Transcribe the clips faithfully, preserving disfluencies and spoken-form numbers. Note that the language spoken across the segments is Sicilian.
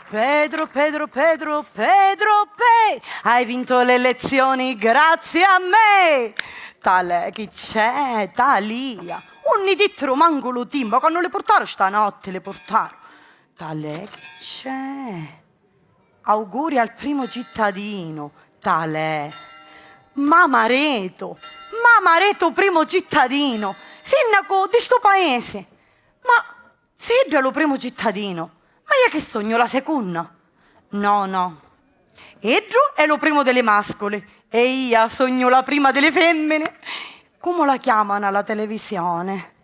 Pedro, Pedro, Pedro, Pedro, pe-, hai vinto le elezioni grazie a me! Talè, chi c'è? Talia! Unni dittero mancu lu timba, quannu li purtaru stanotti li purtaru. Talè, chi c'è? Auguri al primo cittadino, talè. Mamareto, mamareto primo cittadino, sinnaco di stu paese. Ma si iddu è lu primo cittadino, ma io che sognu la secunna? No, no. Iddu è lu primo di li masculi e io sognu la prima di li femmini. Comu la chiamano alla televisione?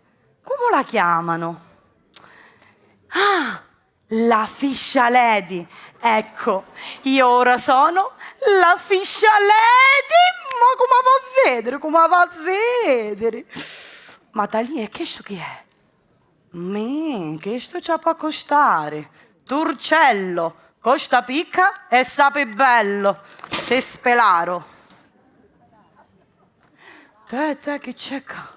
Comu la chiamano? Ah, la Fiscia Lady! Ecco, io ora sono la Fiscia Lady! Ma comu va a vedere, comu va a vedere! Ma Talia, e chistu chi è? Mi, chistu ci ha pa costare! Turcello, costa picca e sapi bello! Se spelaro! Te, te, chi c'è ca?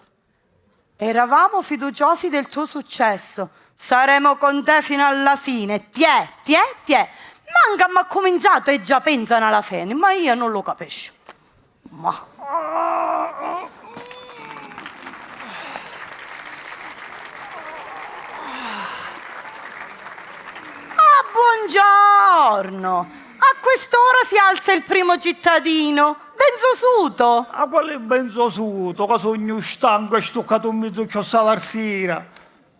Eravamo fiduciosi del tuo successo. Saremo con te fino alla fine. Tiè, tiè, tiè. Manca m'ha cuminciato e già pensano alla fine, ma io non lo capisco. Ma... Ah, buongiorno! A quest'ora si alza il primo cittadino. Benzosuto! Ah, quali benzosuto, ca sugnu stancu e stuccatu 'n mizzu chiossà l'arsira.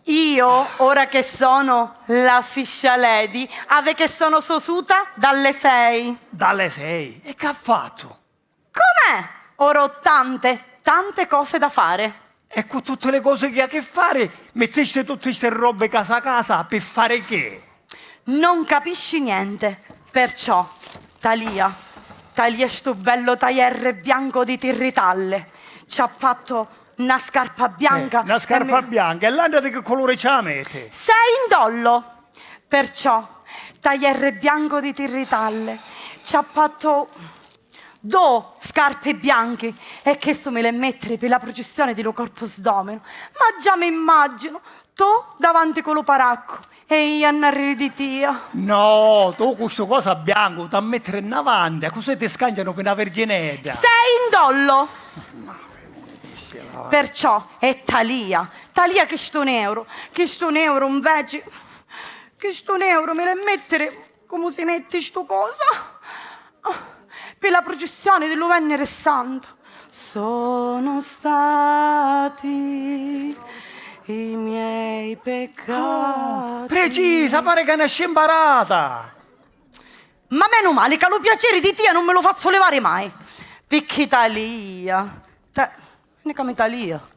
Io, ora che sono la Fiscia Lady, ave che sono sosuta dalle sei. Dalle sei? E che ha fatto? Com'è? Ora ho tante, tante cose da fare. E cu tutte le cose che ha che fare, mettiste tutte ste robe casa casa per fare che? Non capisci niente, perciò talia, talia stu bello taierre bianco di tirritalle, ci ha fatto na scarpa bianca. Eh, na scarpa bianca, e l'andra di che colore ci la metti? Sei in dollo, perciò taierre bianco di tirritalle, ci ha fatto do scarpi bianchi e chistu mi l'è mettere pi la prucissioni di lu Corpus Domino. Ma già mi immaginu tu davanti cu lu paraccu e io a narriri di tia. No, tu cu stu cosa biancu t'ha mettere nnavanti, accussì ti scangianu pi na virginedda. Sei in dollo! Ma finiscila, va. Perciò è talia, talia chistu neuru, chistu neuru inveci, chistu neuru mi l'è mettere Comu si metti stu cosa? Ah, pi la prucissioni di lu Venniri Santu. Sono stati i miei peccati. Ah, precisa, pari ca nasci mparata! Ma menu mali ca lu piaciri di tia nun mi lu fazzu livari mai, picchì talia, ta-, Nica mi talia.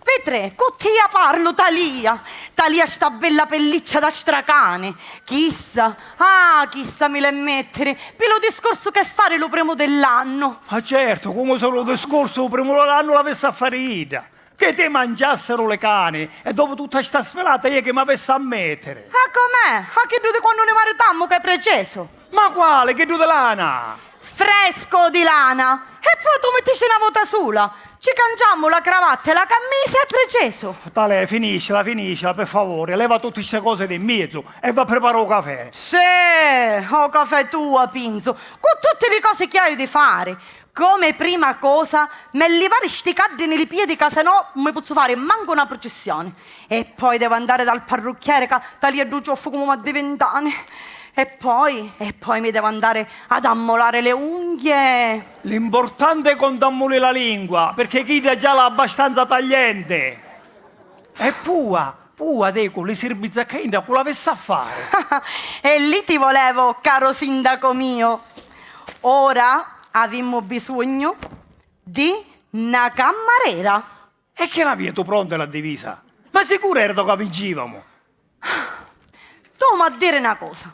Petrè, cu tia parlu, talia! Talia sta bella pelliccia da stracani! Chissa, ah, chissa mi l'è mettiri pi lu discorsu che fari lu primu di l'annu! Ma certu, comu si lu discorsu lu primu di l'annu l'avissi a fari idda! Che ti mangiassiru li cani e dopu tutta sta sfilata io chi m'avissi a mettiri! Ah, com'è? Ah, chiddu di quannu ni maritammu ch'è precisu! Ma quali? Chiddu di lana? Fresco di lana! E poi tu mittici na vota sula! Ci cangiammu la cravatta e la cammisa e precisu! Talè, finiscila, finiscila, pi favori, leva tutti ste cose di mmiezzu e va pripara u cafè! Sì, o cafè tua, pinzu, cu tutti li cosi chi haiu di fari! Come prima cosa, m'è livari sti caddi ni li piedi ca se no 'un mi pozzu fari mancu na prucissioni! E poi devo andare dal parrucchiere ca talia ddu cioffu comu m'addivintani. E poi, e poi mi devo andare ad ammolare le unghie. L'importante è co t'ammuli la lingua, perché chidda già l'ha abbastanza tagliente. E pua, pua, dicu, li sirbi zaccainda cu l'avissi a fare? E lì ti volevo, caro sindaco mio. Ora avimmu bisognu di na cammarera. E che l'avia tu pronta la divisa? Ma sicura eratu ca vincivamu? Tu m'ha diri na cosa,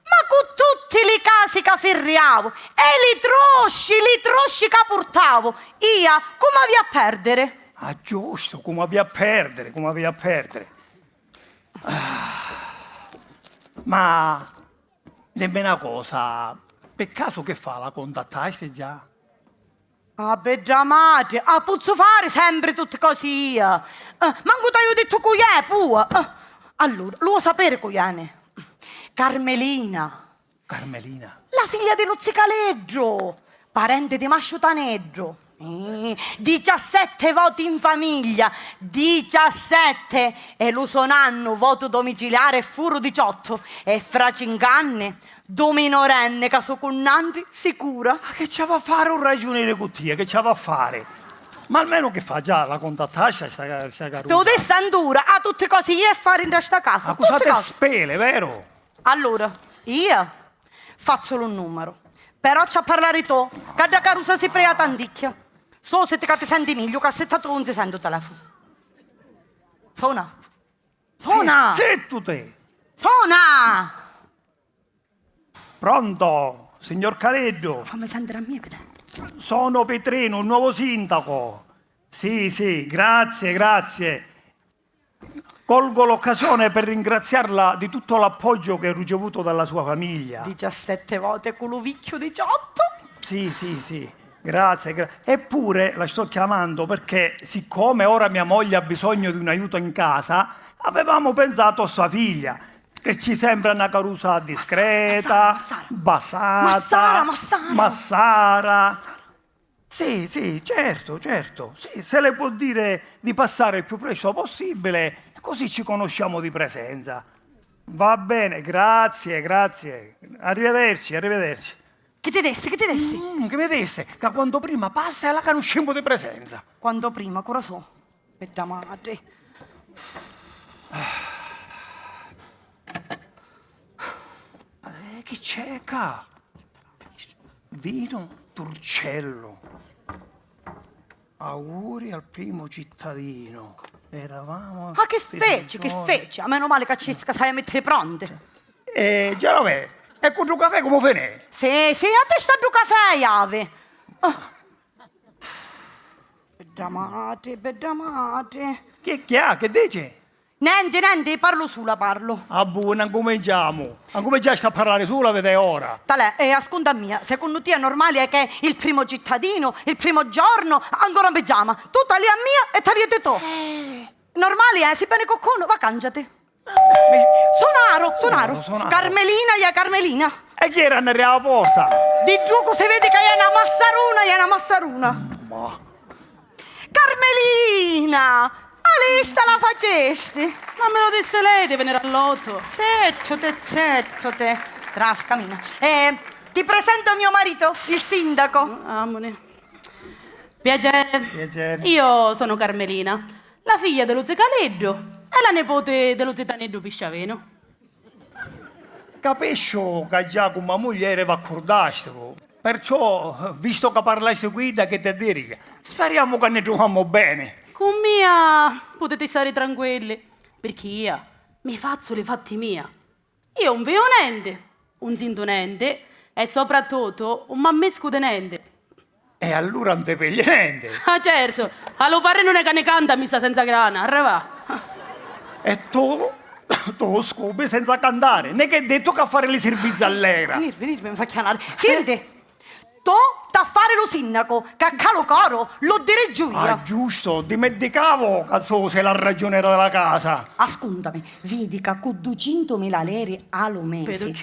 ma cu tutti li casi ca firriavu e li trosci, li trosci ca purtavu, ia comu avia a perdiri? Ah, giustu, comu avia a perdiri, comu avia a perdiri. Ah, ma dimmi na cosa, pi casu chi fa, la cuntattasti già? Ah, bedda matri, a puzzu fari sempri tutti cosi io? Eh, mancu t'haiu dittu cu è, pua. Eh, Allura, lu vuò sapiri cu ieni? Carmelina. Carmelina. La figlia di lu zicaleddru, parenti di Masciu Taneddu. Eh, diciassette voti in famiglia, diciassette! E lu so nannu, votu domiciliari, e furu diciottu. E fra cincu anni, du minorenni ca su cu nantri sicura. Ma chi ci havi a fari un ragiunieri cu tia? Chi ci havi a fari? Ma almenu chi fa? Già la contattasti sta, sta carusa? Tu di stantura, a tutti cosi iu e fari nta sta casa. Accusati e spele, veru? Allura, iu fazzu lu numeru, però ci ha parlari tu, ca dda carusa si prea tanticchia. Sositi ca ti senti migliu, ca si sta tu un si senti u telefonu. Sona. Sona! Zittuti! Sona! Pronto, signor Caleddu? Fammi sentiri a mia, vedi. Sono Petrino, il nuovo sindaco. Sì, sì, grazie, grazie. Colgo l'occasione per ringraziarla di tutto l'appoggio che ho ricevuto dalla sua famiglia. Diciassette vote cu lu vicchiu diciottu. Sì, sì, sì, grazie, gra- eppure la sto chiamando perché, siccome ora mia moglie ha bisogno di un aiuto in casa, avevamo pensato a sua figlia, che ci sembra una carusa discreta, basata, massara. Sì, sì, certo, certo. Sì, se le può dire di passare il più presto possibile, così ci conosciamo di presenza. Va bene, grazie, grazie. Arrivederci, arrivederci. Chi ti dissi, chi ti dissi? Mm, chi mi dissi? Ca quantu prima passa e la canuscemu di presenza. Quantu prima, corazon. Bedda matri. Eh, chi c'è ccà? Vino Turcello. Auguri al primo cittadino. Eravamo... Ah, chi feci, chi feci? A menu mali ca ci scasai a mittiri pronti. Eh, Genovè, e cu ddu cafè comu finì? Sì, sì, a testa ddu cafè iavi. Ah. Bedda matri, bedda matri. Chi, chi ha? Chi dici? Nenti, nenti, parlu sula, parlu. Ah, bu, nun ancuminciamu. Ancuminciasti a parlari sula, vidi ora. Talè, e ascunta a mia, secunnu tia è normali è che il primo cittadino, il primo giorno, ancora 'n pigiama, tu talì a mia e talìati tu. Eh. Normali è, si veni coccunu, va cangiati. Sunaru, sunaru. Sunaru, sunaru. Carmelina, ia Carmelina. E chi era nni a porta? Di ddu cu si vidi ca ia na massaruna, ia na massaruna. Ma. Carmelina! A lista la facesti! Ma mi lu dissi lei di veniri all'otto. Zittuti, zittuti. Trascamina. Eh, ti presento mio marito, il sindaco. Amuni. Piacere. Piacere. Io sono Carmelina, la figlia di lu zicaliddu e la nipoti di lu zitaniddu Pisciavinu. Capisciu ca già cu ma muglieri v'accurdastivu, perciò, vistu ca parlasti cu idda, chi ti diria, speriamo ca ni truvamu beni. Cu mia putiti stari tranquilli, pirchì ia mi fazzu li fatti mia. Io un viu nenti, un sintu nenti e soprattuttu un m'ammiscu di nenti. E allura 'un ti pigli nenti? Ah, certu! A lu parrinuni ca ni canta missa senza grana, arrivà! E tu? Tu scupi senza cantari, nen è dittu ca fari li sirbizzi allegra! Vinirvi, vinirvi, mi fa chianari. Senti, tu t'ha fari lu sinnacu, ca ccà lu coru lu dirigiu iu! Ah, giustu, dimenticavo ca tu sei la ragiunera della casa! Ascuntami, vidi ca cu ducentumila liri a lu mesi,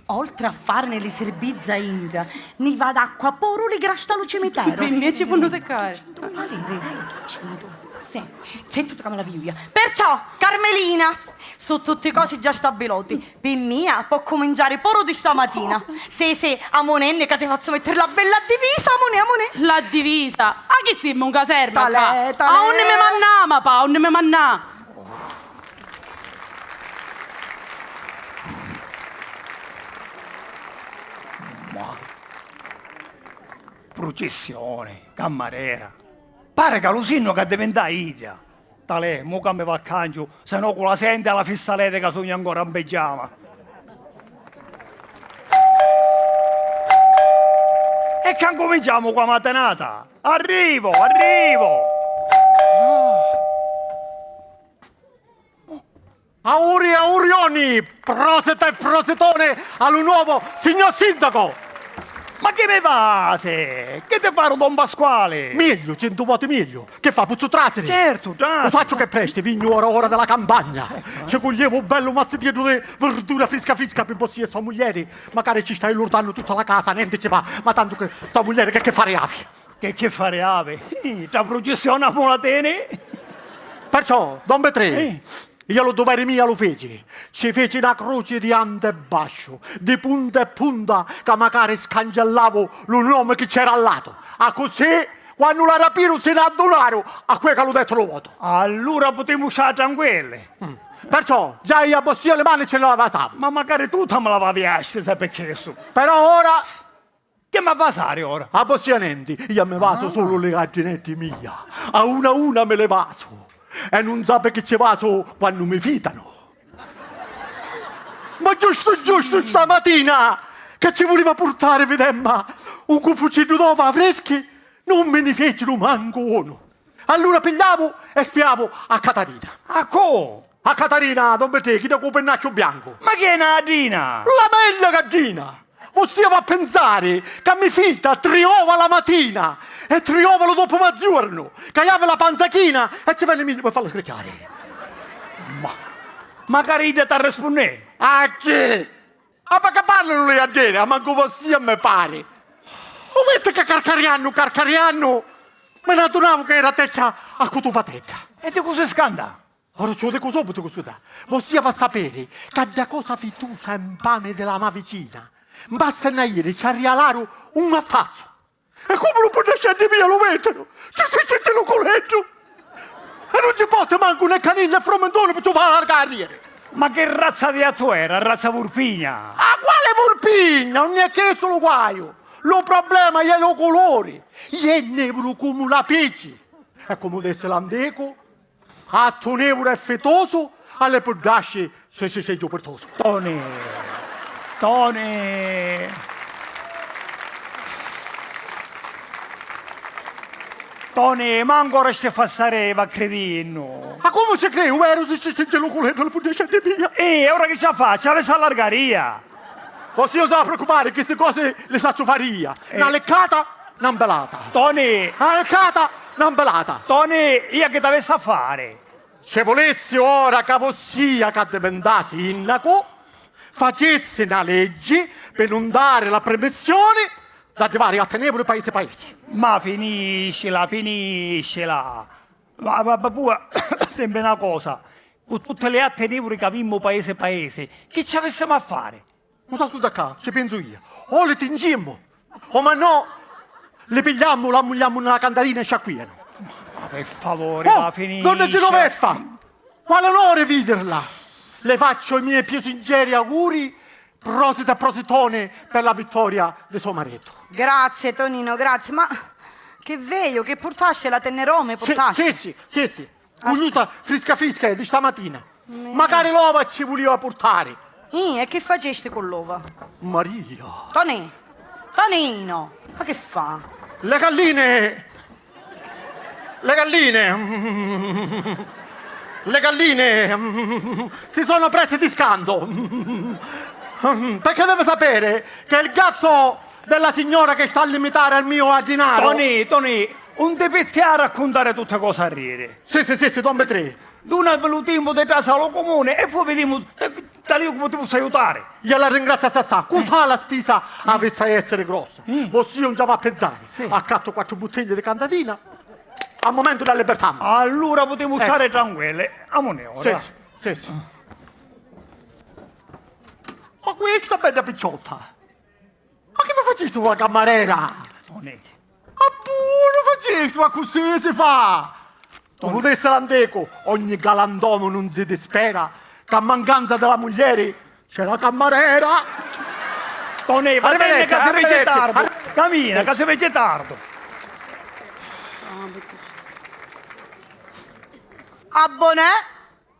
oltri a farini li sirbizza intra, ni va d'acqua puru li grasta a lu cimiteru. Pi mia ci ponnu siccari. Ducentumila liri. Ducentu. Sì, senti tu ca mi la pigliu iu. Perciò, Carmelina, su tutti cosi già stabiloti. Pi mia pò cuminciari puru di stamatina. Sì, sì, amunenni ca ti fazzu mettiri la bella divisa, amunè, amunè. La divisa? A chi simmu, 'n caserma ccà? Talè, talè. A unni mi mannà, ma pa, a unni mi mannà? Ma prucissioni, cammarera. Pari ca lu sinnacu addivintà idda. Talè, mu ca mi va cangiu, se no cu la senti a la fissa ledi ca sugnu ancora 'n pigiama. E ca 'ncuminciamu cu a matinata. Arrivo, arrivo! Auri, aurioni! Prosita e prositone a lu nuovo signor sindaco! Ma chi mi vasi? Chi ti paru, don Pasquali? Megliu, centu voti megliu. Chi fa, puzzu trasiri? Certu, trasiri. U facciu che presti, vignu ora ora di la campagna. Ci cuglievu un bellu mazzitteddu di virdura frisca frisca pi vossia e so muglieri. Macari ci stai lurdannu tutta la casa, nenti ci fa, ma tantu che so muglieri che, che fari havi? Che, che fari havi? Ih, tra prucissioni a mula teni? Perciò, don Petrè, eh, io lu duveri mia lu feci. Ci feci na cruci di antu e basciu, di punta e punta, ca macari scancellavu lu nomi chi c'era a latu. Accussì, quannu la rapiru, si n'addunaru a quei ca lu detturu votu. Allura putimu stari tranquilli. Mm. Perciò, già io a vossia li mani ci li lavasavu. Ma macari tu ti mi lavavi a stisa pi chissu. Però ora Chi m'ha vasari ora? A vossia nenti, io mi vasu sulu li gaddineddi mia. A una a una mi li vasu. E nun sapi chi ci vasu quannu mi fitanu. Ma giustu giustu stamatina, ca ci vuliva purtari, videmma, un cuffuciddu d'ova frischi, nun mi ni feciru mancu unu. Allura pigliavu e spiavu a Catarina. A cu? A Catarina, don Petrè, chidda cu u pinnacciu biancu. Ma chi è na gaddina? La meglio gaddina! Vossia va a pinsari ca mi fita tri ova la matina e tri ova lu dopu mazziornu, ca javi la panza china e ci veni megliu pi falla scricchiari. Ma macari idda t'arrispunnè? A chi? A ma ca parlanu li gaddini, a mancu vossia mi pari. U vitti ca carcariannu, carcariannu, mi n'addunavu ca era tecchia a cutuvatedda. E di cu si scanta? Ora ci u dicu subitu cusì, da. Vossia va sapiri ca dda cosa fitusa e nfami di la ma vicina, mpassa na iri ci arrialaru un maffazzu. E comu lu punnascieddi mia lu vitiru, ci fici lu culeddu. E nun ci potti mancu né canini né frumentuni pi ci u fa allargari. Ma chi razza di gattu era? Razza vurpigna? A quali vurpigna? Unni è chistu lu guaiu? Lu problema è lu culuri. È nivuru comu la pici. E comu dissi l'anticu, Gattu nivuru e fitusu, a li puddasci si si segghiu pirtusu. Toni! Toni! Toni, ma ancora sti fassari va cridinnu? Ma comu ci criu? Veru si ci stringi lu culeddu a li puddasci di mia? Eh, e ora chi ci a fa? Ci avissi allargaria! Vossia s'ha preoccupari, chisti cosi li sacciu fari ia. Eh. Na liccata, na mpilata. Toni! Na liccata, na mpilata. Toni, ia chi t'avissi a fari? Ci vulissi ora ca vossia, ca divintà sinnacu, facissi na leggi pi nun dari la primissioni d'arrivari a tenevuli paisi paisi. Ma finiscila, finiscila. Ma, ma, ma pua, sempri na cosa, cu tutti li attenevuli ca avimmu paisi paisi, chi ci avissimu a fari? Nun t'ascunta ccà, ci pensu io. O li tingimmu, o ma no, li pigliammu, l'ammugliammu nna la cantarina e sciacquianu. Ma pi favori, oh, ma finisci. Donna Genoveffa, quale onore viderla! Le faccio i miei più sinceri auguri, prosit e prositoni per la vittoria di suo marito. Grazie, Tonino, grazie. Ma che veio, che purtasce la tennerome, purtasce? Sì, sì, sì, sì. Vulluta frisca frisca è di stamatina. Macari l'ova ci vuliva purtari. Ih, e chi facesti cu l'ova? Maria! Tonì! Tonino! Ma chi fa? Le galline! Le galline! Le galline si sono prese di scanto! Perché deve sapere che il gatto della signora che sta a limitare al mio addinaro. Tonì, Tonì, un ti pizziari a cuntari tutti cosi a riri. Sì, sì, sì, sì, don Petrè. Dunami lu timpu di trasi a lu cumuni e poi vidimu talìu comu ti pozzu aiutari. Io la ringrazio assai. Cu fa la spisa avissi a essiri grossa? Vossia un già va a pinsari. Sì. Accattu quattru buttigli di cantatina. Al momento la libertà. Allura putimu stari tranquilli. Amuni ora. Sì, sì, sì, sì. Ma questa bella picciotta. Ma chi mi facistu cu la cammarera? Toni. Ma puru facistu, ma cusì si fa! Comu dissi l'anticu, ogni galantomu nun si dispera, ca a mancanza di la muglieri c'è la cammarera! Toni, va bene, ca si vece tardu. Camina, ca si vece tardu. A bonè?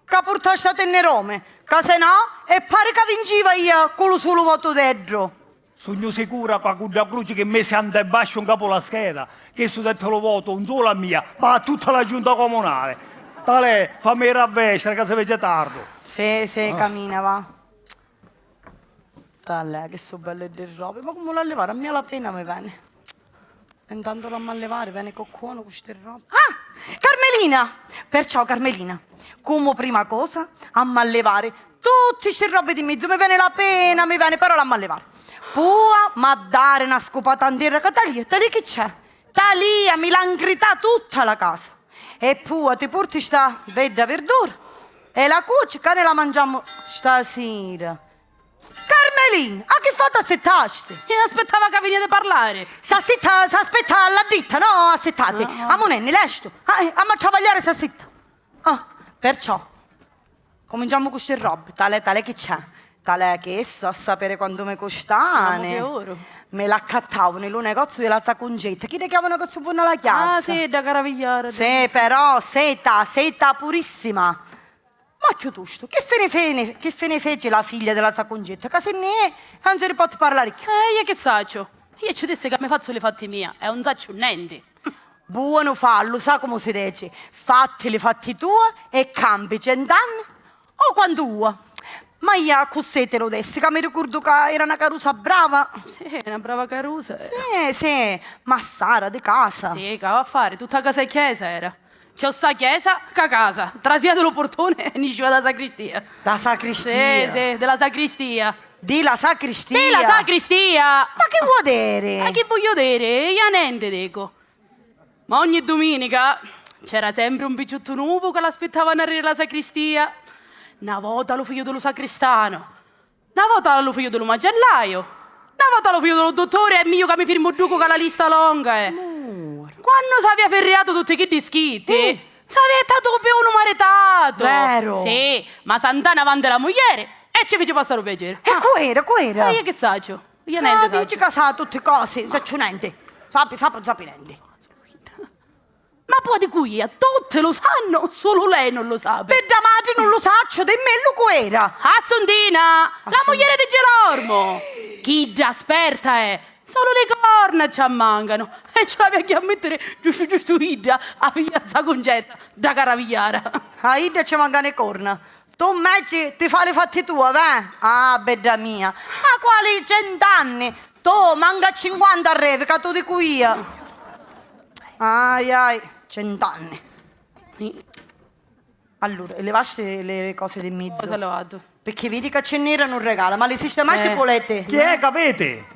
Ca purtasti a tennerome, ca se no e pari ca vinciva ia cu lu sulu votu d'eddu. Sugnu sicura ca cu dda cruci chi misi antu e basciu ncapu la scheda, chistu detti lu votu un sulu a mia, ma a tutta la giunta comunali. Talè, fammi iri a vestiri ca si vece tardu. Sì, sì, camina, va. Talè, chi su belli ddi robbi, ma comu l'ha livari? A mia la pena mi veni. E ntantu l'amma livari, veni coccuno cu sti robbi. Ah! Carmelina! Perciò, Carmelina, comu prima cosa, amma livari tutti sti robbi di mizzu, mi veni la pena, mi veni, però l'amma livari. Pua m'ha dari na scupata 'n terra, ca talì, talì chi c'è? Talìa mi l'ha 'ncrità tutta la casa. E pua ti purti sta bedda virdura e la cuci ca ni la mangiamu stasira. Carmelina, a chi fattu assittasti? Iu aspittava ca finìa di parlari. S'assitta, s'aspitta all'addittu, no assittati. Ah, ah. Amunenni, lestu. Ah, eh, amma travagliari, s'assitta. Ah, perciò. Cuminciamu cu sti robbi. Talè, talè chi c'è? Talè chi issu a sapiri quantu mi custani. Mamu, chi oru. Mi l'accattavanu in lu negozziu di la sa Cuncetta. Chidda chi havi u negozziu furnu a la chiazza. Ah, sì, dda caravigliara. Sì, però, seta, seta purissima. Ma chiutustu, chi fini fini, chi fini feci la figlia di la sa Cuncetta, ca si nni è e 'un si nni poti parlari cchiù? Eh, iu chi sacciu? Iu ci dissi ca mi fazzu li fatti mia e 'un sacciu nenti. Buonu fa, lu sa comu si deci, fatti li fatti tua e campi cent'anni o quantu vua. Ma iu accussì ti lu dissi, ca mi ricurdu ca era na carusa brava. Sì, na brava carusa era. Sì, sì, massara di casa. Sì, ca va a fari, tutta casa e chiesa era. Chiossà chiesa ca casa, trasìa di lu purtuni e niscìa da sacristia. Da sacristia? Sì, sì, di la sacristia. Di la sacristia? Di la sacristia! Ma chi vuò diri? Ma chi vogghiu diri? Iu nenti dicu. Ma ogni duminica c'era sempri un picciuttu nuvu ca l'aspittava nnarreri la sacristia. Na vota lu figliu di lu sacristanu, na vota lu figliu di lu macellaiu, na vota lu figliu di lu dutturi, e miu ca mi firmu ddu cu ca la lista longa è. Mura. Quannu s'avia firriatu tutti chiddi schitti, eh, s'avia jittatu pi unu maritatu. Veru? Sì, ma Santana avanti la muglieri e ci fici passari u piaceri. E cu era, cu era? Ma iu chi sacciu? Iu nenti sacciu. Ah, dici ca sa tutti cosi, sacciu nenti. Sapi, sapi, sapi nenti. Ma poi dicu iu, tutti lu sannu, sulu lei nun lu sapi. Bedda matri, nun lu sacciu, dimmillu cu era. Assuntina, la muglieri di Gilormu. Chidda sperta è, sulu li corna ci ammancanu. E ci l'avia a mittiri giustu giustu idda, a figlia sa Cuncetta, dda caravigliara. A idda ci mancanu i corna. Tu mmeci ti fa li fatti tua, veh? Ah, bedda mia. Ma quali cent'anni? Tu mancu a cinquanta arrivi, ca tu dicu iu. Ai, ai, cent'anni. Allura, e livasti li cosi di mizzu? Cosa levatu? Picchì vidi ca ci nn'era nu regala, ma li sistemasti, eh, puleti? Chi è ca veti?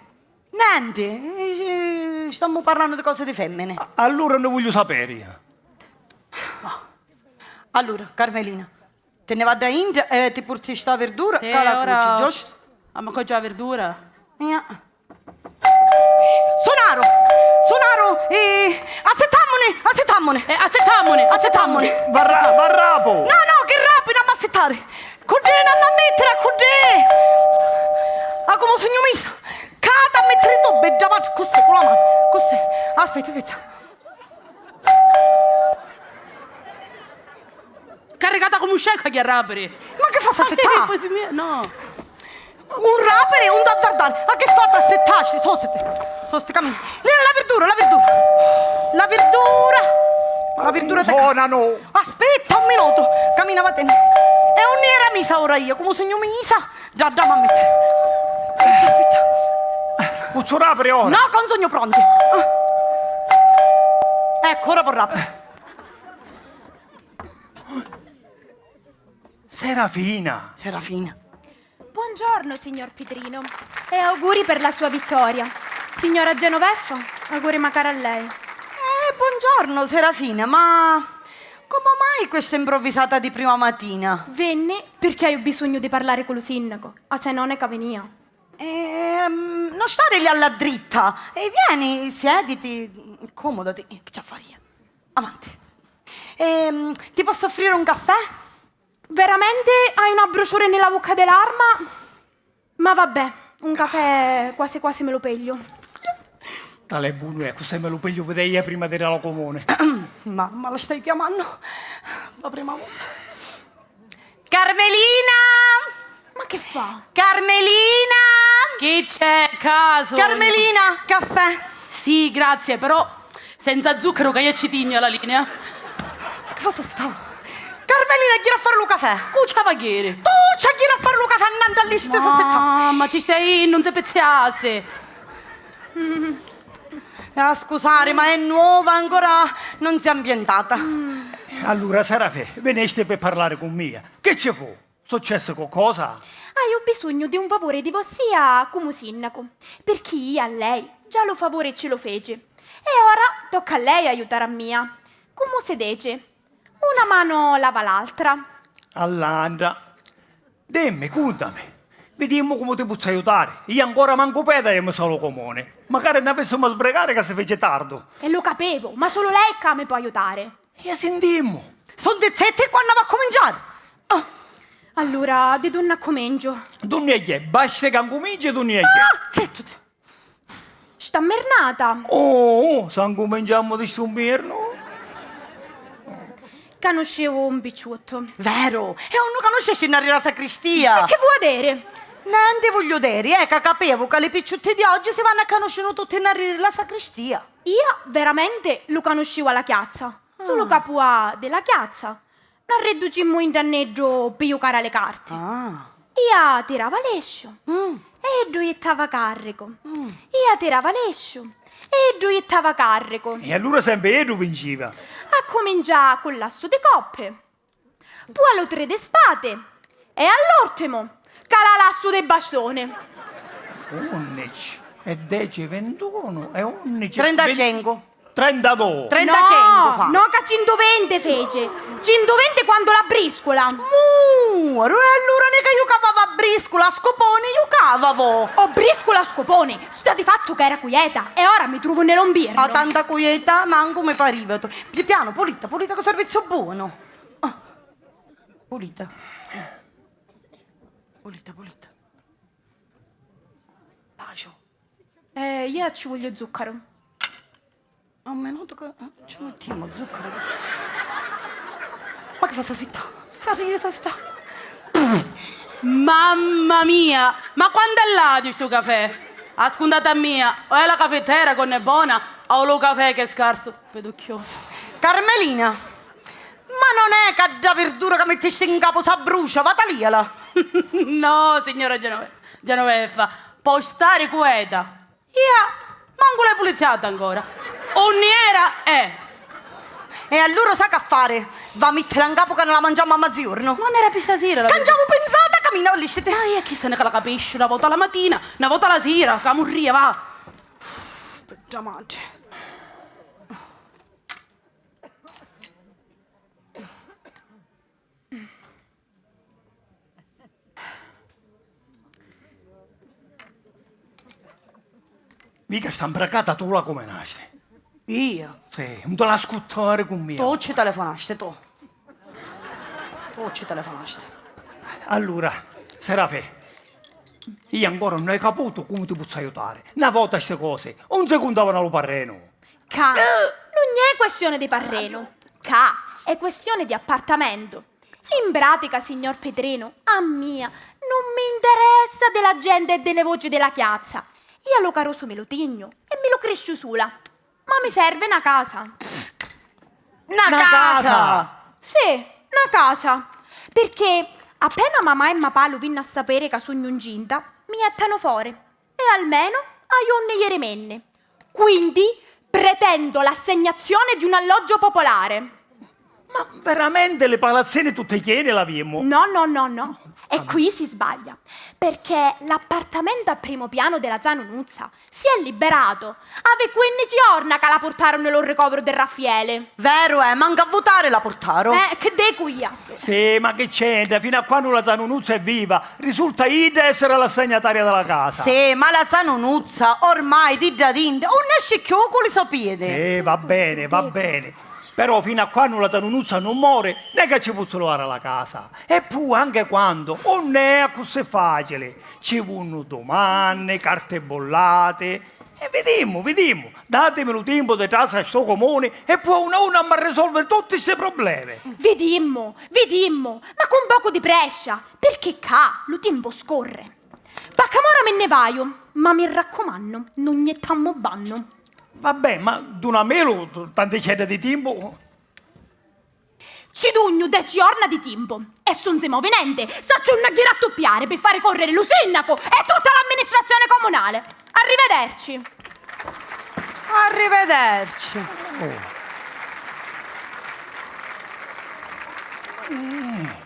Nenti, eh, stammu parlannu di cosi di femmini. A-, allura nni vogghiu sapiri. Allura, Carmelina, ti nni va dda intra e ti purti sta virdura, sì, ca la cuci, giustu? Amma coggi la virdura? Ia. Sunaru! Sunaru! Eh, assittammuni! Assittammuni! Eh, assittammuni! Assittammuni! Varra-, varrapu! No, no, chi rapi, n'amma assittari! Cu ddi n'amma mittiri, cu ddi! Ah, comu sugnu misa! Ca t'ha mittiri tu, bedda matri, cussi, cu la manu, cussi. Aspetta, aspetta. Carricata comu scecca chi a rapiri. Ma chi fa sta sittà? No. Un rapiri, un t'azzardari. Ma chi fa sta sittà? Sostiti. Sosti, camina. Lì la virdura, la virdura. La virdura. La virdura te... Sonanu. Aspetta un minutu. Camina, vateni. E unni era misa ora io? Comu sugnu misa? Già, già, m'ammetti. Aspetta, aspetta. Pozzu rapiri ora? No, ca 'un sugnu pronti. Ecco, ora po' rapiri. Serafina! Serafina. Buongiorno, signor Pitrino, e auguri per la sua vittoria. Signora Genoveffa, auguri macari a lei. Eh, buongiorno, Serafina, ma comu mai questa improvvisata di prima matina? Venni pirchì haiu bisugnu di parlari cu lu sinnacu, a se none ca vinìa. Ehm, non stare lì alla dritta. E vieni, siediti, accomodati. Eh, chi ci affari? Avanti. Ehm, ti posso offrire un caffè? Veramente hai una bruciura nella vucca dell'arma? Ma vabbè, un cafè quasi quasi me lo peglio. Talè bunu è, cusì me lu pigliu, vidìa prima di diri la comuni. Mamma, la stai chiamando? La prima volta. Carmelina! Ma che fa? Carmelina! Chi c'è, casu? Carmelina, caffè! Sì, grazie, però senza zucchero ca io ci tigno la linea. Ma che fa sta? Carmelina, ghiri a fare lu cafè! Cu ci va ghiri? Tu ci ghiri a fare lu cafè annanti all'I Mamma, ci stai, non si pizziassi. Ah, scusate, ma è nuova, ancora non si è ambientata. Allura, Serafè, vinesti pi parlari cu mia. Chi ci fu? Successi qualcosa? Haiu bisognu di un favore di vossia comu sinnacu, pirchì ia a lei già lu favore ci lu feci. E ora tocca a lei aiutari a mia. Comu si dici, una mano lava l'altra. All'andra, dimmi, cuntami. Vidimmu comu ti pozzu aiutari. Io ancora mancu peda iu mi sò lu comuni. Macari n'avissimu a sbrigari ca si fici tardu. E lu capivu, ma sulu lei ccà mi pò aiutari. E sintìmu! Sunti zitti e quannu va a cuminciari? Ah. Allura, di dunni accuminciu? Dunni e je, basta ca ncuminci dunni e je. Ah, zittu! Sta mirnata! Oh, oh, sa ncuminciammu di stu mirnu? Canusciu un picciottu. Veru? E unnu canuscesti nnarrì la sacristia? E chi vuò diri? Nenti vugliu diri, è ca capivu ca li picciutti di oggi si vannu a canuscinu tutti nnarrì la sacristia. Ia veramenti lu canusciu a la chiazza. Sulu ca pua di la chiazza n'arridducimmu intra a niddu pi jucari a li carti. Ah. Ia tirava lisciu e iddu jittava carricu. Ia tirava lisciu e iddu jittava carricu. E allura sempri iddu vinciva. Accumincià cu l'assu di coppi, pua lu tri di spati e all'urtimu calà l'assu di bastuni. Unnici e deci, vintunu e unnici, vin-, trentacincu. Trentadui. Trentacincu fa. No, no, ca cintuvinti feci. Cintuvinti quantu la briscula. Muru, e allura nica jucavavu a briscula, a scuponi jucavavu. O briscula o scuponi, sta di fattu ca era cuieta e ora mi truvu nni lu mbirnu. Ah, tanta cuieta, mancu mi pariva. Pi-, pianu, pulita, pulita, cu serviziu bonu. Ah. Pulita. Pulita, pulita. Baciu. Eh, io ci voglio zucchero. Un minutu ca, eh, ci mettiamo zucchero. Ma chi fa sta zitta? Sta zitta, sta zitta. Mamma mia, ma quantu è latu stu cafè? Ascundati a mia, o è la cafettera ca non è bona, o lu cafè ca è scarsu, peducchiò. Carmelina, ma non è ca dda virdura ca mittisti 'n capu s'abbrucia, va taliala. No, signora Genove-, Genoveffa, pò stari cueta. Ia, mancu l'hai puliziata ancora. Unni era, è. E allura sa ca fari? Va mittila 'n capu ca nni la manciammu a maziornu. Ma non era pi stasira la... Ca 'nci avu pinsata, camina, lisciti. Ma e chi se ne ca la capisci, una vota la matina, una vota la sira, ca murria, va. Bedda matri. Mica sta mbracata tu la cuminasti? Io? Sì, non te la scuttare con me. Tu ci telefonasti, tu. Tu ci telefonasti. Allora, Serafè, io ancora non hai caputo come ti posso aiutare. Una volta ste cose non si contavano allo parreno. Ca nun è questione di parrenu, ca è questione di appartamento. In pratica, signor Petrinu, a mia nun mi interessa di la gente e di le voci di la chiazza. Io lu carusu mi lu tignu e mi lu crisciu sula. Ma mi serve na casa. Na casa? Na casa? Sì, na casa. Pirchì appena mamà e mapà lu vinnu a sapiri ca sugnu ncinta, mi jettanu fori. E almenu haiu unni jiriminni. Quindi pretendo l'assegnazione di un alloggio popolare. Ma veramente li palazzini tutti chieni l'avimmu? No, no, no, no. E qui si sbaglia, perché l'appartamento a primo piano della zia Nunuzza si è liberato. Havi quinnici jorna ca la purtaru nni lu ricovru di Raffieli. Veru è, mancu a vutari la purtaru. Eh, chi dicu ia? Sì, ma chi c'entra? Finu a quannu la zia Nunuzza è viva, risulta idda essere l'assegnataria della casa. Sì, ma la zia Nunuzza ormai di ddà dintra 'un nesci cchiù cu li so piedi. Sì, va bene, va bene. Però finu a quannu la zia Nunuzza non mori, non è che ci pozzu livare la casa. E poi, anche quando, non è accussì facili. Ci vonnu dumanni, carti bullati. E vidimmu, vidimmu. Datimi lu timpu di trasi a stu cumuni e poi a una a una m'arrisolvi tutti sti problemi. Vidimmu, vidimmu, ma cu un pocu di prescia, pirchì ccà lu timpu scurri. Vaccamora mi nni vaiu, ma mi raccumannu, nun jittammu bannu. Vabbè, ma dunamilu tanticchiedda di timpu. Ci dugnu deci jorna di timpu e s'un si movi nenti, sacciu unni a ghiri a tuppiari pi fari corriri lu sinnacu e tutta l'amministrazioni comunali. Arrivederci! Arrivederci! Eh.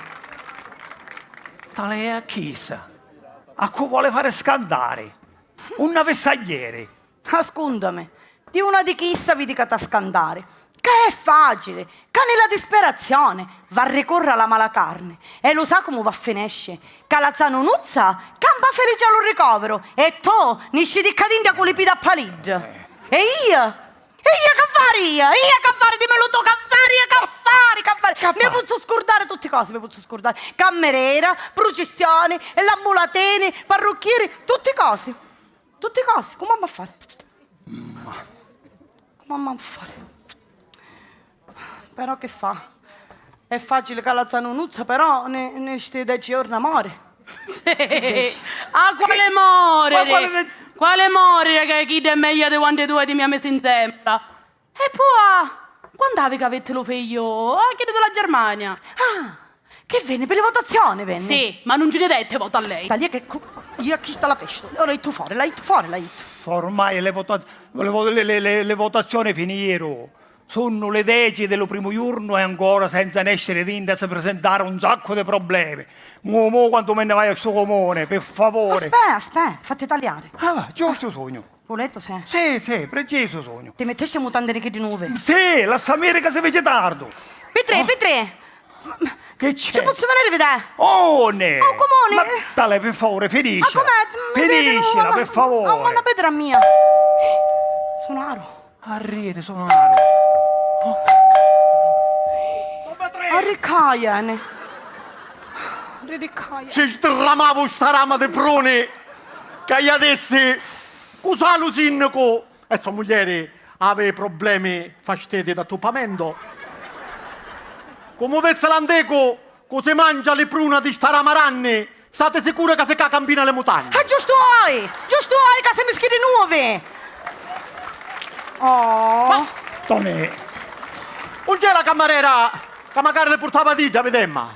Tali è a chissa. A cu voli fari scantari? Unni avissi a jiri? Ascùntami, di una di chissa vidi ca t'ha scantari, ca è facili, ca ni la disperazioni va ricurri a la mala carni e lu sa comu va finesci, ca la zanunuzza campa felici a lu ricoviru e tu nisci di ccà dintra cu li pidi a paliddu. E ia? E ia ca fari ia? Ia ca fari, dimmi lu tu ca fari, ia ca fari, ca fari. Mi pozzu scurdari tutti cosi, mi pozzu scurdari cammirera, prucissioni, la mulatini, parrucchieri, tutti cosi. Tutti cosi, comu ammu a fari? Comu ammu a fari? Però chi fa? È facili ca la zanunuzza però ni, ni sti deci jorna mori. Sì. Ah, quali moriri? Quali moriri ca chidda è meglio di quanti due ti mi ha messo in tempra. E poi, quantu havi ca avitti lu figliu? Ah, chiddu di la Germania. Ah, Chi vinni? Pi li votazioni vinni? Sì, ma nun ci ni detti vota a lei. Talia che cu... io a chista la festu. Ora ittu fori, la ittu fori, la ittu. Ormai li vota... li votazioni finiru. Sunnu li deci di lu primu jurnu e ancora senza nesciri dintra si prisentaru un saccu di problemi. Mu, mu quantu mi nni vaiu a stu cumuni, pi favuri. Aspè, aspè, fatti taliari. Ah, giustu sugnu. Puletu, sì. Sì, sì, precisu sugnu. Ti mittisti mutandini chiddi nuvi? Sì, lassamiri ca si fici tardu. Pitrè, Pitrè! Chi c'è? Ci pozzu veniri vidè? Oh, ne! Oh, comuni! Ma tale, pi favuri, finiscila. Ma com'è? Finiscila, pi favuri. Oh, ma na petra mia. Sunaru. Arriri, sunaru. Arriccaiani. Arriccaiani. Ci stramavu sta rama di pruni ca ia dissi, cu sa lu sinnicu e so muglieri havi problemi, fastidi d'attuppamentu. Comu dissi l'anticu, cu si mangia li pruna di sta rama ranni, stati sicuri ca si ca campina li mutanni. Ah, giustu oi! Giustu oi ca si mischidi nuvi! Oh! Ma, Toni, un c'è la cammarera ca macari li purtava d'idda, videmma?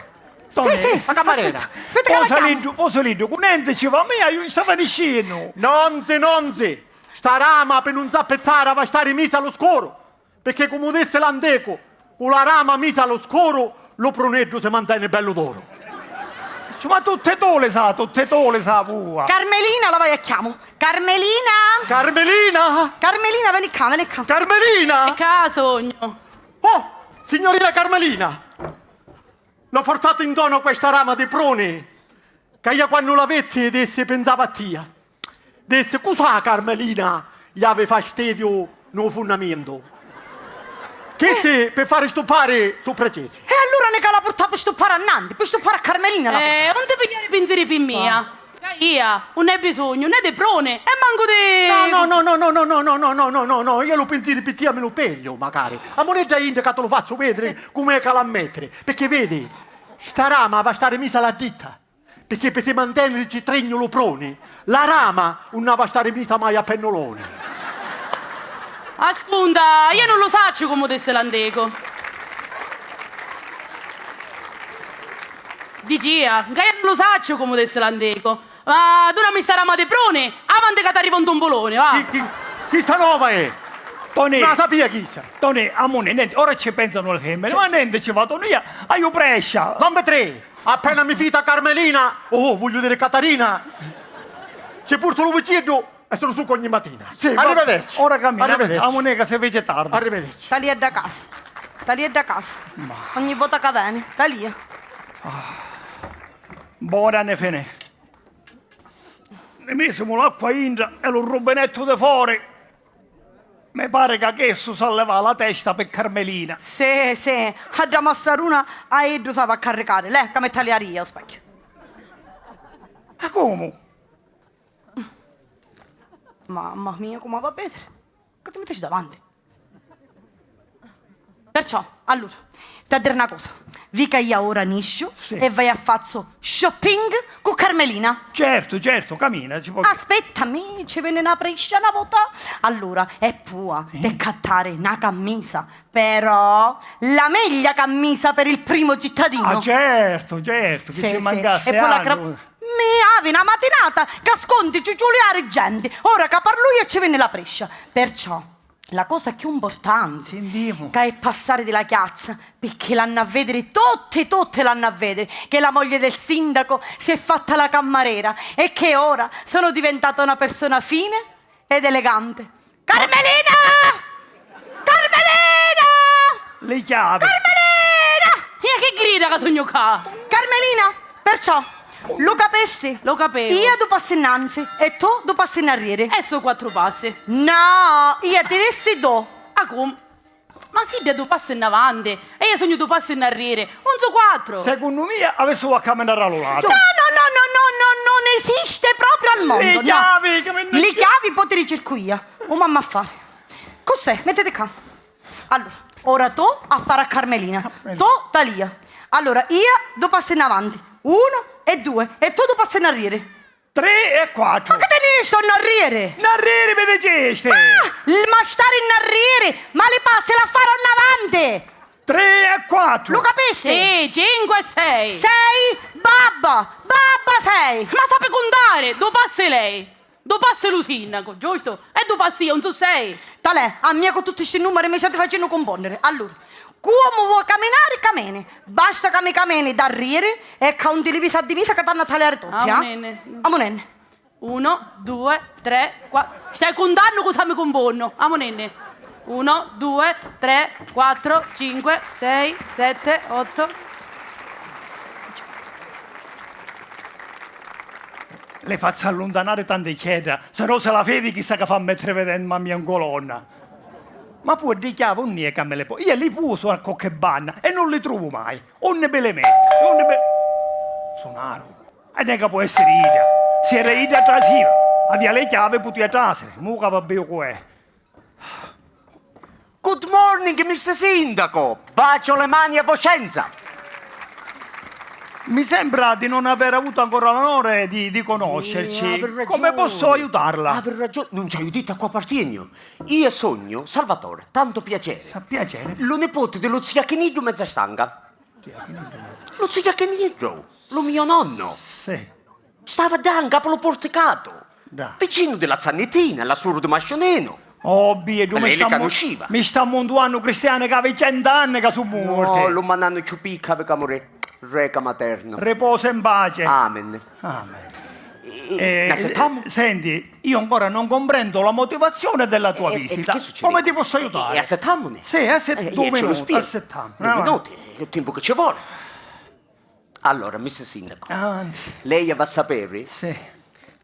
Toni, sì, sì, la cammarera. Aspetta, aspetta, posa liddu, posa liddu, cu nenti ci va mia, iu stava niscinu. Nonzi, nonzi, sta rama pi nun s'appizzari va stari misa a lu scuru. Picchì, comu dissi l'anticu, cu la rama misa a lu scuru, lu pruneddu si manteni bellu duru. Ma tutti tu li sa, tutti tu li sa, pua. Carmelina, la vai a chiamu. Carmelina! Carmelina! Carmelina, veni ccà, veni ccà. Carmelina! E ccà sugnu. Oh, signorina Carmelina! L'ho portata in dono questa rama di pruni, ca io quannu la vitti dissi pinsava a tia. Dissi, cu sa Carmelina gli havi fastidiu nu funnamientu. Chisti pi fari stuppari su precisi. E allura nica la purtà pi stuppari a nanni, pi stuppari a Carmelina la purtà. Eh, un ti pigghiari pinsiri pi mia. Ca ia, unn'è bisognu, né di pruni e mancu di... No, no, no, no, no, no, no, no, no, no, no, no, no, io lu pinsiri pi tia mi lu pegliu, macari. Amunedda intra ca ti lu fazzu vediri cum'è ca l'ha mettiri. Picchì vidi, sta rama va stari misa a la ditta. Picchì pi si manteniri ci trignu lu pruni, la rama unn'ava stari misa mai a pennuloni. Ascunta, io nun lu sacciu comu dissi l'anticu. Dicia, nca io nun lu sacciu comu dissi l'anticu. Ma dunami sta rama di pruni, avanti ca t'arriva un tumbuloni, va. Chi, chi, chissa nova è! Toni! Nun la sapia chissa! Toni, amuni, nenti, ora ci pensanu li fimmini, ma nenti ci fa, Toni, io haiu prescia! Don Petrè! Appena mi fita Carmelina, oh, vugliu diri Catarina, ci purtu lu viciddu e si lu sucu ogni matina. Sì, arrivederci. Ora camina, arrivederci. Amunì ca si fici tardi. Arrivederci. Talia dda casa, talia dda casa. Ogni vota ca veni, talia. Bona ne fini. Ni misimu l'acqua intra e lu rubinettu di fori. Mi pari ca chissu s'allevà la testa pi Carmelina. Sì, sì, a dda massaruna a iddu s'ava a carricari, lè, ca mi taliaria u specchiu. Ma comu? Mamma mia, comu ava a vediri? Ca ti mittisi davanti? Perciò, allura, t'ha diri na cosa. vi ca ia ora nisciu e vaiu a fazzu shopping cu Carmelina. Certu, certu, camina, ci po. Aspetta, mi ci veni na priscia na vota. Allura, è pua de cattari na cammisa, però la meglia cammisa per il primo cittadino. Ah, certu, certu, chi ci mancassi. E poi la cra- mi havi na matinata ca sconti ciuciuliari genti, ora ca parlu io ci veni la priscia. Perciò la cosa chiù importanti ca è passari di la chiazza, picchì l'hannu a vediri tutti, tutti l'hannu a vediri che la moglie del sindaco si è fatta la cammarera e che ora sono diventata una persona fine ed elegante. Carmelina! Carmelina! Li chiavi. Carmelina! E chi grida ca sugnu ca? Carmelina, perciò, lu capisti? Lu capivu. Ia du passi nnanzi e tu du passi nnarrieri. E su quattru passi. No, ia ti dissi du. Ah, cum? Ma sidda du passi nnavanti e ia sugnu du passi nnarrieri, un su quattru. Secunnu mia, avissi a caminari a lu latu. No, no, no, no, no, no, non esiste proprio al mondo, no. Li chiavi, caminari. Li chiavi po ti li circu ia. Comu amma a fari? Cos'è? Mettiti ca. Allora, ora tu a fari a Carmelina. Carmelina. Tu, Talia. Allora, ia du passi nnavanti. Unu e due. E tu du passi nnarrieri. Tri e quattru. Ma chi tenisti nnarrieri? Nnarrieri mi dicisti! Ah! L-, ma stari nnarrieri! Ma li passi l'ha fari nnavanti! Tri e quattru. Lu capisti? Sì, cincu e sei. Sei? Babba! Babba sei! Ma sapi cuntari! Du passi lei! Du passi lu sinnacu, giustu? E du passi io, un su sei. Talè, a mia cu tutti sti numari mi stati facennu cumponniri. Allura, cuomu vuoi caminari, camini. Basta ca mi camini d'arrieri e ca un ti livi ssa divisa ca t'hannu a taliari tutti, ah? Amunenni. Amunenni. Uno, due, tre, quattru. Stai cuntannu cu sa mi cumponnu? Amunenni. Uno, due, tre, quattru, cinque, sei, sette, otto. Li fazzu alluntanari tanticchiedda, se no si la fedi chissa ca fa mettiri vidennu a mia in culonna. Ma poi ddi chiavi unni è ca mi li po-, io li pusu a cocchi banna e non li truvu mai. Unni mi li metti? Unni mi... Sunaru. E nen ca po essiri idda. Si era idda trasiva, avia li chiavi e putia trasiri. Mu ca va biu cu è. Good morning, mister Sindaco! Bacio le mani a voscenza! Mi sembra di non aver avuto ancora l'onore di, di conoscerci. Eh, avi ragiuni. Come posso aiutarla? Avi ragiuni, non ci aiutiti a cu appartiegnu. Io sognu Salvatore, tanto piacere. Sa piacere. Lu nipoti di lu zia Chiniddu mezza stanca. Zia Chiniddu mezza. Lu zia Chiniddu, lu mio nonno. Sì. Stava ddà 'n capu lu purticatu, vicinu di la Zannittina, la suru di Masciu Ninu. Oh, bieddu, mi sta mu-, mi sta muntuannu cristiani ca havi cent'anni ca su' morti. No, lu mannannu cchiù picca havi ca muri. Reca materno. Riposa in pace. Amen. Amen. Eh, eh, l'accettamu? Senti, io ancora non comprendo la motivazione della tua visita. Eh, eh, che succede? Come ti posso aiutare? Eh, eh, accettamune? Sì, accett-, eh, due minuti, accettiamo. Due minuti, che tempo che ci vuole. Allora, mister Sindaco, avanti. Lei va a sapere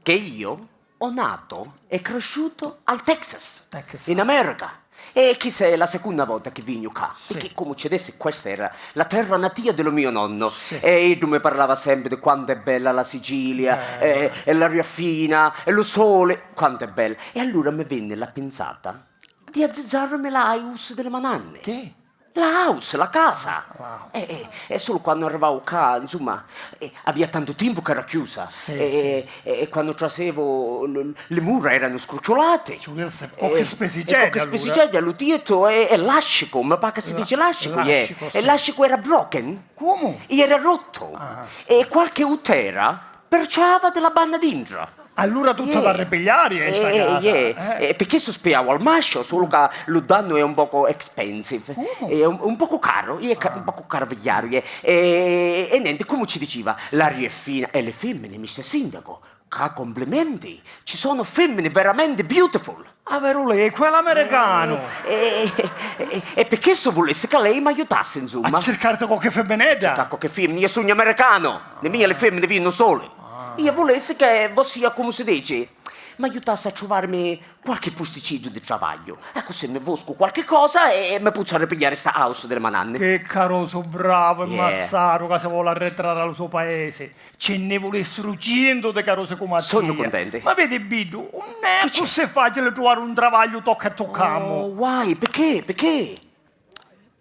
che io ho nato e cresciuto al Texas, Texas, in America. E chissa è la seconda volta che vignu ca, sì, picchì, comu ci dissi, questa era la terra natia di lu mio nonno. Sì. E iddu mi parlava sempre di quanto è bella la Sicilia, eh, e l'aria fina, e lu sole, quanto è bella. E allura mi vinni la pinsata di azzizzarmi la house di li me nanni. Che? La house, la casa. Wow. Eh, eh, e sulu quannu arrivau ca, insumma, eh, avia tantu timpu ca era chiusa. Sì, e, sì. E, e quannu trasevu, l-, li mura eranu scrucciulati. Ci vulia cocchi spesicedda, allura. Cocchi spesicedda, lu tiettu e, e l'ascicu, mi pari ca si dici l'ascicu, iè. L'ascicu, sì. E l'ascicu era broken. Comu? Era rottu. Ah. E qualchi uttera perciava di la banna dintra. Allura tutta t'arripigliari, eh, sta casa, eh. E picchì su spiau al masciu, sulu ca lu dannu è un poco expensive. Comu? È un, un poco caro, è ca-, un poco caro, vigghiaru, è. E, e nenti, comu ci diciva, l'aria è fina, e li fimmini, mister Sindaco, ca complimenti, ci sono femmini veramente beautiful. Averu lei, quell'americanu! Eh, eh, eh, eh, e picchì su vulissi ca lei m'aiutassi, insumma. A circarti qualche femminedda? Circari qualche fimmina, io sugnu americanu, ni mia li fimmini vinnu soli. Ah. Io vulissi che vossia, comu si dici, m'aiutassi a truvarmi qualche pusticiddu di travagghiu, accussì mi voscu qualche cosa e, e mi pozzu arripigghiari sta house di li me nanni. Che carusu bravu e massaru ca si voli arretrari a lu so paesi. Ci nni vulissiru cientu di carusi comu a tia. Sugnu cuntenti. Ma vidi, Biddu, 'un è accussì facili truvari un travagghiu tocca e tuccamu. Oh, why? Picchì? Picchì?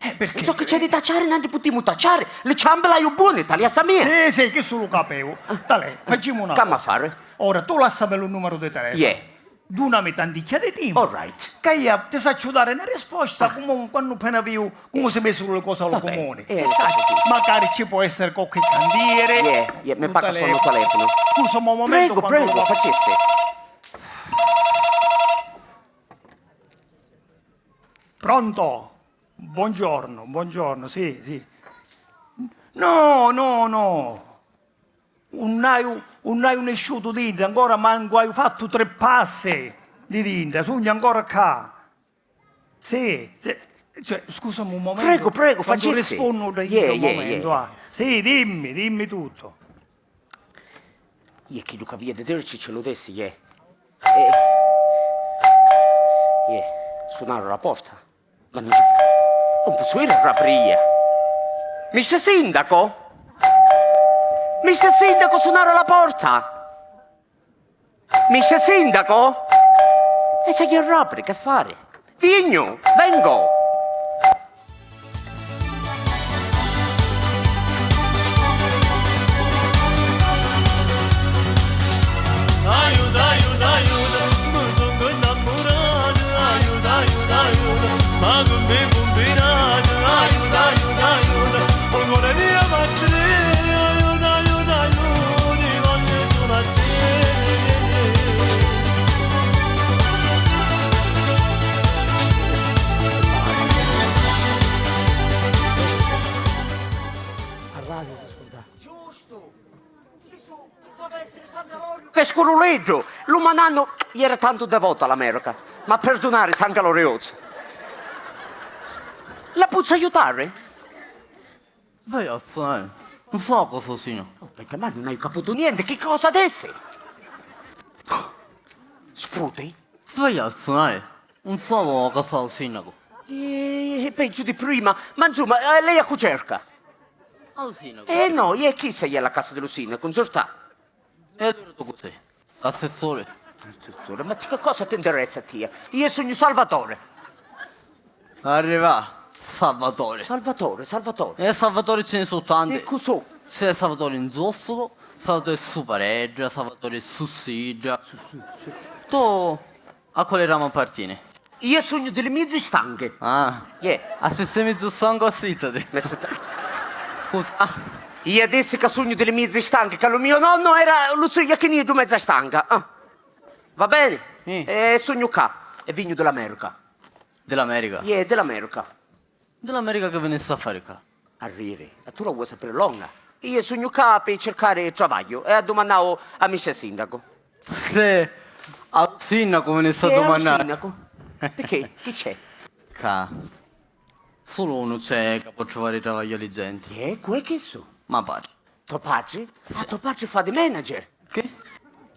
Eh, perché? Zocchi c'è di tacciari, nanti putimu tacciari. Li ciampi l'haiu buni, taliassa mia. Sì, sì, chissu lu capivu. Talè, facimu una cosa. C'amma fari? Ora, tu lassami lu numeru di telefonu. Yeah. Dunami tanticchia di timpu. All right. Ca ia ti sacciu dari na risposta, comu quannu appena viu comu si mesuru li cosi a lu cumuni. Eh, chi sacciu, macari ci pò essiri cocchi cantieri. Yeah, yeah, mi pacca sonu u telefonu. Scusa un mumentu. Prego, prego, facissi. Pronto? Buongiorno, buongiorno, sì, sì. No, no, no. Unn'haiu, unn'haiu nisciutu dintra, ancora mancu haiu fattu tri passi di dintra, sugnu ancora ccà. Sì, sì, cioè, scusami un momento. Prego, prego, facissi. Risponnu da un momento, ah. Sì, dimmi, dimmi tutto. Iè, chiddu ca avia di dirci ci lu dissi, iè. Eh, iè, sunari a la porta. Ma nun ci, nun pozzu iri a rapri ia. Mister Sindaco? Mister Sindaco, sunari a la porta! Mister Sindaco? E c'è chi rapri, che fari? Vignu, vengo! Aiuta, aiuta, aiuta, mi songu nnammuratu, aiuta, aiuta, aiuta, ma cu mi cumbinatu, aiuta, aiuta, aiuta, u core mio matri, aiuta, aiuta, aiuta, ti voglio sulu a te. A radio si ascolta. Giustu! Chi su, chi su deve essiri San Caloriu? Pi scuruliddu! Lu manannu iera tantu devotu a l'America. Ma pirdunari, San Caloriuzzu! La puzzu aiutari? Vai a fari. Nun fa cosa, Sina. Oh, perché ma nun haiu caputu nienti, chi cosa dissi? Sputi? Vai a fari. Nun fa cosa, Sinacu. Eh, è peggio di prima, ma insomma, eh, lei a cu cerca? Al sindaco. Eh no, e chissa è la casa di lu sindacu, nun si sta. E allura tu cos'è? Assessore? Assessore, ma che cosa ti interessa a tia? Io sugnu Salvatore. Arriva, Salvatore. Salvatore, Salvatore. E Salvatore ce ne sono tanti. E cos'è? C'è Salvatore in Zossulo, Salvatore Suparedda, Salvatore Sussidda. Tu A quali ramu appartieni? Io sugnu di li mizi stanghi. Ah. Yeah. A sistemi zu songu assitati. Scusa. Io dissi ca sugnu di li mizi stanghi, ca lu mio nonnu era lu zu Iachiniddu mezza stanga. Ah. Va bene? Eh. E sugnu ccà. E vignu di l'America. Di l'America? Yeah, di l'America. Di l'America chi vinissi a fari ccà? A riri, e tu la vuoi sapere longa? Io sugnu ccà pi circari travagghiu e addumannau a Mister Sindaco. Sì, al sindacu vinissi a dumannari. Sì, al sindaco. Perché? Chi c'è? Ccà. Sulu unu c'è ca pò truvari travagghiu a li genti. Chi è? Cu è chissu? Ma pari. To patri? Ah, to patri fa di manager. Chi?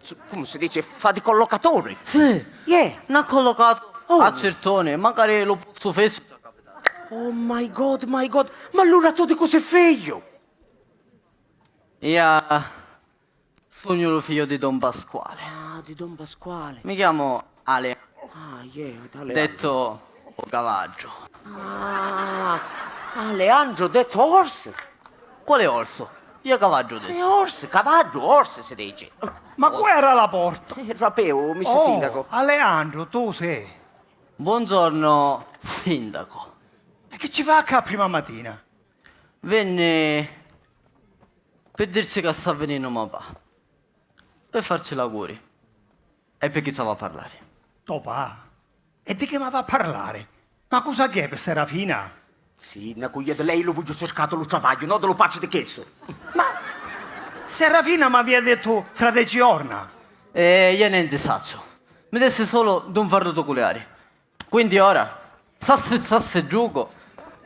Su-, comu si dici? Fa di collocaturi. Sì. Yeah. N'ha collocatu a cirtuni, macari lu pozzu fissu ci ha capitatu. Oh my God, my God. Ma allura tu di cu si figliu? Ia sugnu lu figliu di Don Pasquale. Ah, di Don Pasquale. Mi chiamu Ale. Ah, yeah, Aleandro. Detto o Cavaddu. Ah, Aleandro detto Orsi. Quale orsu? Io Cavaddu dissi. E Orsi, Cavaddu, Orsi si dici. Ma cu era a la porta? Eh, rapevu, Mister Sindaco. Oh, Aleandro, tu sei. Buongiorno, sindaco. E chi ci fa ccà prima matina? Vinni pi dirci ca sta vininnu ma va. Pi farci l'auguri. E picchì ci havi a parlari? To pa? E di chi m'havi a parlari? Ma cosa c'è pi Serafina? Sinnacu, iu di lei lu vogghiu circatu lu travagghiu, no di lu patri di chizzu. Ma Serafina m'avia dettu fra deci jorna. E iu nenti sacciu. Mi dissi sulu d'un farlu tuculiari. Quindi ora, sassi sassi giucu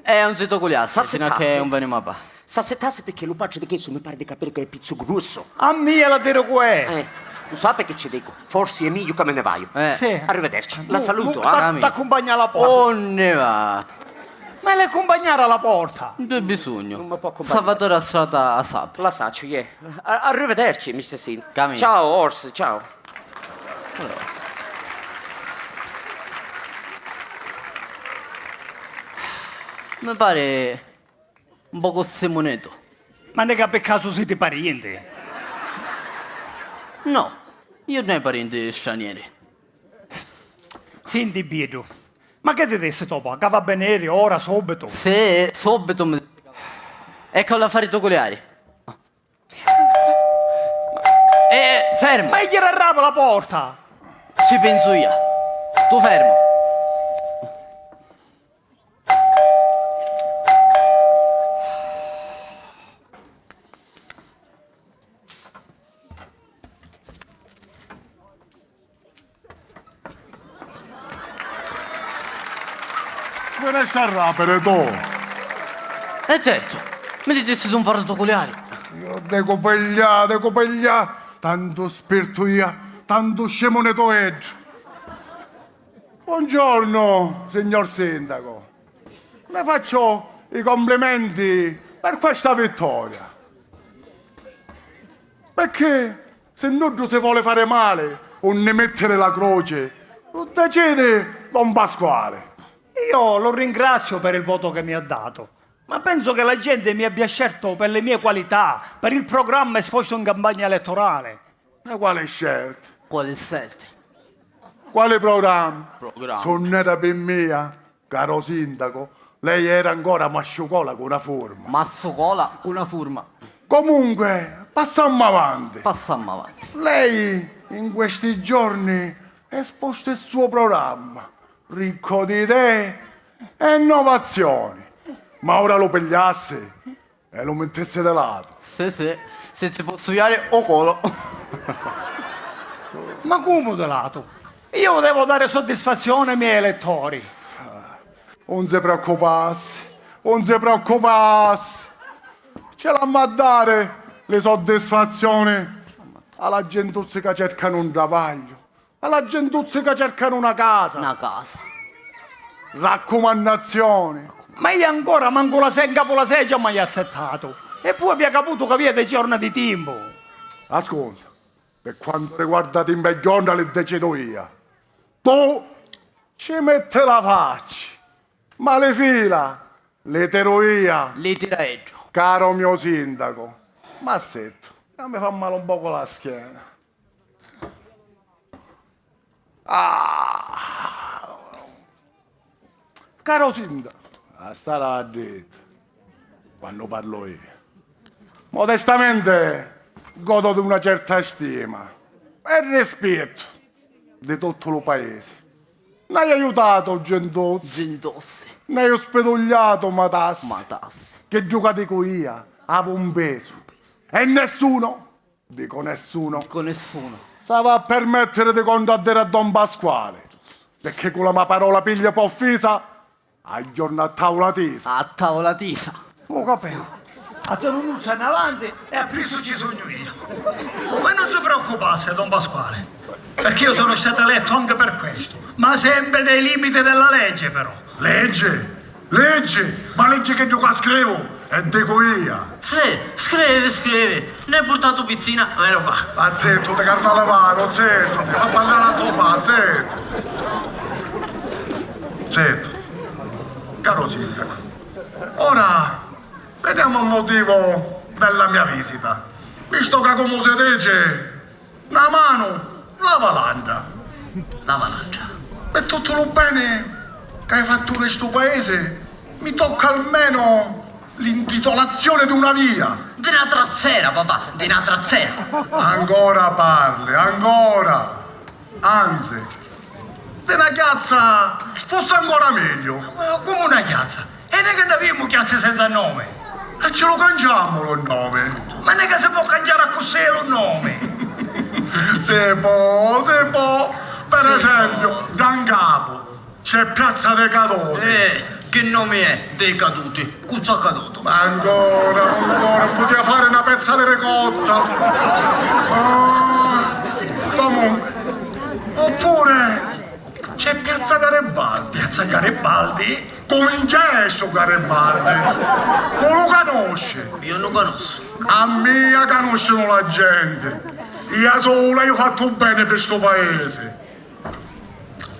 e un zitu culiassi, sinu a che un veni mapà. Sassittassi picchì lu patri di chizzu mi pari di capiri ca è pizzu grussu. A mia la diri cu è! Eh, lu sapi chi ci dicu? Forsi è migliu ca mi ni vaiu. Eh. Sì. Arrivederci. La salutu, eh. T'accumpagna a la porta. Unni va? Ma l'hai cumpagnari a la porta? Nun c'è bisognu. Nun mi può accumpagnari. Salvatore a strata a sapi. La sacciu, iè. A-, arrivederci, mister Sin. Camina. Ciao, Ors, ciao. Allora. Mi pari un pocu Simunetu. Ma nica pi casu siti parienti? No, iu nn'haiu parienti stranieri. Sinti, Bieddu, ma chi ti dissi Topa? Ca va beniri ora, subitu? Sì, subitu mi dissi ca va beniri. Eccu l'affari tuculiari. Eh, fermu! Ma chi arrapa la porta? Ci pensu io. Tu fermu. Chi ni sta rapiri tu? E certu, mi dicissi d'un farlu tuculiari. Iu decu piglià, decu piglià, tantu spirtu iu, tantu scimuni tu iddu. Buongiorno, signor sindaco. Le faccio i complimenti per questa vittoria. Perché se nuddu si voli fari mali, unni mittiri la croci, lu decidi don Pasquali. Io lo ringrazio per il voto che mi ha dato, ma penso che la gente mi abbia scelto per le mie qualità, per il programma esposto in campagna elettorale. Ma quali scelti? Quali scelti? Quali programmi? Programmi. Sunneta pi mia, caro sindaco, lei era ancora masciucola cu na furma. Massucola cu na furma. Comunque, passammu avanti. Passammu avanti. Lei in questi giorni ha esposto il suo programma, ricco di idee e innovazioni. Ma ora lo pigliassi e lu mittissi di latu. Sì, sì, si ci pò suiari o colo. Ma comu di latu? Io devo dare soddisfazione ai miei elettori. Un si preoccupassi, un si preoccupassi. Ci l'amma a dari li soddisfazioni a la gentuzzi ca cercanu un travagliu. A la gentuzzi ca cercanu na casa. Na casa. Raccumannazioni. Ma io ancora mancu la se-, ncapu la seggia m'haiu assettatu. E pui avia caputu ca avia deci jorna di timpu. Ascolta, pi quantu riguarda timpu e jorna li decidu io. Tu ci metti la facci, ma li fila li tiru io. Li tira iddu. Caro mio sindaco, m'assettu, ca mi fa mali un pocu la schiena. Ah! Caro sindaco, a stari addritu quannu parlu io. Modestamenti godo di una certa stima e rispettu di tuttu lu paesi. N'haiu aiutatu gentuzzi. Gentuzzi. N'haiu spidugliatu matassi. Matassi. Chiddu ca dicu io havi un pesu. E nessuno, dico nessuno, dico nessuno, s'havi a permettiri di cuntraddiri a don Pasquali, picchì cu la ma parola piglia p'offisa, a jorna a tavula tisa. A tavula tisa. Ho capito. A Tonunuzza in avanti e apprisso ci sugnu io. Ma non si preoccupassi, don Pasquale, perché io sono stato eletto anche per questo, ma sempre nei limiti della legge, però. Legge? Legge? Ma legge chiddu ca scrivu e dicu io. Sì, scrivi, scrivi. N'hai purtatu pizzina, veru qua. Ma zittu, ti carnale varu, zittu, ti fa parrari a to pa, zittu. Zittu. Caro sindaco, ora veniamo al motivo della mia visita. Visto ca, comu si dici, na manu lava l'antra. Lava l'antra. Pi tuttu lu beni ca hai fattu ri stu paisi, mi tocca almenu l'intitolazione di una via. Di na trazzera, papà, di na trazzera. Ancora parli, ancora. Anzi, di na chiazza fussi ancora megghiu. Ma comu na chiazza? E nica nn'avìamu chiazzi senza nomi? E ci lu canciammu lu nomi. Ma nica si pò canciari accussì lu nomi? Si pò, si pò. Per esempiu, dda 'ncapu c'è Piazza dei Caduti. Eh, chi nomi è? Dei Caduti? Cu ci ha cadutu? Ma ancora, ancora, 'un putia fari na pezza di ricotta. Ah, comunque, oppure c'è Piazza Garibaldi. Piazza Garibaldi? Cu minchia è stu Garibaldi? Cu lu canusci? Io nu canussu. A mia canuscinu la genti. Ia sulu haiu fattu beni pi stu paisi.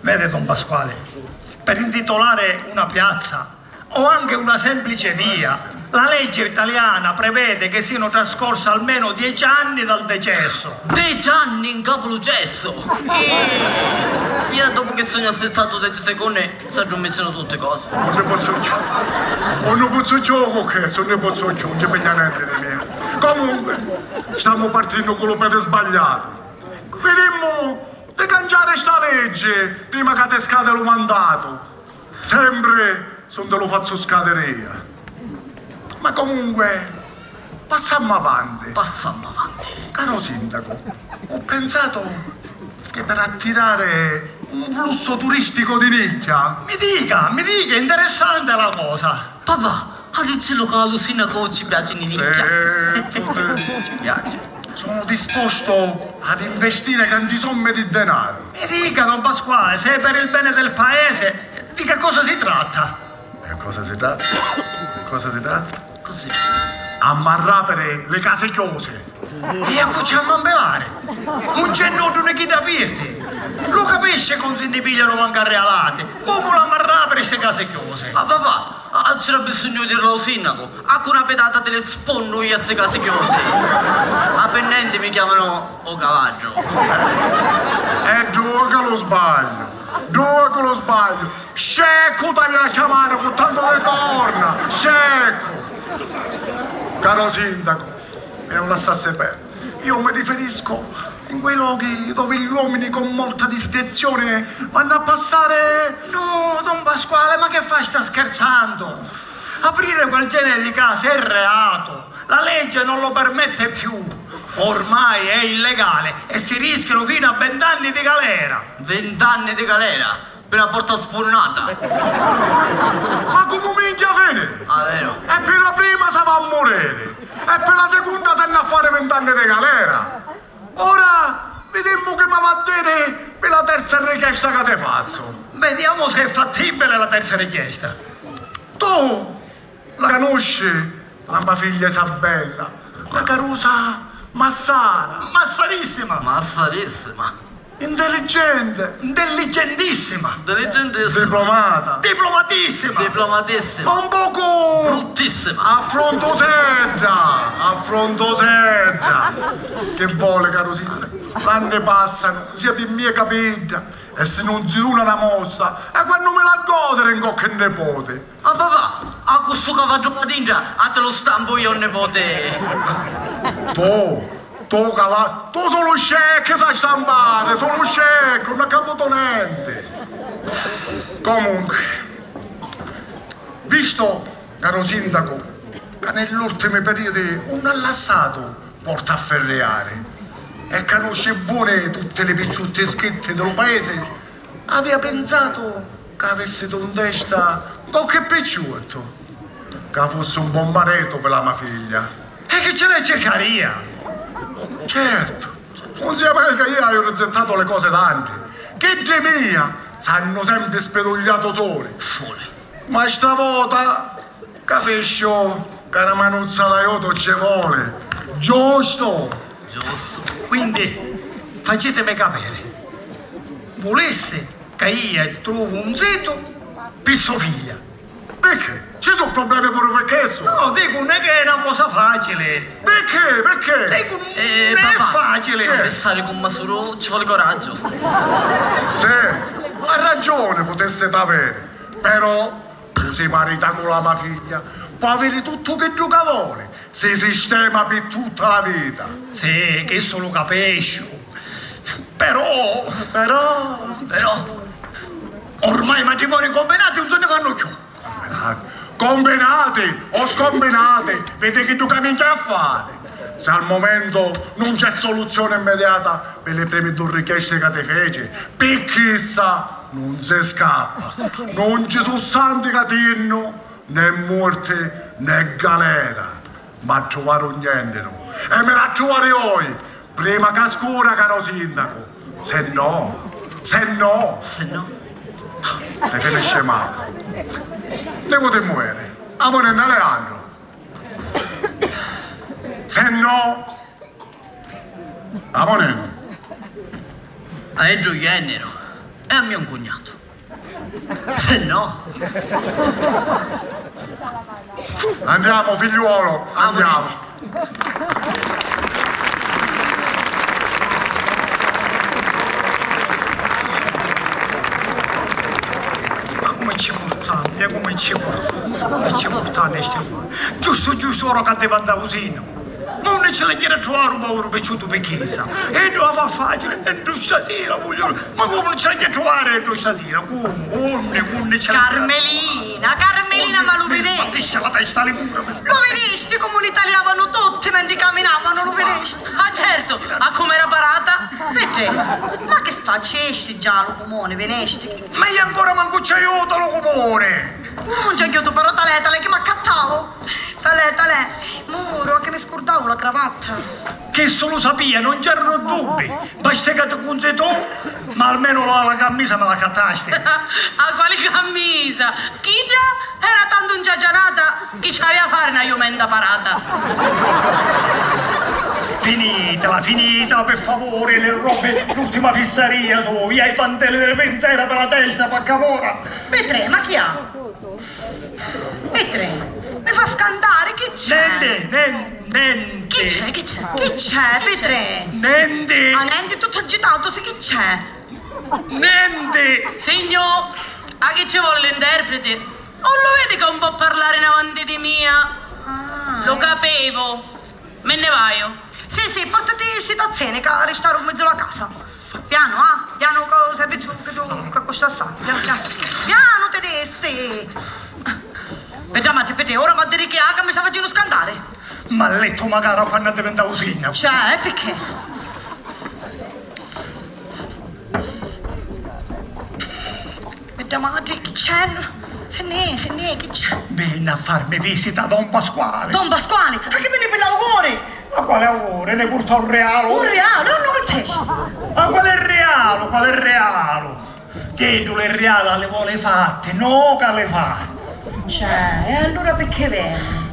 Vede, don Pasquale, per intitolare una piazza O anche una semplice via. La legge italiana prevede che siano trascorsi almeno dieci anni dal decesso. Deci anni ncapu lu cessu! Iii! Iu dopu chi sugnu assizzatu deci secunni s'addurmissinu tutti cosi. Nun ni pozzu cchiù. Nun ni pozzu cchiù cu chissu, nun ni pozzu cchiù, nun ci pigghia nenti di mia. Comunque, stamu partinnu cu lu pedi sbagliatu. Vidimmu di canciari sta leggi prima ca ti scadi lu mandatu. Sempri s'un ti lu fazzu scadiri iu. Ma comunque, passammu avanti. Passammu avanti. Caro sindacu, ho pensato che per attirare un flusso turistico di nicchia. Mi dica, mi dica, interessante la cosa. Papà, a dicillu ca a lu sindacu ci piaci ni nicchia. Sì, tutti. Ci piaci. Sono disposto ad investire grandi somme di denaro. Mi dica, don Pasquale, se è per il bene del paese, di che cosa si tratta? E cosa si tratta? Cosa si tratta? Così. Ammarrapere le case chiuse. E a cu ci ammu a mbilari? Nun c'è nuddu ni chiddi aperti. Lu capisci ca 'un si nni piglianu mancu arrialati. Comu l'ammarraperi sti case chiuse? Ma papà, a, a c'era bisognu di dirlo al sindaco. A cu na pitata ti li sponnu io a sti casi chiusi. A pinnenti mi chiamano o cavaddu. E due che lo sbaglio, due che lo sbaglio. Sceccu t'avia a chiamare cu tanto di corna, sceccu. Caro sindaco, e non lassassi perdere. Io mi riferisco in quei luoghi dove gli uomini con molta discrezione vanno a passare. No, don Pasquale, ma che fa, sta scherzando? Aprire quel genere di case è reato, la legge non lo permette più. Ormai è illegale e si rischiano fino a vent'anni di galera. Vent'anni di galera? Pi na porta sfurnata! Ma comu minchia fini? Ah, veru? E pi la prima s'ava a muriri, e pi la secunda s'hannu a fari vint'anni di galera. Ora vidimmu chi m'ava a diri pi la terza richiesta ca ti fazzu. Vediamo se è fattibile la terza richiesta. Tu La canusci la ma figlia Isabella, la carusa massara. Massarissima! Massarissima! Intelligente! Intelligentissima! Intelligentissima! Diplomata! Diplomatissima! Diplomatissima! Un pocu bruttissima! Affrontusedda! Affrontusedda! Chi voli, caru signore? L'anni passanu, sia pi mia ca pi idda, e si nun si duna na mossa, e quannu mi la godiri ncocchi nipoti? Ma papà, a cu stu cavaddu ca dintra a ti lu stampu io, nipoti! Tu, tu cava-, tu sulu scecchi sa stampari, sulu scecchi, nun ha caputu nenti. Comunque, visto, caro sindaco, ca nell'ultimi periodi nun ha lassatu porta a firriari e canusci buni tutti li picciutti scritti di lu paisi, avia pinsatu ca avissitu 'n testa qualchi picciottu, ca fussi un bon maritu pi la ma figlia. E chi ci l'è circaria? Certu, un sia mai ca io haiu rizittatu li cosi d'antri, chiddi mia s'hannu sempri spidugliatu suli. Suli. Ma sta vota capisciu ca na manuzza d'aiutu ci voli, giustu? Giustu. Quindi, facitemi capiri, vulissi ca io trovu un zitu pi so figlia? Picchì? Ci su' problemi puru pi chissu? No, dicu, nun è ca è na cosa facili. Picchì? Picchì? Dicu, eh, nun è papà, facili. Pi stari cu masuru ci voli coraggiu. Sì, ha ragiuni putissiti aviri, però cu si marita cu la ma figlia, po' aviri tuttu chiddu ca voli, si sistema pi tutta la vita. Sì, chissu lu capisciu. Però, però, però, ormai matrimoni cumbinati nun si nni fannu cchiù. Cumbinati, cumbinati o scumbinati, vidi chiddu ca minchia a fari. Se al mumentu nun c'è soluzioni immediata pi li primi du richiesti ca ti feci, pi chissa nun si scappa. Nun ci su' santi ca tinnu né morti né galera. M'ha truvaru un jenniru e mi l'ha truvari oi, prima ca scura, caro sindacu, se no, se no, se no, ti finisci mali. Ni putimmu viri, amuninni Aleandru, se no, amuninni. A iddu jenniru e a mio un cugnatu. Se no. Andiamo, figliuolo, andiamo. Ma come ci portano? E come ci portano? Come ci portano sti qua? Giusto, giusto ora che addiventavo sindaco. Ma unni ci l'haiu a truvari un poveru picciutu pi chissa? E iddu la fa facili, e iddu stasira, vogghiu, ma comu ci l'haiu a truvari iddu stasira? Comu? Unni, unni ci l'haiu a truvari? Carmelina, Carmelina, ma lu vidisti? Sbattisse la testa, li pure. Lu vidisti comu li taliavanu tutti mentri caminavanu, lu vidisti? Ah, certu, a comu era parata? Vedi, ma chi facisti già lu cumuni, vidisti? Ma iu ancora mancu ci haiu jutu lu cumuni! Nun ci haiu jutu, però talè, talè chi m'accattau! Talè, talè, muru, che mi scurdau la cravatta. Chissu lu sapia, non c'erano dubbi. Basta che ti cunzi tu, ma almenu la, la cammisa me l'accattasti. A quali cammisa? Chidda era tantu ngiagianata chi ci avia a fari na jumenta parata. Finitela, finitela, per favore, le robe, l'ultima fissaria, so, via i panteli delle pensiera per la testa, paccamora. Petrè, ma chi ha? Petrè, mi fa scantari, chi c'è? Nenti, nen-, nenti. Chi c'è, chi c'è? Chi c'è, Petrè? Nenti. Ah, nenti, tuttu agitatu, sì, chi c'è? Nenti. Signò, a chi ci voli l'interprete? Non lo vedi che non può parlare in avanti di mia? Ah, lo capevo. Me nni vaiu. Sì, sì, portati sti tazzini ca ristaru 'n mezzu la casa. Pianu, ah, pianu ca u serviziu chi tu, ca costa assai. Pianu, pianu. Pianu ti dissi! Bedda matri, Petrè, ora m'ha diri chi ha ca mi sta facinu scantari. M'ha lettu macari quannu addivintau sinnacu. Cioè, e picchì? Bedda matri, chi c'è? Si nni è, si nni è, chi c'è? Vinni a farmi visita don Pasquali. Don Pasquali? A chi vinni pi l'auguri? Ma quali auguri? Ni purtò un rialu. Un rialu? E unni lu mittesti? Ma quali rialu? Quali rialu? Chiddu li riali li voli fatti, no ca li fa. Cioè, e allura picchì vinni?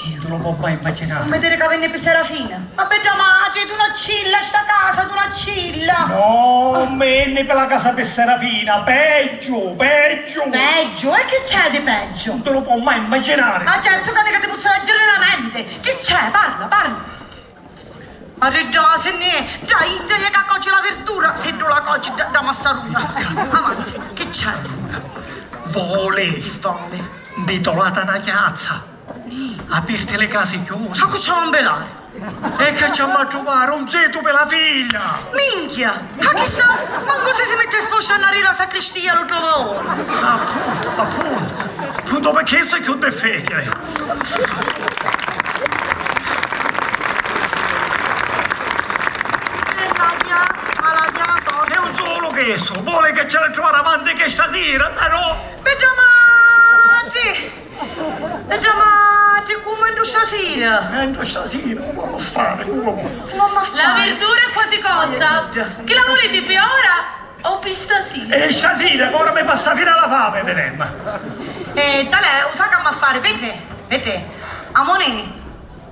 Nun ti lu pò mai immaginari. Nun mi diri ca vinni pi Serafina? Ma bedda matri, dunaccilla, sta casa, dunaccilla! No, nun vinni pi la casa pi Serafina, peggiu, peggiu! Peggiu? E chi c'è di peggiu? Nun ti lu pò mai immaginari! Ma certu ca ti pozzu leggiri la menti! Chi c'è? Parla, parla! Arriddò, si nni è, dda intra è ca coci la virdura, siddu la coci dda, dda massaruna. Avanti, chi c'è? Voli. Voli. Ntitulata na chiazza. Apirti li casi chiusi. Ma cu ci hava a mbilari? E ca ci hava a truvari un zitu pi la figlia. Minchia! Ma chissà, mancu si si metti a spusciannari la sacristia lu trova ora. Appuntu, appuntu. Appuntu picchì è chiù difficili. E l'aria, ma l'aria forti. E un sulu chissu, voli ca ci la truvari avanti chista sira, se no. Bedda matri! Bedda matri, comu entru stasira? Entru stasira, comu amu a fari, comu? Comu amu a fari? La virdura è quasi cotta. Chi la vuliti pi ora? O pi stasira? E stasira, ca ora mi passa fina la fami, videmu. E talè, u sa' c'amu a fari, Petrè? Petrè, amunì,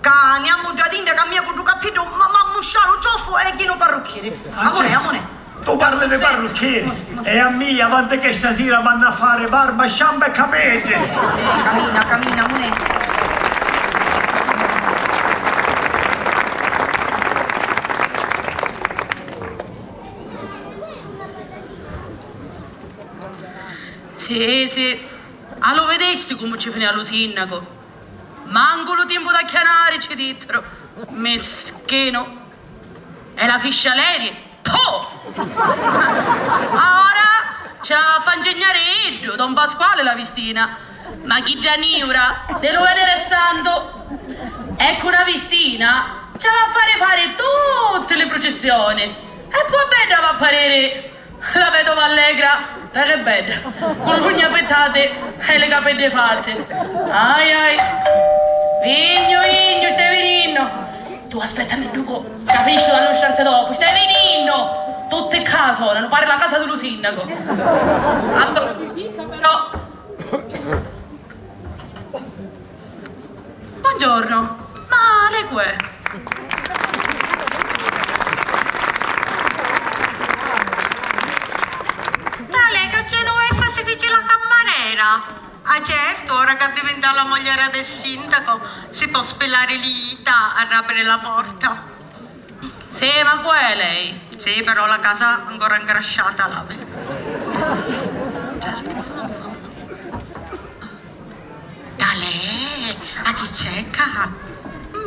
ca niamu dda dintra ca mia cu ddu cappiddu ma, m'ammuscia lu cioffu e jinu parruccheri. Amunì, amunì. Tu parli di parruccheri e a mia, avanti chista sira, m'hannu a fari barba, sciampa e capiddi. Sì, camina, camina, amunì. Sì, sì. A lu vidisti comu ci finiu a lu sinnacu? Mancu lu timpu d'acchianari ci dittiru. Mischinu. E la fiscialeria? Puh! Ora ci a fa ngignari iddu, don Pasquali, la vistina. Ma chidda niura di lu Veneri Santu. E cu na vistina ci a fa fari fari tutti li prucissioni. E poi bedda va a pariri. La vedova allegra, ta che bedda, cu l'ugna pittati e li capiddi fatti. Ai, ai. Vignu, vignu, stai vininnu. Tu aspettami ddu cu, ca finisciu d'allusciarsi dopu. Stai vininnu. Tutti ccà sonanu, pari la casa di lu sinnacu. Addò, però. Buongiorno, ma lei cu è? Talè ca Genoveffa si dici la cammarera. Ah, certu, ora ca addivintà la mogliera del sindaco, si pò spilari li jita a rapiri la porta. Sì, ma cu è lei? Sì, però la casa ancora ingrasciata l'havi. Certu. Talè, a chi c'è ccà?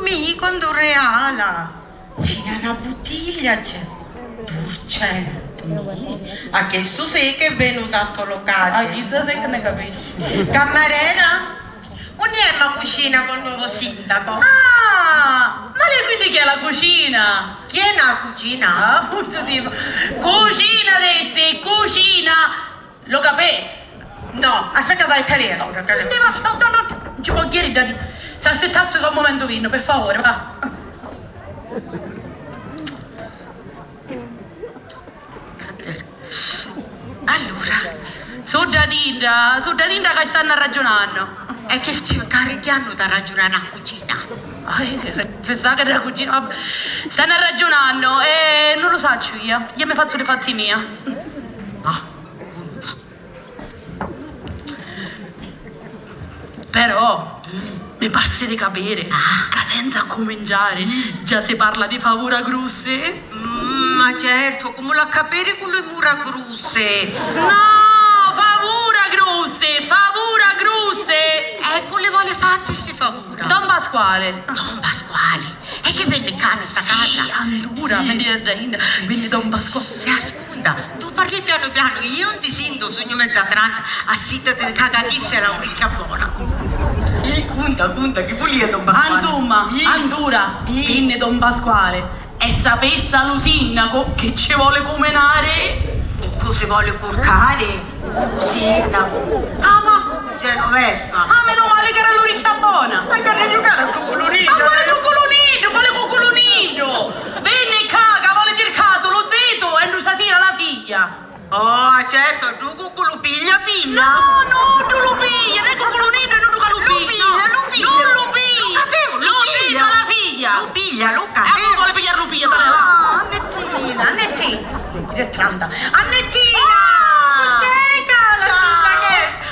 Mi quantu reala! Fina na buttiglia c'è. Durcè. A chistu sì che venu tanto locati. A chissa sì che ne capisci. Cammarera? Unni è ma cucina col nuovo sindaco? Ah, ma lei quindi chi è la cucina? Chi è na cucina? Ah, forse sì. Cucina, dissi, cucina! Lo capè? No, aspetta, vai, Talè, allora. Che ne va, no, no, no, non ci può dire, dati. S'assittasse un momento vino, per favore, va. Allora, sudda dinda, sudda dinda ca stannu raggiunannu. E che ci carichiannu da raggiunare a cucina? Ai, pensava che era cucina, vabbè. Stannu raggiunannu e non lo saccio io, io mi faccio i fatti mia. Ah, uno fa. Però mi parsi di capiri ca senza accuminciari già si parla di favura grussi. Mm, ma certu, comu l'ha capiri cu li mura grussi? No, favura grussi, favura grussi! E cu li voli fatti sti favura? Don Pasquale. Don Pasquale? E chi vinni ccà nni sta casa? Sì, andura, vinni da inda, vinni Don Pasquale. Si ascunta, tu parli pianu pianu, io non ti sintu, sugnu mezza tranta, assittati ca chissi è la uricchia bona. Ih, cunta, cunta, chi vulia Don Pasquale? Insomma, andura, vinni Don Pasquale e sapessa lu sinnacu chi ci voli cuminari? Cu si voli curcari? Lu sinnacu? Ah, ma cu Genoveffa! Ah, meno male che era l'uricchia bona! Ma c'ha da jucari a cuculuniddu! Ma quali cuculuniddu? Quali cuculuniddu? Vinni ccà ca voli circatu lu zitu e stasira la figlia! Oh, certu, ddu cuculu piglia, piglia! No, no, ddu lu piglia, non è cuculuniddu, è nuddu ca lu piglia! Lu piglia, lu piglia! Non lu piglia! Lu capivu, lu piglia! Non la figlia! Lu piglia, lu capivu! E allora voli pigliari lu piglia, talè! Ah, Annettina, Annettina! Chi è tranta? Annettina! Oh, c'è cara! Ciao!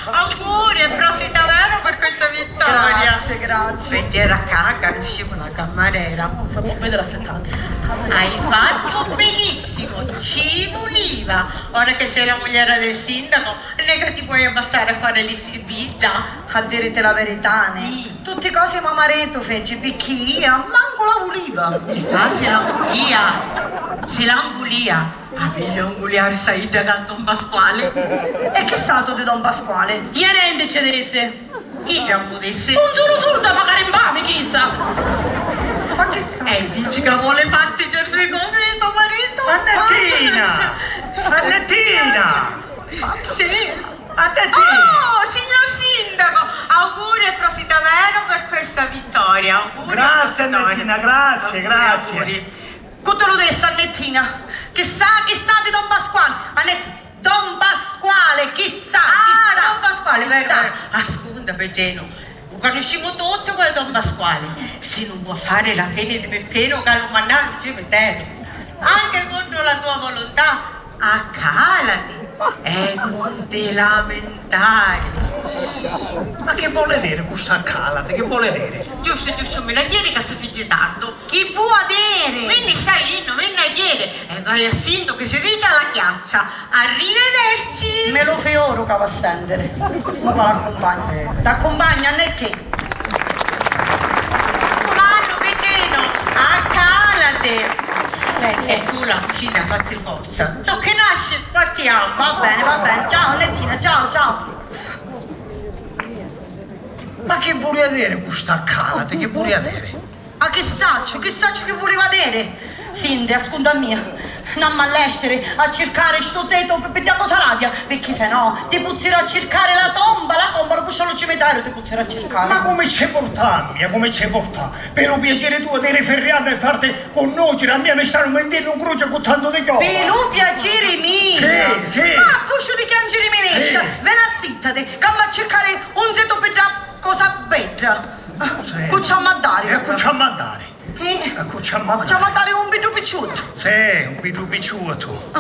Auguri e prosit davvero per questa vittoria! Grazie, grazie. Vedi, era ccà, canuscimu la cammarera. Sapete, l'assettate, l'assettate. Hai fatto benissimo, ci vuliva. Ora che sei la mugliera del sindaco, non è che ti puoi abbassare a fare l'esibita. A diriti la verità, nè? Tutti cosi ma maritu feci, picchì ia mancu la vuliva. Ti fa, si la vulia, si la vulia. A megghiu 'un culiari sta idda ca Don Pasquali. E chi satu di Don Pasquali? Ia nenti ci dissi. Idda 'un dissi. Un sulu surdu a pagari 'n pami, chissa! Ma chi satu? E dici ca voli fatti certi cosi di to maritu? Annettina! Annettina! Sì. Annettina! Oh, signor sindaco, auguri e prosit davvero per questa vittoria. Auguri e prosit davvero. Grazie, Annettina, grazie, grazie. Auguri, auguri. Cu ti lu dissi, Annettina? Chissà, chissà di Don Pasquale. Annetti, Don Pasquale, chissà, chissà. Ah, Don Pasquale, vero, vero. Ascunta, Peggenu, lu canuscimu tutti cu Don Pasquale. Si nun vò fari la fini di Pippinu ca lu mannau nni cimiteru. Anche contro la tua volontà, accalati e nun ti lamentari. Ma chi voli diri cu sta accalati? Chi voli diri? Giustu, giustu, mi la jiri ca si fici tardu. Chi vua diri? Vinni sta innu, vinni a jiri e vai a sintu chi si dici a la chiazza. Arrivederci! Mi lu fioru ca va a sentiri. Ma quali accumpagna? T'accumpagnu, Annetti. Cumannu, vicinu, accalati! Sì, sì. E tu la cucina fatti forza. Ciò che nasci, partiamo. Va bene, va bene. Ciao, Annettina, ciao, ciao. Ma chi vulia diri cu sta accalati? Chi vulia diri? Ma chi sacciu, chi sacciu chi vuliva diri? Sinti, ascunta a mia, n'ammu a lèstiri a circari stu zitu pi, pi dda cosa ladia, picchì se no ti puzziri a circari la tomba, la tomba, lu pusciu a lu cimiteru ti puzziri a circari. Ma comu ci purtà a mia, comu ci purtà? Pi lu piaciri tuo ti rifirriannu e farti cunnùciri, a mia mi stanu mintennu 'n cruci cu tantu di chiodi. Pi lu piaciri mia! Sì, sì. Ma pusciu di chianciri minestra, veni assittati, c'ammu a circari un zitu pi dda cosa bedda. Cu ci ammu a dari? E cu ci ammu a dari? Eh, e cu ci ammu a dari? Ci ammu a dari un biddu picciutu. Sì, un biddu picciutu.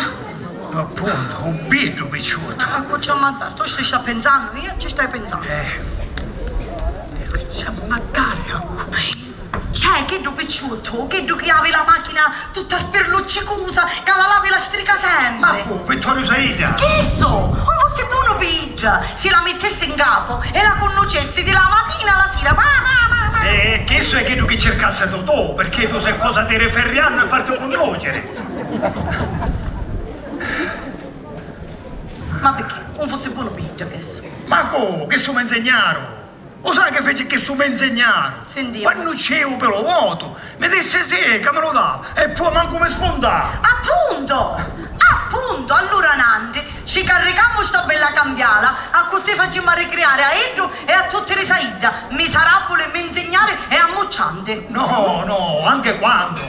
Appuntu, u biddu picciottu. Ma cu ci ammattari? Tu ci stai pensannu? Io ci stai pensannu. Eh. Ci ammattari a cu? C'è chiddu picciottu, chiddu chi havi la machina tutta spirluccicusa, ca la lavi e la strica sempri. Ma cu, Vittoriu Saidda? Chistu! Un fussi bonu pi idda, si la mittessi in capu e la cunnucessi di la matina a la sira. Ma, ma, ma, ma. Eh, chistu è chiddu chi circassi tu, tu, perché tu sei cosa ti riferriannu e farti cunnociri. Ma picchì? Un fussi bonu pi idda chistu? Ma cu, chistu mi nzignaru! U sai chi fici chistu mi nzignaru? Sentimu. Quannu ci iu pi lu votu, mi dissi sì, ca mi lu dava, e poi mancu mi spuntau. Appuntu! Appuntu! Allura nanti ci carricammu sta bella cambiala, accussì facimmu arricriari a iddu e a tutti li Saidda, misarabuli, mi nzignari e ammuccianti. No, no, anche quannu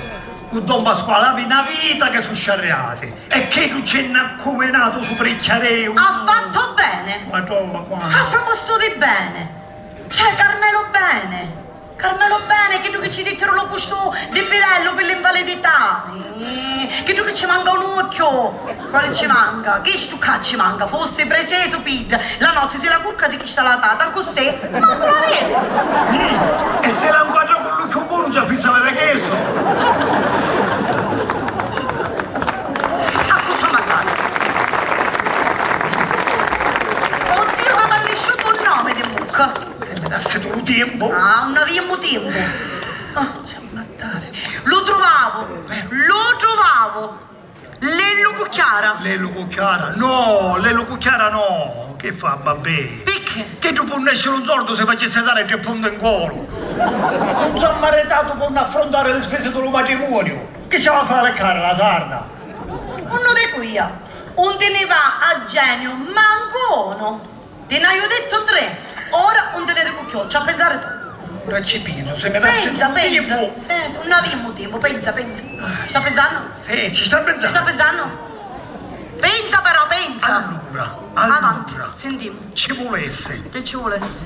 cu don Pasquali havi na vita chi su sciarriati. E chiddu ci nn'ha cuminatu supra i chiareu. Ha fattu bene. Ma trova quantu. A proposito di bene, c'è Carmelo Bene. Carmelo Bene, chiddu chi ci dittiru lu pustu di Pirellu pi l'invalidità. Eh, chiddu chi ci manca un occhiu. Quali ci manca? Chistu ccà ci manca, fussi precisu pidda. La notti si la curca di chista latata, accussì mancu la vidi. Eh, e si la nquadra cu l'occhiu bonu già pizza vede chistu. Accussì ammattari. Oddio, ca t'ha nisciutu un nomi di mucca. Se mi dassi tu lu tiempu. Ah, un aviemu tiempu. Ah, ci ammattari. Lu truvavu, lu truvavu. Lellu Cucchiara! Lellu Cucchiara? No, Lellu Cucchiara no! Chi fa, babbè? Picchì? Chiddu pu nesciri un sordu si facissi dari tri punti in colu. Un s'ha maritatu pu affruntari li spisi di lu matrimoniu. Chi ci havi a fari leccari la sarda? Unnu dicu ia, un ti ni va a geniu mancu unu. Ti n'haiu dittu tri, ora un ti ni dicu cchiù, ci ha pinsari tu. Ora ci pinsu, si mi dassi tu lu tiempu. Pensa, pensa. Sì, sì, un aviemu tiempu, pensa, pensa. Ci sta pinsannu? Sì, ci sta pinsannu. Ci sta pinsannu? Pensa però, pensa. Allura, allura. Avanti, sentimu. Ci vulessi. Chi ci vulessi?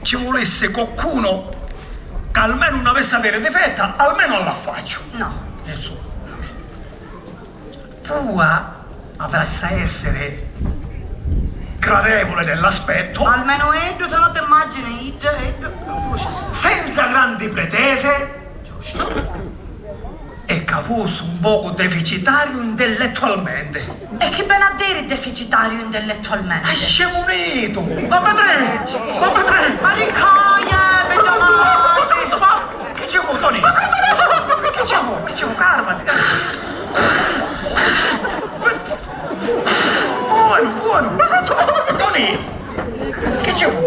Ci vulessi qualcunu ca almenu un avissi aviri difetta, almenu all'affacciu. No. Nessuno. Pua avissi a essiri gradevuli nell'aspettu. Almenu iddu, se no t'immagini iddu, iddu, un fusci. Senza grandi pretese. Giustu. E ca fussi un pocu deficitariu intellettualmenti. E chi veni a diri deficitariu intellettualmenti? A scemu nitu! Ma Petri! Ma Petri! Ma ricoglie, ma Petri! Chi ci fu, Toni? Chi ci fu? Chi ci fu? Calmati, calmati. Buonu, buonu. Toni, chi ci fu?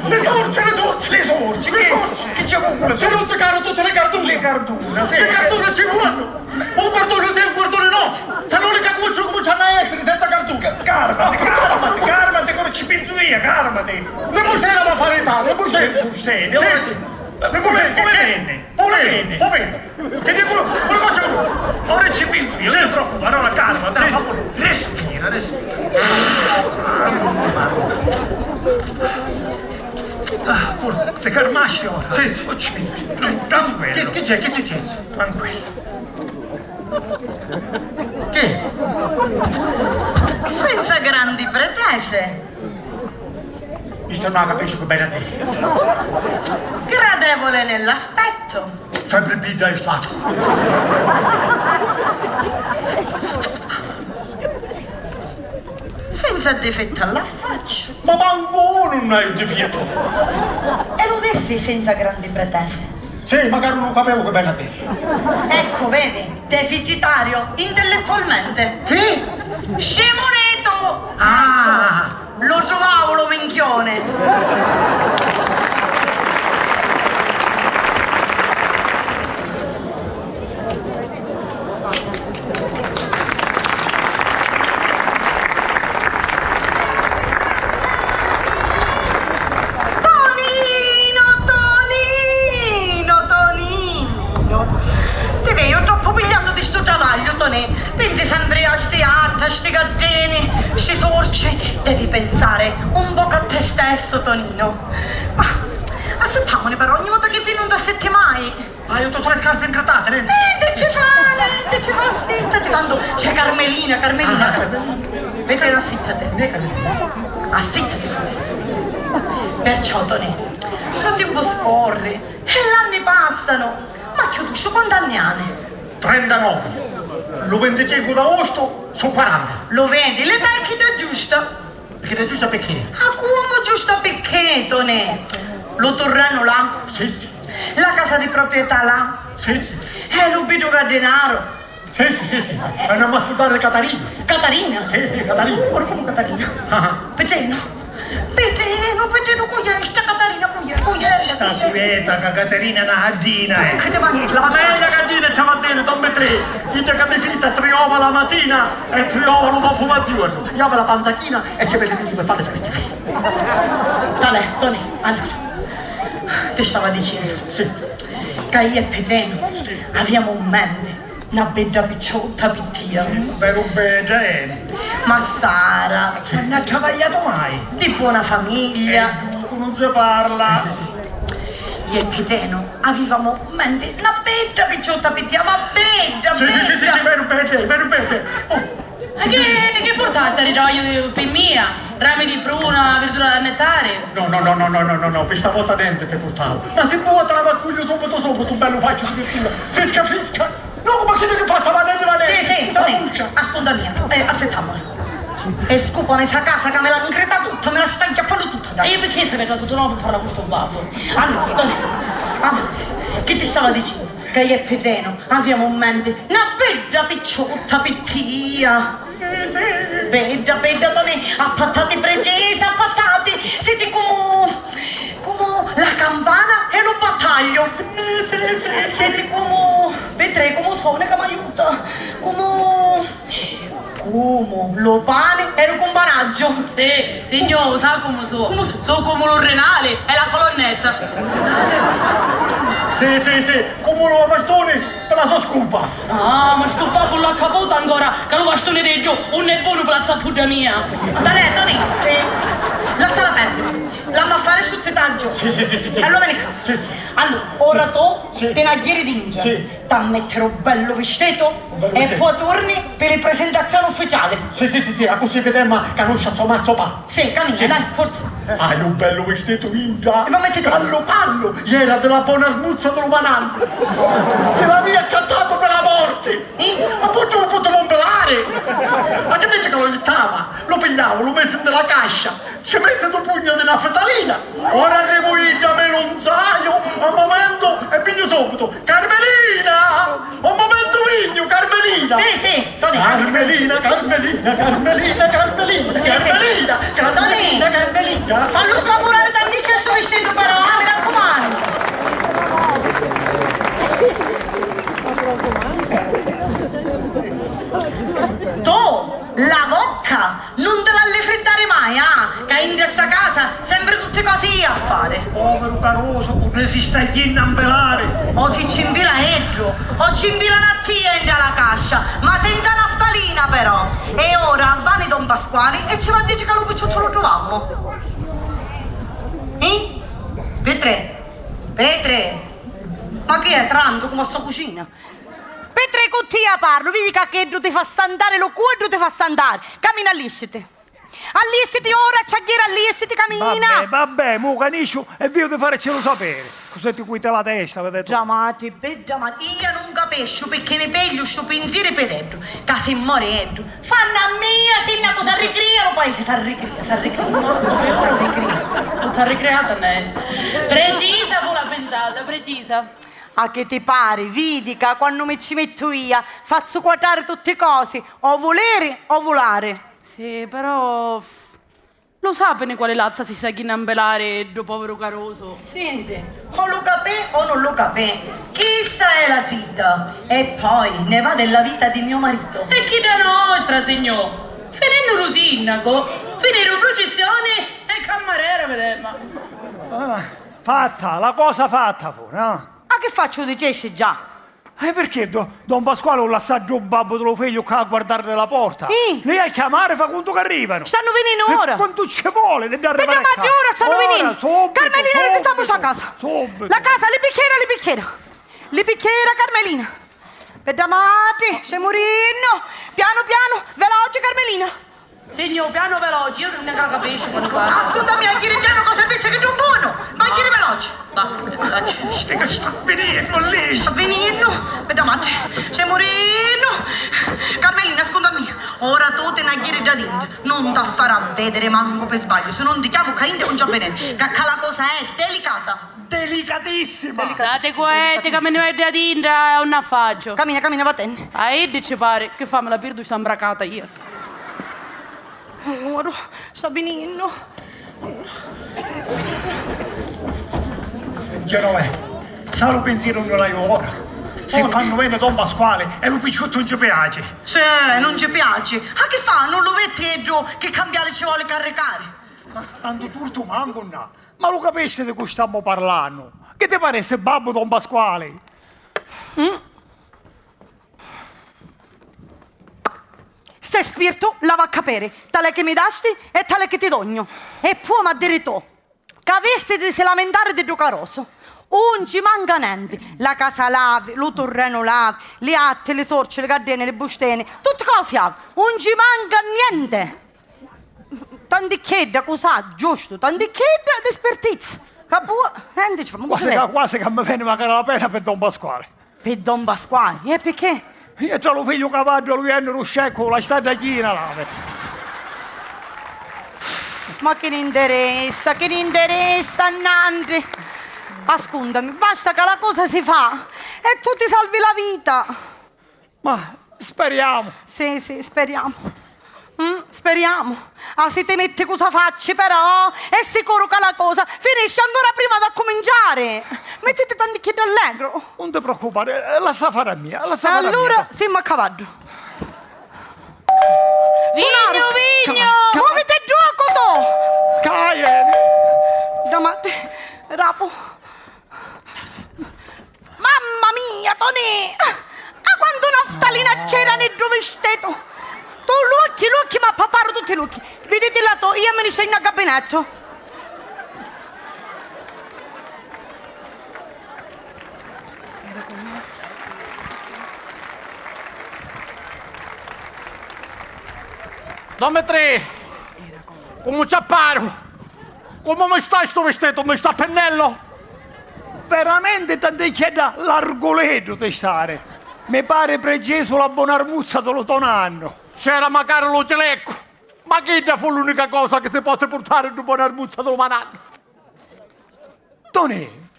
Li sorci, li sorci, li sorci. Li sorci. Chi ci fu? Si ruzzicaru tutti li carduni. Li carduni, sì. Li carduni ci furannu. Un quartuni sì, un quartuni no. Se no li cacucci cuminciannu a essiri senza carduni. Calmati, calmati, calmati, come ci pensu io, calmati. Li musteri va a fari tanto, li musteri. Li musteri, ora sì. Li musteri, li musteri. Pure, pure. Pure. Chi dicu? Pure faccio. Ora ci pensu io, non ti preoccupare, ora calma, dai, fa pure. Respira, respira. Ah, pure, ti calmasci ora? Sì, sì. Oh, ci pensu. Tranquillo. Chi, chi c'è? Chi succede? Tranquillo. Chi? Senza grandi pretese. Isto non la capisco bene a dire. Gradevole nell'aspetto. Sempre bidda è stato. Senza difetto all'affaccio. Ma manco uno non hai un difetto. E lo dissi senza grandi pretese. Sì, magari non capivo che bella te. Ecco, vedi, deficitario intellettualmente. Chi? Scimonitu! Ah! Lo trovavo lo minchione! Tonino, Tonino, Tonino! Ti veju troppu pigliatu di stu travagliu, Tonè. Pensi sempri a sti jatti, a sti gaddini, sti sorci. Devi pensare un poco a te stesso, Tonino. Ma assittamuni però, ogni vota che veni non t'assitti mai. Haiu tutti li scarpi 'ncrattati, nenti. Nenti ci fa, nenti ci fa, assittati, tantu c'è Carmelina, Carmelina. Ah, ca Carmelina. Petrenu, assittati. Chi è Carmelina? Assittati, Carmelina. Perciò, Tonè, lu tempu scorri e l'anni passanu. Ma cchiù tu, stu quant'anni ani? Trentanovi. Lu vinticincu d'aostu su quaranta. Lu vedi, l'età è chidda giusta. Picchì è giusta picchì? Ah, comu giusta picchì, Tonè? Lu turrenu là? Sì, sì. La casa di proprietà là? Sì, sì. E lu beddu ca dinari? Sì, sì, sì, sì. E non mi scurdari di Catarina. Catarina? Sì, sì, Catarina. Ora comu Catarina? Ah, ah. Petrenu? Petrenu, Petrenu, cu è sta Catarina, cu è, cu è, cu è? Sta quieta, ca Catarina è na gaddina, eh. Che ti mangi? La meglio gaddina ci va bene, don Petrè. Dice che mi fitta tri ova la matina e tri ova lu dopu mezziornu. Io la panza china e ci vedi per fare spettacoli. Talè, Tonè, allora, ti stava dicendo, sì, che io e Petrenu, sì, abbiamo un mente. Na bedda picciotta pi tia. Sì, veru bedda, eh. Ma Sara. Sì. Non ha travagliato mai. Di buona famiglia. E dunque non si parla. Io e Petrenu avevamo in mente na bedda picciotta pi tia, ma bedda, sì, sì, sì, sì, bedda. Sì, veru bedda, veru bedda. Oh. Ma che, che purtasti a ritroiu pi mia? Rami di pruna, virdura da annettari? No, no, no, no, no, no, no, no, pi sta vota nenti ti purtau. Ma si vuoi te la vaccugliu subito, subito, un bellu facciu di virtuna. Frisca, frisca. No, ma chi ti passa, va nenti, va nenti. Sì, sì, Tonè, ascolta mia. Eh, aspettiamo. E scupami sta casa che me la increta tutta, me la sta inchiappando tutta. E io perché sapendo sotto no per parlare con sto babbo? Allora, Tonè, avanti. Che ti stava dicendo? Che io e Petrenu abbiamo in mente na bedda picciotta pi tia. Bedda, bedda, Tonè, appattati precisa, appattati. Siti comu, comu la campana e lu battagliu. Siti comu, Petrè, comu soni ca m'aiuta. Comu, comu lu pani e lu cumpanaggio. Sì, signò, u sa comu su? Comu su? Su comu lu rinali e la colonnetta. Sì, sì, sì, comu lu bastuni. Pi la so scupa! Ah, ma stu babbu l'ha caputa ancora ca lu vastuni d'eddu un è bonu pi la zappudda mia! Talè, Tonè, eh, lassala perdiri. L'ammu a fari stu zitaggio. Sì, sì, sì, sì, sì. Allora veni ccà. Sì, sì. Allora, ora tu ti n'hai a jiri dintra. Sì. T'ha a mettiri un bellu vistitu e poi turni pi li presentazioni ufficiali. Sì, sì, sì, sì, accussì videmu ca nun ci assoma a so pa. Sì, cammina, dai, forza. Ah, lu bellu vistitu, minchia! E va mettiti. Callu, callu! Iera di la bona armuzza di lu panallu! Si l'avia accattatu pi la morti! Eh? Ma poi ci lu putemu 'mpilari! Ma chi dici ca lu jittava? Lu pigliavu, lu misi nti la cascia, ci misi du pugna di naftalina! Ora arrivu idda, mi nun saiu, a mumentu e vignu subitu! Carmelina! Un mumentu, vignu, Carmelina! Sì, sì, Tonè. Carmelina, Carmelina, Carmelina, Carmelina, sì, sì. Carmelina, Carmelina, Tonè, Carmelina. Fallu spavurari tanticchia stu vistitu però, ah, mi raccumannu. Tu, la vocca! Nun ti l'alli friddari mai, ah, ca intra sta casa sempri tutti cosi io a fari. Poviru carusu, cu nni si sta jinnu a 'mpilari. O si ci 'mpila eddu, o ci 'mpilanu a tia intra la cascia, ma senza naftalina però. E ora vani don Pasquali e ci va a dici ca lu picciottu lu truvammu. Eh? Petrè? Petrè? Ma chi è, trantu comu a sto cucina? Petrè, cu tia parlu, vidi ca cheddu ti fa santari lu cuoddu, ti fa santari. Camina, allistiti. Allistiti ora, ci a jiri, allistiti, camina. Vabbè, vabbè, mu canisciu e viu di faricci lu sapiri. Cu senti cu iti la testa, viditi. Dramati, bedda ma-, io nun capisciu picchì mi pigliu stu pinsiri pi eddu, ca si mori eddu. Fannu a mia, sinnacu, s'arricria lu paisi, s'arricria, s'arricria, s'arricria. Tutta arricriata, nesta. Precisa fu la pinsata, precisa. A chi ti pari? Vidi ca quannu mi ci mettu ia, fazzu quatrari tutti cosi, o vuliri o vulari. Sì, però lu sapi ni quali lazza si sta jinnu a 'mpilari ddu poviru carusu? Sinti, o lu capì o nun lu capì, chissa è la zita, e poi ne va della vita di mio marito. E chidda nostra, signò! Fininnu lu sinnacu, finiru prucissioni e cammarera, videmu. Ah, fatta, la cosa fatta fu, no? Ma chi fazzu, u dicesti già? E pirchì do-, don Pasquali u lassà ddu babbu di lu figliu ccà a guardarli la porta? Ih! Li a chiamari, fa cuntu ca arrivanu. Stannu vininnu ora. E quantu ci voli di arrivari ccà? Vediamo a che ora stanno venendo. Ora, subito, Carmelina, subito, resistiamo sta casa. Subito. La casa, li bicchieri, li bicchieri. Li picchera, Carmelina! Bedda matri, stai murinnu! Pianu, pianu, veloci, Carmelina! Signò, pianu veloci, io nun nni capisciu quannu parla. Ascunta mia, a jiri pianu ca si dissi chi ddu bonu! Ma jiri veloci! Sti ca sta vininnu li! Sta vininnu? Bedda matri, stai murinnu! Carmelina, ascunta mia, ora tu ti n'ha jiri dda dintra, nun t'ha fari a vediri mancu pi sbagliu, si nun ti chiamu ccà intra nun ci avviniri, ca ccà la cosa è delicata! Delicatissima! Stati cueti ca mi ni veddi a dintra e un affacciu. Camina, camina, vatenni. A iddi ci pari, chi fa, mi la pirdu sta mbracata io. Ora, sta vininnu. Genovè, sa lu pinsiru unni l'haiu ora? Si fannu veni don Pasquali e lu picciottu un ci piaci. Sì, nun ci piaci. A chi fa, nun lu vitti iddu chi cambiali ci voli carricari? Tantu turtu mancu nn'ha. Ma lu capisci di cu stammu parlannu? Chi ti parissi babbu don Pasquali? Mm. Sse spirtu l'havi a capiri, tale chi mi dasti e tale chi ti dognu. E pua m'ha diri tu, c'avissi di si lamentari di ddu carosu. Un ci manca nenti, la casa l'havi, lu turrenu l'havi, li atti, li sorci, li gaddeni, li busteni, tutti cosi havi, un ci manca nienti. Tanticchiedda, cu sa, giustu, tanticchiedda di spirtizza, ca pua, nenti ci fa, mancu si vedi. Quasi ca, quasi ca mi veni macari la pena pi don Pasquali. Pi don Pasquali? E picchì? E tra lu figliu cavaddu e lu jennu rusceccu la stadda china l'havi. Ma chi ni nteressa, chi ni nteressa, nnantri? Ascuntami, basta ca la cosa si fa e tu ti salvi la vita. Ma speriamu. Sì, sì, speriamu. Mm, speriamu. Ah, si ti metti cu sa facci, però, è sicuru ca la cosa finisci ancora prima d'accuminciari. Mettiti tanticchiedda allegru. Nun ti preoccupari, eh, lassa fari a mia, lassa fari a mia. Allura, simmu a cavaddu. Vignu, vignu! Muviti ddocu tu! Ca jeni! Dda matri, rapu. Mamma mia, Tonì! Ah, quantu naftalina c'era ni ddu vistitu! Tu l'uocchi, l'uocchi m'appaparu tutti l'uocchi! Viditi la to, io mi ni stegnu a gabinettu! Era con me. Don Betrè! Comu ci apparu? Comu mi sta stu vistitu? Mi sta pinnellu? Veramenti tanticchiedda larguleddu ti stari. Mi pari precisu la bonarmuzza di lu to nannu. C'era macari lu cileccu. Ma chidda fu l'unica cosa chi si potti purtari ddu bonarmuzza di lu me nannu. Tonì,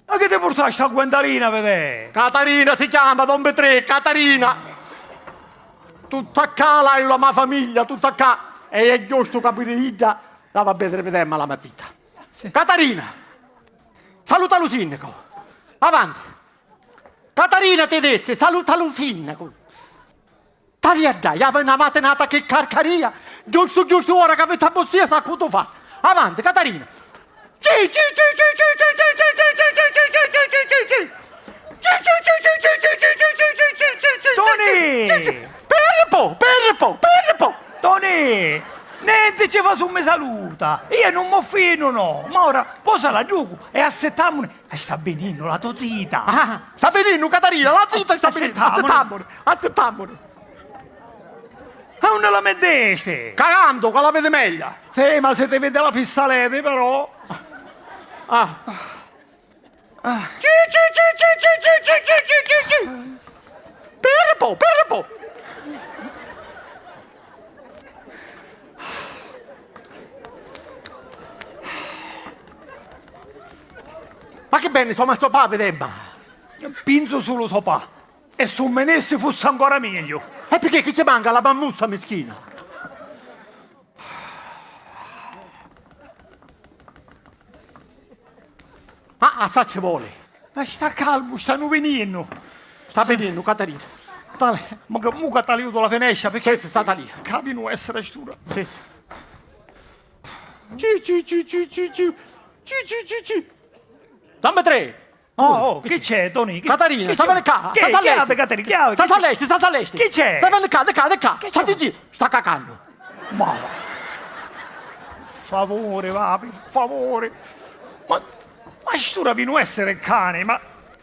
ma chi ti purtasti a guentalina pi te? Catarina si chiama, don Betrè, Catarina. Tutta ccà l'haiu la ma famiglia, tutta ccà. E è giustu ca puru idda la va a vediri pi te, ma la ma zita. Sì. Catarina, saluta lu sinnicu. Avanti. Catarina ti dissi, saluta lu sinnicu. Tali a ddà, havi na matinata chi carcaria, giustu giustu ora ca vi t'abbussia sa cu tu fa. Avanti, Catarina. Ci, ci, ci. Toni! Pirri po, pirri po, pirri po. Toni! Nenti ci fa su mi saluta. Io nun m'offinu, no. Ma ora posa la giocu e assittammuni. E sta bininnu la to zita! Ah, sta bininnu, Catarina, la zita sta bininnu! Assittammuni, assittammuni! E unni la middesti? Cagantu, ca la vidi meglio! Sì, ma si ti vidi la fissaleti, però! Ah! Ci, ci, ci. Pirri po, pirri po! Ma chi beni, so ma so pa, videmma! Pinzu sulu so pa. E su mi nessi fussi ancora megliu. E picchì chi ci manca la mammuzza mischina? Ah, assai ci voli. Ma sta calmu, stanu vininnu. Sta vininnu, Catarina. Tali, ma che muca taliutu la finescia, picchì... Sì, sì, sta talia. Ca vinu essere stura. Sì, sì. Ci, ci, ci. Don Betrè! Oh, oh, chi c'è, Toni? Catarina, sta veni ccà, sta s'allesti. Sta s'allesti, sta s'allesti. Chi c'è? Sta veni ccà, di ccà, di ccà. Sta ti gira, sta cacannu. Ma va. Favore, va, pi favore. Ma, ma stura vinu essere cane, ma...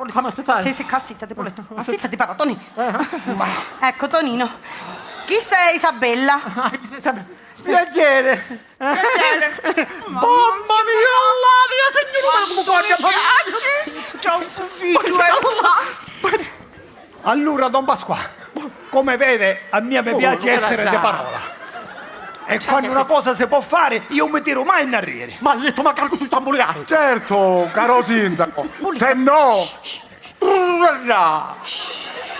Pulettu. Ah, ma assittati. Sì, sì, ccà assittati, Pulettu. Assittati, parra, Toni. Eh. Ma ecco, Tonino. Chista è Isabella. Ah, chista è Isabella. Piacere. Piacere. Mamma mia, Dio, signori, ma come può andare? C'ho un figlio, eh. Allura, don Pasquà, come vede, a mia mi piace essere de parola. E quannu una cosa si può fare, io mi tiru mai innarrieri. Ma ha detto macari così tambuliare. Certo, caro sindaco, se no...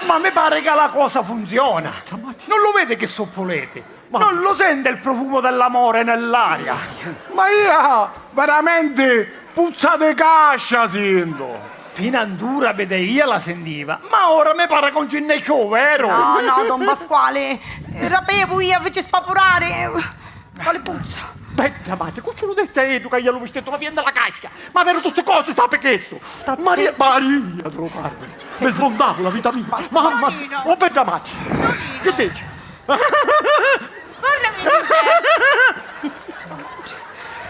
Ma mi pare che la cosa funziona. Non lo vede che so' puliti? Non lo sente il profumo dell'amore nell'aria? Ma io veramente puzza de cascia sinto. Fino ad ora vedeia la sentiva, ma ora mi pare che non ci n'è più, vero? No, no, don Pasquale, rapevu io, feci spapurare. Quale puzza? Bedda matri, cu ci lu desse a iddu ca ia lu vistettu ca vien da la cascia? Ma veru tutti cosi sapi chissu? Maria, Maria, troppu. Mi smontavu la vita mia. Mamma, oh bedda matri. Che dici? Parlami di te.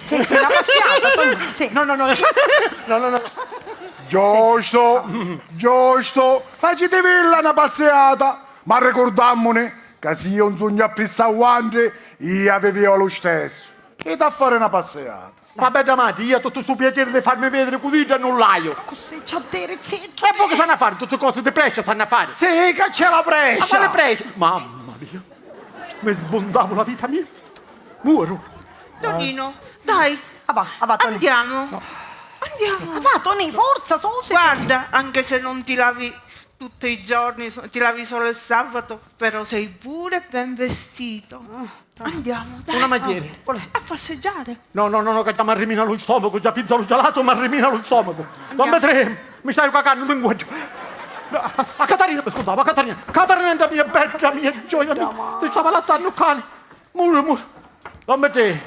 Sì, sì, una passiata, Tonino, sì. No, no, no, no, no, no. Giusto, giusto, facitivilla na passiata, ma ricordammuni ca si io 'un sugnu apprizzau a vuantri, ia vi viu lu stessu. Iti a fari na passiata. Ma bedda mati, ia tuttu stu piaceri di farmi vediri cu d'idda nun l'haiu. Così ci ha diri, zittu. E poi chi s'hannu a fari? Tutti cosi di prescia s'hannu a fari. Sì, ca c'è la prescia. Ma quali prescia? Mamma mia, mi sbundavu la vita mia. Muoru. Tonino, dai. Ah, va, ah, va, Tonino. Andiamo. Andiamo. Ah, va, Tonino, forza, su, su. Guarda, anche se non ti lavi tutti i giorni, so- ti lavi solo il sabato, però sei pure ben vestito. Andiamo, dai. Una magliera. A passeggiare. No, no, no, no, che già mi arrimina lu stomacu, già pizza lu gelatu, mi arrimina lu stomacu. Don Betrè, mi staiu cacannu, lu incuentru. A, a Catarina mi scurdava, a Catarina. Catarina, mia bedda, mia gioia, mia. Ti stava lassannu cani. Muru, muru. Don Betrè.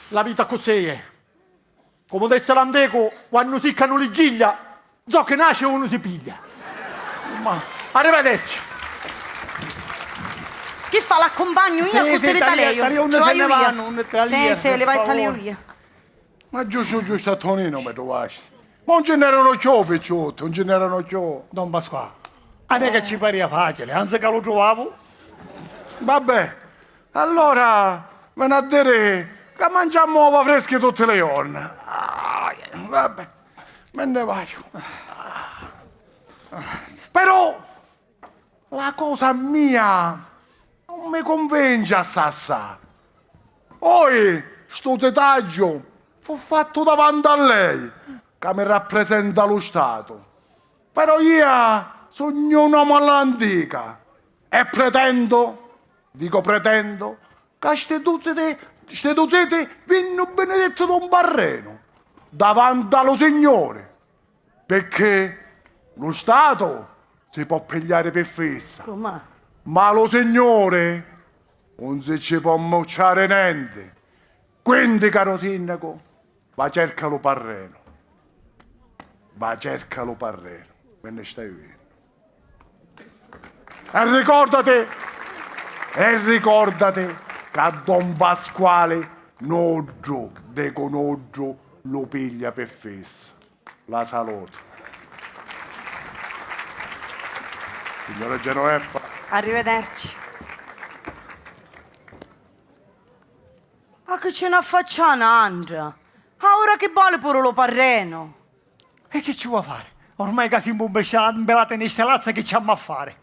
La vita accussì è. Comu dissi l'anticu, quannu siccanu li giglia, zocchi nasci unu si piglia. Ma, arrivederci. Chi fa l'accumpagnu io a cusì li taleu? Ci vaiu io. Sì, sì, li vai taleu io. Ma giustu giustu a Tonino mi truvasti. Ma 'un ci n'eranu cchiù picciotti, 'un ci n'eranu cchiù. Don Pasquà, a mia ca ci paria facili, anzi ca lu truvavu. Vabbè, allora veni a diri ca manciamu ova freschi tutti li jorna. Ah, vabbè, mi nni vaiu. Però la cosa mia nun mi cunvinci assai assai. Oi, stu titagghiu fu fattu davanti a lei, ca mi rapprisenta lu Statu. Però ia sugnu un omu all'antica e pretendu, dico pretendu, ca sti duziti, sti duziti vinnu binidetti d'un parrenu davanti a lu Signuri. Picchì lu Statu si pò pigliari pi fissa. Comu? Ma lu Signuri 'un si ci pò ammucciari nenti. Quindi, caru sindacu, va cerca lu parrenu. Va cerca lu parrenu. Mi nni stai vidennu. E ricordati, e ricordati ca Don Pasquali nuddu, dicu nuddu, lu piglia pi fissa. La salutu. Signora Genoveffa. Arrivederci. Ma chi ci n'affaccia n'antra? Aura chi voli puru lu parrenu? E chi ci vò fari? Ormai ca simu mbisciati, mbilati nni sti lazza, chi ci ammu a fari?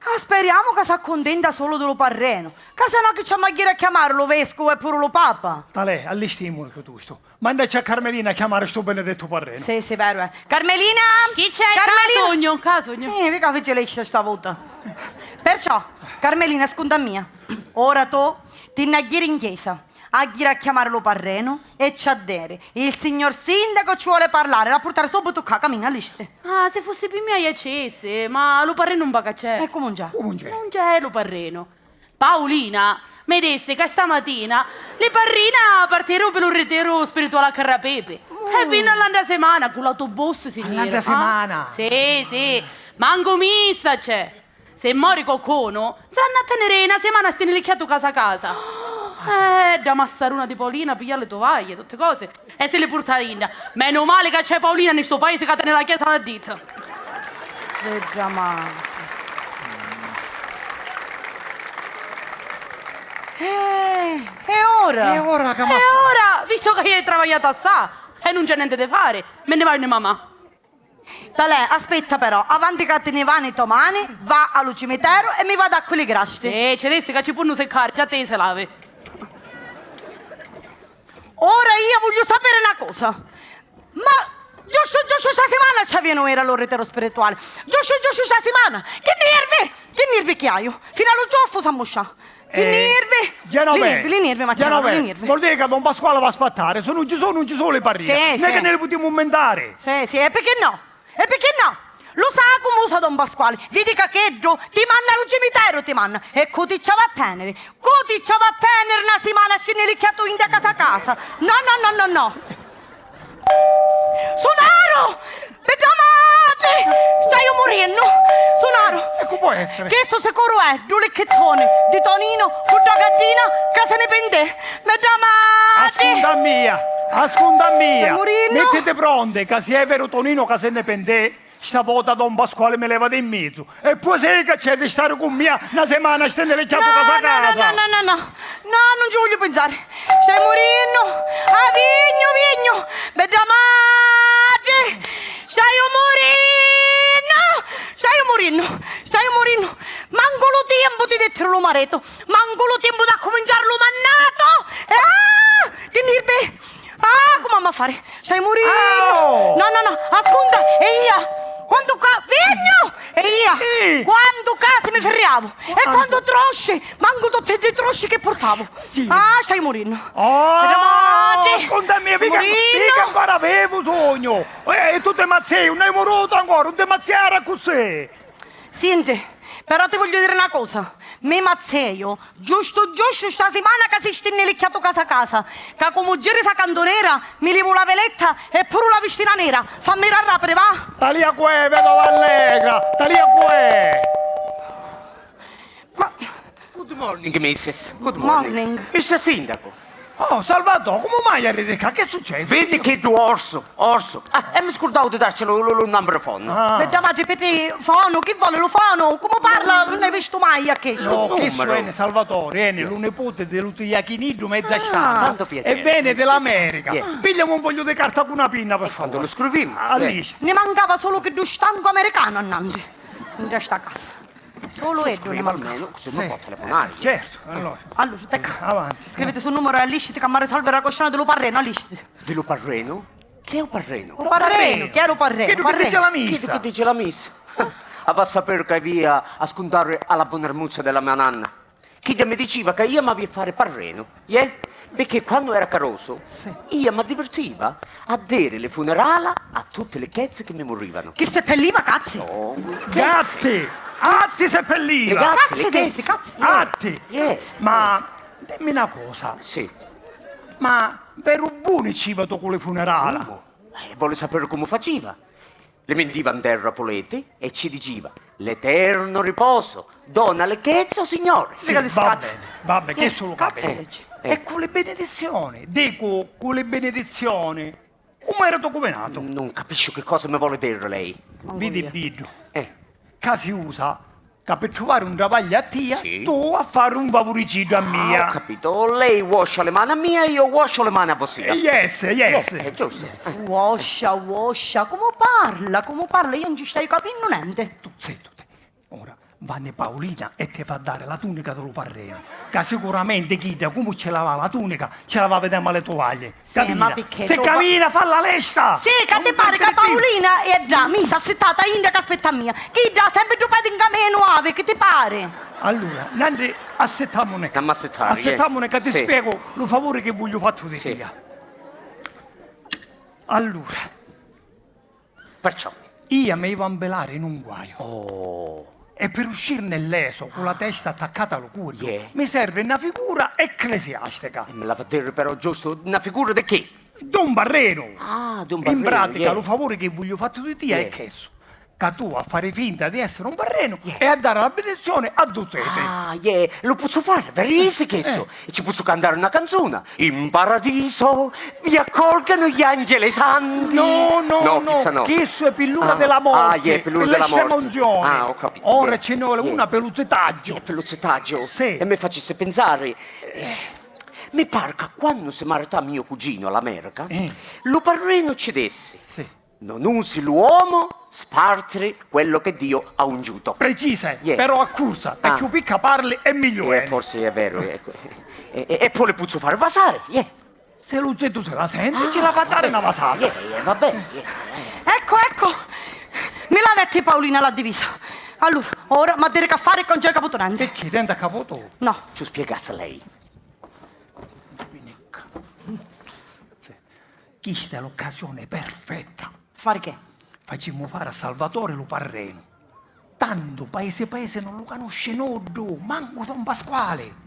Ah, speriamu ca s'accuntenta sulu di lu parrenu, ca se no chi ci ammu a jiri a chiamari lu vescuvu e puru lu papa? Talè, allistimunu chiuttostu. Mandaci a Carmelina a chiamari stu benedettu parrenu. Sì, sì, veru è. Carmelina! Chi c'è? Carmelina! Ccà sugnu, ccà sugnu. Eh, mica fici liscia sta vota. Perciò, Carmelina, scunta a mia. Ora tu ti nni a jiri in chiesa. A jiri a chiamari lu parrenu e ci a diri: "Il signor sindaco ci vuole parlare", l'ha purtari subitu ccà, camina, allisciti. Ah, si fussi pi mia iu ci issi, ma lu parrenu 'un va ca c'è. E comu 'un c'è? Comu 'un c'è? Nun c'è lu parrenu. Paulina mi dissi ca stamatina li parrina partiru pi lu ritiru spirituali a Carrapepi e vinnu all'antra simana cu l'autobussu, signora. All'antra simana? Sì, sì, mancu missa c'è. Se mori coccunu, s'hannu a teniri na simana stinnilicchiatu casa casa. Eh, dda massaruna di Paulina piglia li tovaglie, tutti cosi, e si li purta inda. Menu mali ca c'è Paulina nni stu paisi ca teni la chiesa addita. Bedda mali. Eh, e ora? E ora ca m'ha... E ora, vistu ca iu travagliatu assà e nun c'è nenti di fari, mi nni vaiu nni mamà. Talè, aspetta però, avanti ca ti ni vani to mani, va a lu cimiteru e mi va d'acqua e li grasti. Eh, ci dissi ca ci punnu siccari, già ti si lavi. Ora io voglio sapere na cosa. Ma giustu giustu sta simana ci avìanu era lu ritiru spirituali. Giustu giustu sta simana. Chi nirvi! Chi nirvi chi haiu! Finu a lu cioffu s'ammuscià. Chi nirvi! Li nirvi, li nirvi, ma chiamanu li nirvi. Vuol dire ca don Pasquale va a sfattari, si nun ci su nun ci su li parrina. Sì, sì. Nun è ca ni li putimu mmentari. Sì, sì, e picchì no? E picchì no? Lu sa comu usa don Pasquali. Vidi ca cheddu ti manna a lu cimiteru, ti manna. E cu ti ci ava a teniri? Cu ti ci ava a teniri na simana stinnilicchiatu inda casa casa? No, no, no, no, no. Sunaru! Bedda matri! Staiu murennu! Sunaru! E cu pò essiri? Chistu sicuru è ddu licchittuni di Toninu cu dda gaddina ca si ni pintè! Bedda matri! Ascunta a mia! Ascunta a mia! Staiu murennu! Mittiti pronti ca si è veru Toninu ca si ni pintè, sta vota don Pasquali mi leva di mmizu. E poi sì ca c'è di stari cu mia na simana stinnilicchiatu casa casa. No, no, no, no, no, no, nun ci voglio pinsari. Staiu murinnu. Ah, vignu, vignu. Bedda matri. Staiu murinnu. Staiu murinnu. Staiu murinnu. Mancu lu tiempu ti dittiru lu maritu. Mancu lu tiempu d'accuminciari lu mannatu. Ah! Chi nirvi! Ah, comu amu a fari? Staiu murinnu! Oh! No, no, no, ascunta, e ia? Quantu ca... Vignu! E ia? Sì. Quantu casi mi firriavu! E quantu trosci! Mancu tutti ddi trosci chi purtavu! Sì. Ah, staiu murinnu! Oh! Ascunta a mia, mica, mica ancora avevu sognu! Eh, e tu ti mazzei, nun hai murutu ancora, nun ti mazziari accussì! Sinti, però ti vogghiu diri na cosa, mi mazzeju giustu giustu sta simana ca si stinnilicchiatu casa casa, ca comu giri sa cantunera mi livu la veletta e puru la vistina nera, fammi rarrapiri, va! Talia cu è, vedova allegra, talia cu è! Ma... Good morning, missus. Good morning. Morning. Mister Sindaco. Oh, Salvatò, comu mai arrivi ccà? Chi è successu? Vidi chiddu orsu, orsu. Ah, e mi scurdau di darci lu, lu, lu number phone. Ah. Bedda matri, pi ti, fonu, chi voli lu fonu? Comu parla? Nun hai vistu mai a chistu? No, chistu è Salvatore, è lu niputi di lu to Iachiniddu mezza stanza. Tantu piaceri. E veni di l'America. Pigliami un fogliu di carta cu na pinna, pi favuri. Quandu lu scrivimu? Allisciti. Ni mancava sulu chiddu stancu americanu annanti. Nta sta casa. Sulu iddu ni manca. Almenu, cusì mi pò telefonari. Certu, allura. Allura, tecca. Avanti. Scriviti stu numeru e allisciti ca m'ha risolviri la questioni di lu parrenu, allisciti. Di lu parrenu? Chi è u parrenu? U parrenu, chi è lu parrenu? Chiddu chi dici la missa. Chiddu chi dici la missa. Avà sapiri ca avia a scuntari a la bon'ermuzza di la me nanna. Chidda mi diciva ca ia m'avia a fari parrenu, iè? Picchì quannu era carusu, ia m'addivirtiva a diri li funerala a tutti li chezzi chi mi murivanu. Chi seppelliva cazzi? Oh, chezzi. Gatti! Atti seppelliva! Li gatti, li chezzi. Cazzi, chezzi, cazzi. Atti! Iè. Ma dimmi na cosa. Sì. Ma veru buni ci iva tu cu li funerala? Comu? Eh, voli sapiri comu faciva? Li mintiva 'n terra puliti e ci diciva: "L'eterno riposo, dona li chezzi ô Signore." Sì, va beni, va beni, chistu lu capisciu. Eh, eh. E cu li benedizioni, dicu, cu li benedizioni, comu era documinatu? Nun capisciu chi cosa mi voli diri lei. Vidi, biddu, eh, ca si usa ca pi truvari un travagliu a tia, sì, tu a fari un favuriciddu a mia. Ah, ho capito. Lei uoscia li mani a mia e io uoscio li mani a vossia. Yes, yes. Yes, è giusto. Uoscia, uoscia, comu parla, comu parla, io non ci staiu capinnu nenti. Tu, zittu, zittu. Ora va ni Paulina e ti fa dari la tunica di lu parrinu, ca sicuramenti chidda, comu ci la va la tunica, ci la va a videmu a li tuvagli. Sì, ma picchì? Sì, camina, fa la lesta! Sì, ca ti pari ca Paulina è ddà, misa, assittata, inda ca aspetta a mia. Chidda sempri ddu pedi 'n caminu havi, chi ti pari? Allura, nantri assittamuni. Assittamuni ca ti spiegu lu favuri chi vugliu fattu di tia. Allura, perciò, ia mi iva a mbilari in un guaiu. Oh. E pi uscirni illesu, cu la testa attaccata a lu curriu, mi servi na figura ecclesiastica. E mi l'havi a diri però giustu, na figura di chi? D'un parrinu. Ah, d'un parrinu. In pratica, lu favuri chi vugliu fattu di tia è chessu, ca tu a fari finta di essiri un parrinu e a dari la binidizioni a du ziti. Ah, iè, lu pozzu fari, veri, sì, chessu. E ci pozzu cantari na canzuna. In paradiso vi accolgano gli angeli santi. No, no, no, no, chissa no. Chissu è pi l'ura di la morti, ah, yeah, pi l'ura di la morti. Ah, ho capito. Ora ci ne voli una pi lu zitaggiu. Eh, pi lu zitaggiu? Sì. E mi facissi pinsari, eh, mi pari ca quannu si marità mio cugino all'America, lu parrinu ci dissi: "Non usi l'uomo spartiri quello che Dio ha ungiuto." Precisa, però accursa, picchì u picca parli è migliu. Eh, forsi è veru, ecco. E, e, e poi li pozzu fari vasari, yeah. Se lu zitu si la senti, ci la fa dari na vasata. Yeah, yeah, va beni, yeah. Ecco, ecco. Mi la detti Paulina la divisa. Allura, ora m'ha diri ca fari ca non c'è caputu nenti. Picchì, tenta caputu? No. Ci u spiegassi lei. Chista è l'occasione perfetta. Fari che? Facimmu fari a Salvatore lu parrenu. Tantu paesi paesi non lu canusci nuddu, mancu don Pasquali.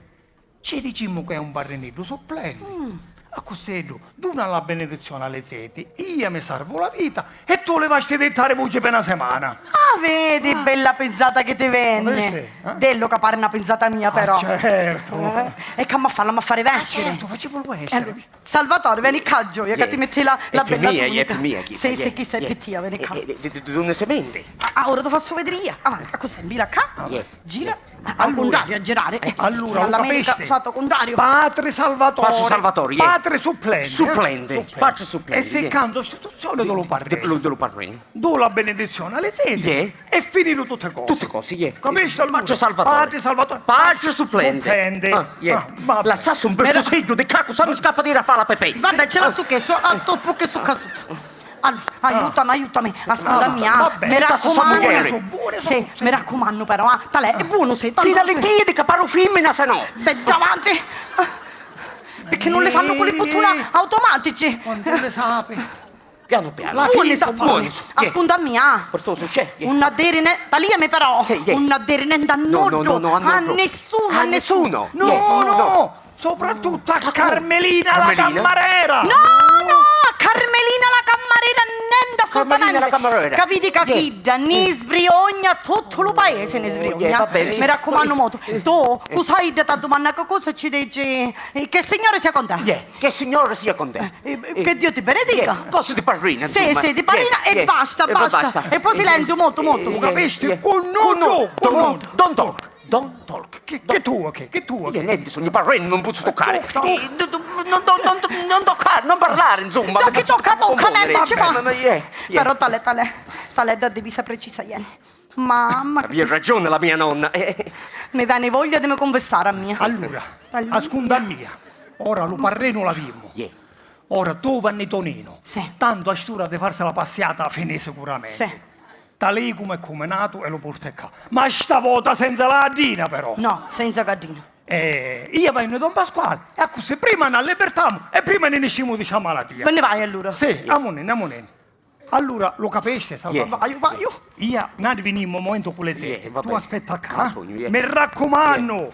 Ci dicimmu ca è un parriniddu supplenti. Accussì iddu duna la benedizioni a li ziti, ia mi sarvu la vita e tu li vasti di ittari vuci pi na simana. Ah, vedi, bella pinzata chi ti venni. Visti, eh? Dellu ca pari na pinzata mia, però. Ah, certu. Eh? E c'amma fari, l'amma fari vestiri. Ah, certu, facimulu vestiri. Eh, Salvatore, veni ccà, gioia, ca ti metti la, la bella tunica. È pi mia, è pi mia, chissa. Sì, sì, chissa è pi tia, veni ccà. D'unni si menti? Ah, ora ti fazzu vediri io. Avanti, accussì, mbila ccà. Gira. Al cuntrariu, a girari. Allura, u capisti? All'America, fattu u cuntrariu. Patri Salvatore. Patri Salvatore, iè. Patri supplenti, eh? Supplenti. Patri supplenti, iè. E si canza istituzioni di lu parrinu. Di lu parrinu. Dû la binidizioni a li ziti e finiru tutti cosi. Tutti cosi, iè. Capisci, allura? Patri Salvatore. Patri Salvatore. Patri supplenti. Supplenti. Ah, iè. Lazzassi un birtusiddu di ccà, cu sa mi scappa di ira fari la pipì. Vabbè, ci lassu chessu, a toppu chessu casutu. Allora, aiutami, aiutami, a scunda mia, mi raccumannu. Sì, mi raccumannu però, ah, talè, è buonu, sì, tantu. Fidati tia ca paru fimmina, se no. Bedda avanti. Picchì non li fannu cu li buttuna automatici? Quantu li sapi. Pianu pianu. La fita buoni. A scunda mia. Purtosu c'è. Unni a diri ne-, taliami però. Sì, iè. Unni a diri nenti a nuddu. No, no, no, a nuddu. A nissunu, a nissunu. No, no. Soprattuttu a Carmelina la cammarera! No, no, a Carmelina la cammarera nenti assolutamente! Carmelina la cammarera. Ca vidi ca chidda ni sbriogna tuttu lu paesi, ni sbriogna. Mi raccumannu, mo tu, tu, cu sai idda t'addumanna qualcosa e ci dici, eh, che il Signore sia con te. Che il Signore sia con te. Eh, che Dio ti benedica. Cosa di parrina, sì, insomma. Sì, di parrina e basta, basta. E poi silenzio, mo tu, mo tu. Capisti? Cu nuddu, cu nuddu. Don't talk. Don't talk. Chi, chi tu, chi, chi tu? Io nenti, sugnu parrenu, non pozzu tuccari. Eh, tu, tu. Eh, tu, tu, non, non, non, non toccare, non parlare, insomma. Tocchi, tocca, tocca, nenti ci fa. Però talè, talè, talè dda divisa precisa ieri. Mamma. Avia ragione la mia nonna. Eh. Mi veni voglia di mi cunfissari a mia. Allura, a scunda mia, ora lu parrenu l'avimmu. Ora dova nni Toninu? Sì. Tantu a st'ura di farsi la passiata finì sicuramente. Sì. Talì comu è cuminatu e lu porti ccà. Ma sta vota senza la gaddina, però! No, senza gaddina. Eh, ia vaiu nni don Pasquali, e accussì prima n'allibbirtamu e prima nni niscimu di sta malatia. Ve nni vai allura? Sì, amunini, amunini. Allura, lu capisti, Salvatore? Vaiu, vaiu. Ia, nni vinimu un mumentu cu li ziti. Tu aspetta ccà. Mi raccumannu!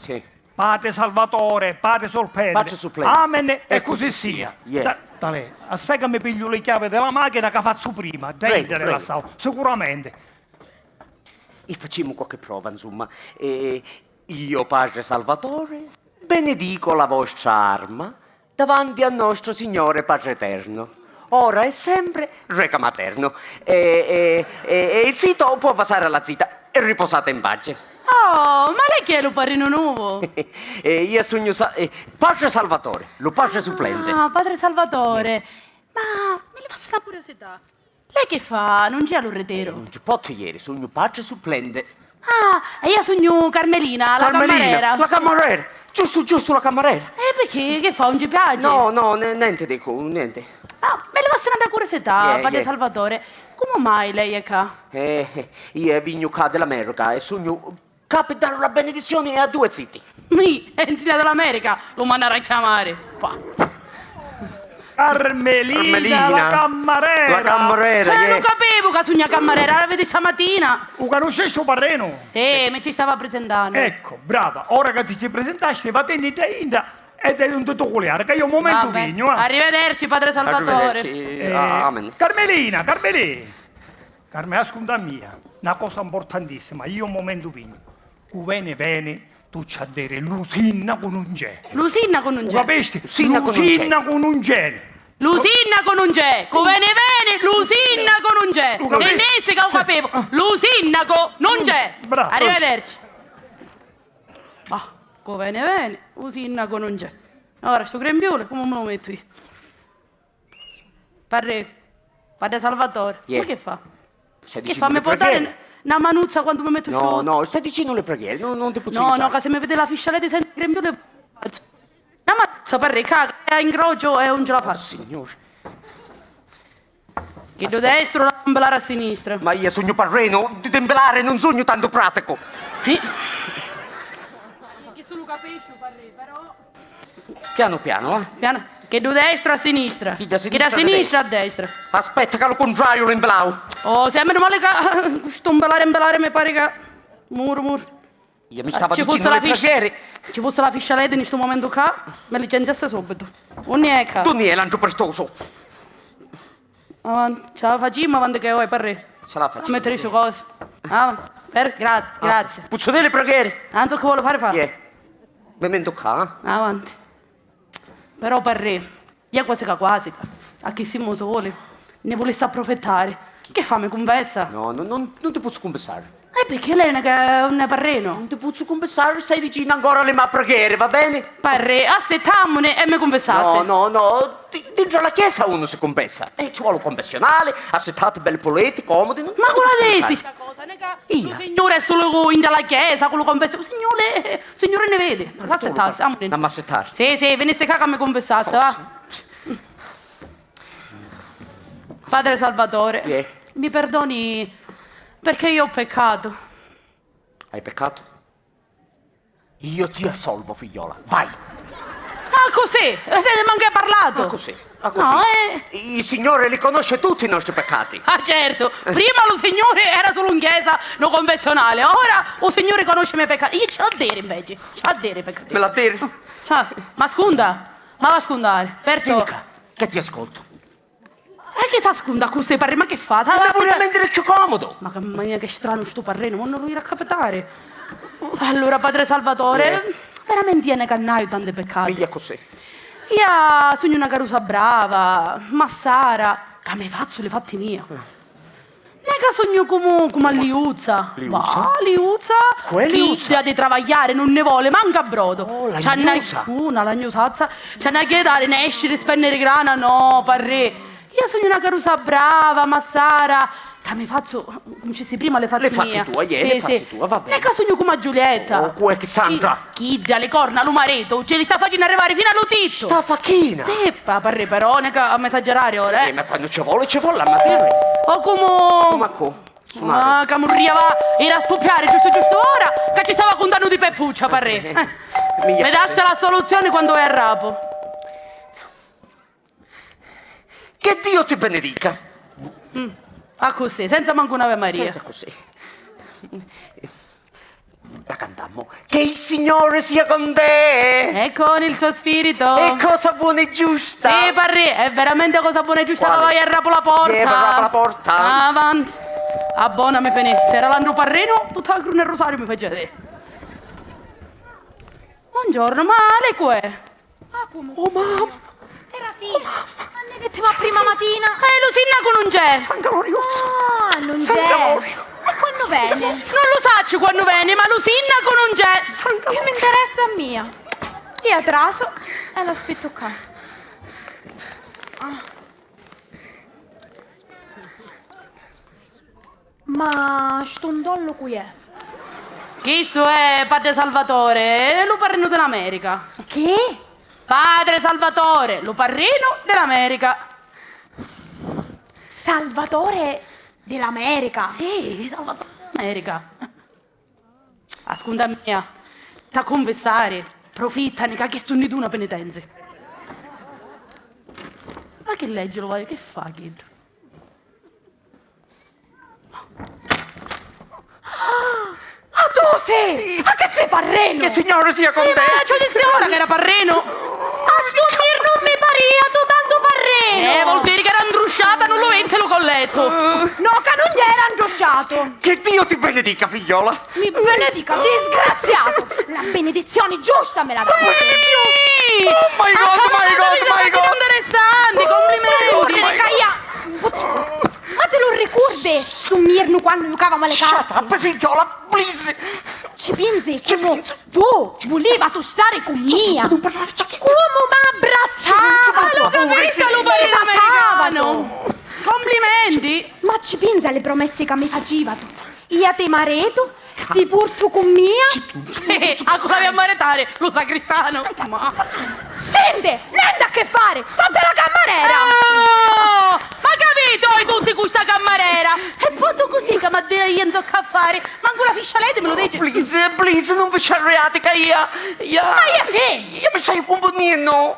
Patri Salvatore, patri surplende. Patri surplende. Amen e cusì sia. Ta-, talè, aspetta ca mi pigliu li chiavi di la machina ca fazzu prima, dda idda li lassau, sicuramenti. E facimu qualche prova, insumma. Eh, io, patri Salvatore, benedico la vostra arma davanti a nostro Signore Padre Eterno, ora e sempre Re Camaterno. E, e, e, e il zito può vasare alla zita e riposate in pace. Oh, ma lei chi è, lu parrinu nuvu? Eh, io sugnu Sa-, eh, padre Salvatore, lu padre supplente. Ah, padre Salvatore. Ma mi levassi na curiosità. Lei chi fa? Nun c'è a lu riteru? Eh, nun ci pozzu jeri, sugnu patri supplente. Ah, e io sugnu Carmelina, la cammarera. La cammarera! Giustu, giustu, la cammarera! E picchì? Chi fa? Nun ci piaci? No, no, ne-, nenti dicu, nenti. Ah, mi levassi n'antra curiosità, padre Salvatore. Comu mai lei è ccà? Eh, io vignu ccà di l'America e sugnu Ccà pi dari la benedizioni a dui ziti. Mi, e nzita di l'America, lu mannaru a chiamari. Pà. Carmelina, la cammarera. La cammarera. Eh, lu capivu ca sugnu a cammarera, la vidi stamatina. U canuscisti u parrinu? Sì, mi ci stava prisintannu. Ecco, brava, ora ca ti ci prisintasti, vatinni dda intra e dai un tutuculiari, ca io un mumentu vignu, eh. Arrivederci, padre Salvatore. Arrivederci. Eh, amen. Carmelina, Carmelì. Carmè, ascunta a mia, na cosa mpurtantissima, io un mumentu vignu. Cu veni veni, tu ci a diri lu sinnacu nun c'è. Lu sinnacu nun c'è. U capisti? Lu sinnacu nun c'è. Lu sinnacu nun c'è. Lu sinnacu nun c'è. Cu veni veni, lu sinnacu nun c'è. Lu capisti? Nni si ca u capivu. Lu sinnacu nun c'è. Bravo. Arrivederci. Bah, cu veni veni, u sinnacu nun c'è. Ora stu grembiuli comu mi lu mettu io? Parrè, padre Salvatore, ma che fa? Che fa? Mi pò dari na manuzza quantu mi mettu sciutu? No, no, sta dicennu li preghieri, no, non ti pozzu aiutare. No, no, ca si mi vidi la fiscialeta e senti grembiuli, na manuzza, parrè, ca, ca incrociu e un ce la fazzu. Oh, Signore. Chiddu destru l'ha a mbilari a sinistra. Ma io sugnu parrinu, di, di mbilari nun sugnu tantu praticu. Chi sulu capisciu, parrè, però. Pianu pianu, eh. Pianu. Chiddu destru a sinistra. Chiddu a sinistra a destra. Aspetta, ca lu cuntrariu lu mbilau. Oh, sì, menu mali ca stu mbilari mbilari mi pari ca muru muru. Io mi stava dicennu li preghieri. Ci fussi la fiscialeta in stu mumentu ccà, mi licenziassi subitu. Unni è ccà? Dunni è l'antru pertosu? Avanti, ci la facimu avanti che voi, parrè. Ce la facimu. Mettiri su cosi. Ah, per, grazie, grazie. Puzzu diri li preghieri? Tantu chi voli fari fa. Iè. Mi mettu ccà, eh? Avanti. Però parrè, io quasi ca quasi, a chi simu soli, nni vulissi apprufittari. Chi fa, mi cunfessa? No, no, non, non ti pozzu cunfessari. E picchì lei non è che non è parrinu? Non ti pozzu cunfessari, stai dicennu ancora li ma preghieri, va bene? Parrè, assittammuni e mi cunfessassi. No, no, no, di-, dintra la chiesa uno si cunfessa. E ci vuole un confessionale, assittati belli puliti, comodi. Ma quale dici sta cosa? Io? Lu Signuri è sulu intra la chiesa, cu lu cunfessi-, u Signuri, u Signuri ni vidi. Ma s'assittasi, amurini. N'ammu assittari. Sì, sì, vinissi ccà ca mi cunfessassi, va. Padre Salvatore, mi perdoni perché io ho peccato. Hai peccato? Io ti assolvo, figliola. Vai! Ah, così? Senti, mancu hai parlatu? Ah, così. Ah, così. No, eh. Il Signore li conosce tutti i nostri peccati. Ah, certu. Prima lu Signuri era sulu in chiesa, no confessionale. Ora u Signuri conosci i me peccati. Io ci l'ha a diri, inveci. Ci l'ha a diri i peccati. Me l'ha a diri? Ah, ma scunta. Ma va a scuntari. Perciò. Vieni ccà, che ti ascolto. E chi s'ascunta accussì, parrè, ma chi fa? Sa-, ma puru a mentiri cchiù comodu! Ma che, mamma mia, che stranu stu parrinu, mo non lu jiri a capitari. Allura, padre Salvatore, veramenti io non è ca n'haiu tanti peccati. Migghia accussì. Io sugnu na carusa brava, massara, ca mi fazzu li fatti mia. Non è ca sugnu comu, comu a Liuzza. Liuzza? Bah, Liuzza? Cu è Liuzza? Chidda di travagliari non ne voli mancu a brodu. Oh, lagnusa. Una lagnusazza. Ci hannu a chiedari nesciri, spenniri grana, no, parrè. Io sugnu na carusa brava, massara, ca mi fazzu, comu dicissi prima, li fatti mia. Li fatti tua, iè, li fatti tua, va bene. Non è ca sugnu comu a Giulietta. Oh, cu è chi Sandra? Chidda, li corna, lu maritu, ci li sta facennu arrivari finu a lu tittu. Sta facchina! Sì, pa-, parrè, però, non è ca m'esagerari ora, eh. Eh, ma quannu ci voli, ci voli, ma diri. O comu. Comu a cu? Sunari. Ah, ca murria va, ira a stuppiari giustu giustu ora, ca ci stava cuntannu di Peppuccia, parrè. Eh. Mi dassa la soluzioni quannu è arrapu. Che Dio ti benedica. Accussì, senza mancu un'Ave Maria. Senza così. La cantammo. Che il Signore sia con te. E con il tuo spirito. È cosa buona e giusta. Sì, parrì, è veramente cosa buona e giusta, ma vai e rapu la porta. Iè, rapu la porta. Avanti. Ah, bona mi feni. S'era l'andru parrinu, tutta la cruna e rosariu mi facia. Buongiorno, ma lei cu è? Ah, comu? Oh, mamma! Serafì, ma ne mettiamo a prima mattina? Eh, lu sinnacu nun c'è! San Gloriuzzu! Ah, nun c'è! San Glorio! E quannu veni? Nun lu sacciu quannu veni, ma lu sinnacu nun c'è! San Glorio! Chi m'interessa a mia? Io trasu e l'aspettu ccà. Ah. Ma stu ndollu cui è? Chissu è padre Salvatore, è lu parrinu di l'America. Chi? Padre Salvatore, lu parrinu di l'America. Salvatore di l'America? Sì, Salvatore di l'America. Ascunta a mia, t'ha cunfissari, profittani ca chistu ni duna penitenzi. Ma chi leggi lu vai, chi fa chiddu? Ah, tu sì! Ma chi si parrinu? Che il Signore sia con te! Eh, ma ci dissi ora che era parrinu! A stu mirnu mi paria tu tantu parrinu! Eh, vuol dire che era ndrusciata, non lo vedi lu colletto! No, ca nun era ndrusciatu! Che Dio ti benedica, figliola! Mi benedica, disgraziatu! La benedizioni giusta me la dai! Benedizioni! Oh my God, my God, my God! Interessanti, complimenti! Ca ia... Ma ti lu ricurdi stu mirnu quannu jucavamu a le carti? Shut up, figliola, please! Ci pinzi? Ci pinzi? Tu vulivatu stari cu mia! Comu m'abbrazzava! Lu capita lu parrinu americanu! Complimenti! Ma ci pinzi a li promessi ca mi facivatu? Ia ti maritu, ti purtu cu mia? Sì, a cu l'havi a maritari, lu sacristanu? Ma... Senti, nenti a che fari, fatti la cammarera! Oh! Ma capiti oi tutti cu sta cammarera? E poi tu così ca m'ha diri io non so che fari, mancu la fiscialeti mi lu dici? Please, please, non vi sciarriati ca ia, ia... Ma ia chi? Ia mi staiu cumpunninnu.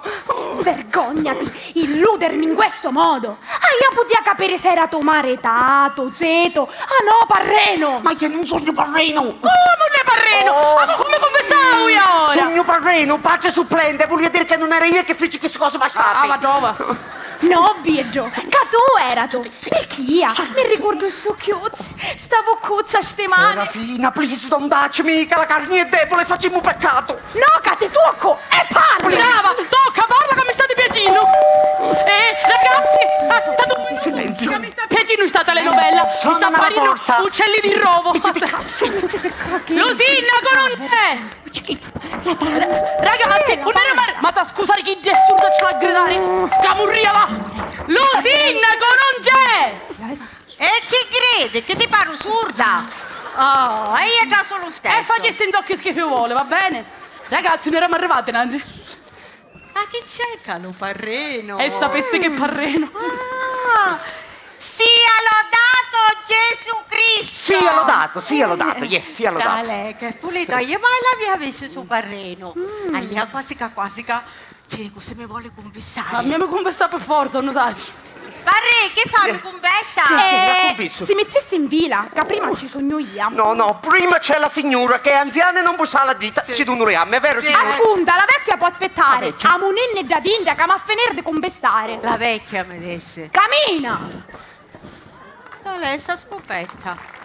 Vergognati, illudermi in questo modo! Ah, ia putia capiri se era to maritatu, zitu. Ah no, parrenu! Ma io non sognu parrenu! Comu non è parrenu? Oh. Ah, ma comu cunfissau io ora? Sognu parrenu, patri supplente, vulia diri che non era io che fici chisti cosi bastardi. Ah, va dova. No, bieddu, ca tu eratu. Pirchì ia mi ricurdu stu chiuzzu, sta vuccuzza, sti mani. Serafina, please, don't touch me, ca la carni è debole, facimmu peccatu. No, ca ti tuccu e parri! Brava, tocca, parla ca mi stati piacinnu! Eh, ragazzi, aspettate un minuto! Silenzio! Ca mi sta piacinnu sta telenovela! Mi sta parinu uccelli di rovo! Lu sinnacu non c'è! Ragazzi, un era mar... Ma ta scusari chi è surda c'ha a gridari! Ca murria va! Lu sinnacu non c'è! E chi cridi? Chi ti paru surda? Oh, e io già sono lo stesso. E facessi in zocchi schifo vuole, va bene? Ragazzi, non eravamo arrivati, Nanni. Ma chi c'è ca lu parrenu? E sapessi che parrenu. Ah, sia lodato Gesù Cristo! Sia lodato, sia lodato, yeah, sia lodato. Dale, che pulito, io mai l'avia visto su parrenu. Aia, quasi ca, quasi ca. Cioè, cosa mi vuole cunfissari? Ma mi cunfissa per forza, non lo saccio. Parrì, chi fa, mi cunfissa? Eh, si mittissi in vila, ca prima ci sugnu ia. No, no, prima c'è la signura che è anziana e non può stare a dita, ci dunu le amme, è vero, signura? Ascunta, la vecchia può aspettare. Amuninni da dinda ca m'ha finire di cunfissare. La vecchia mi disse. Camina! Talè sta scupetta.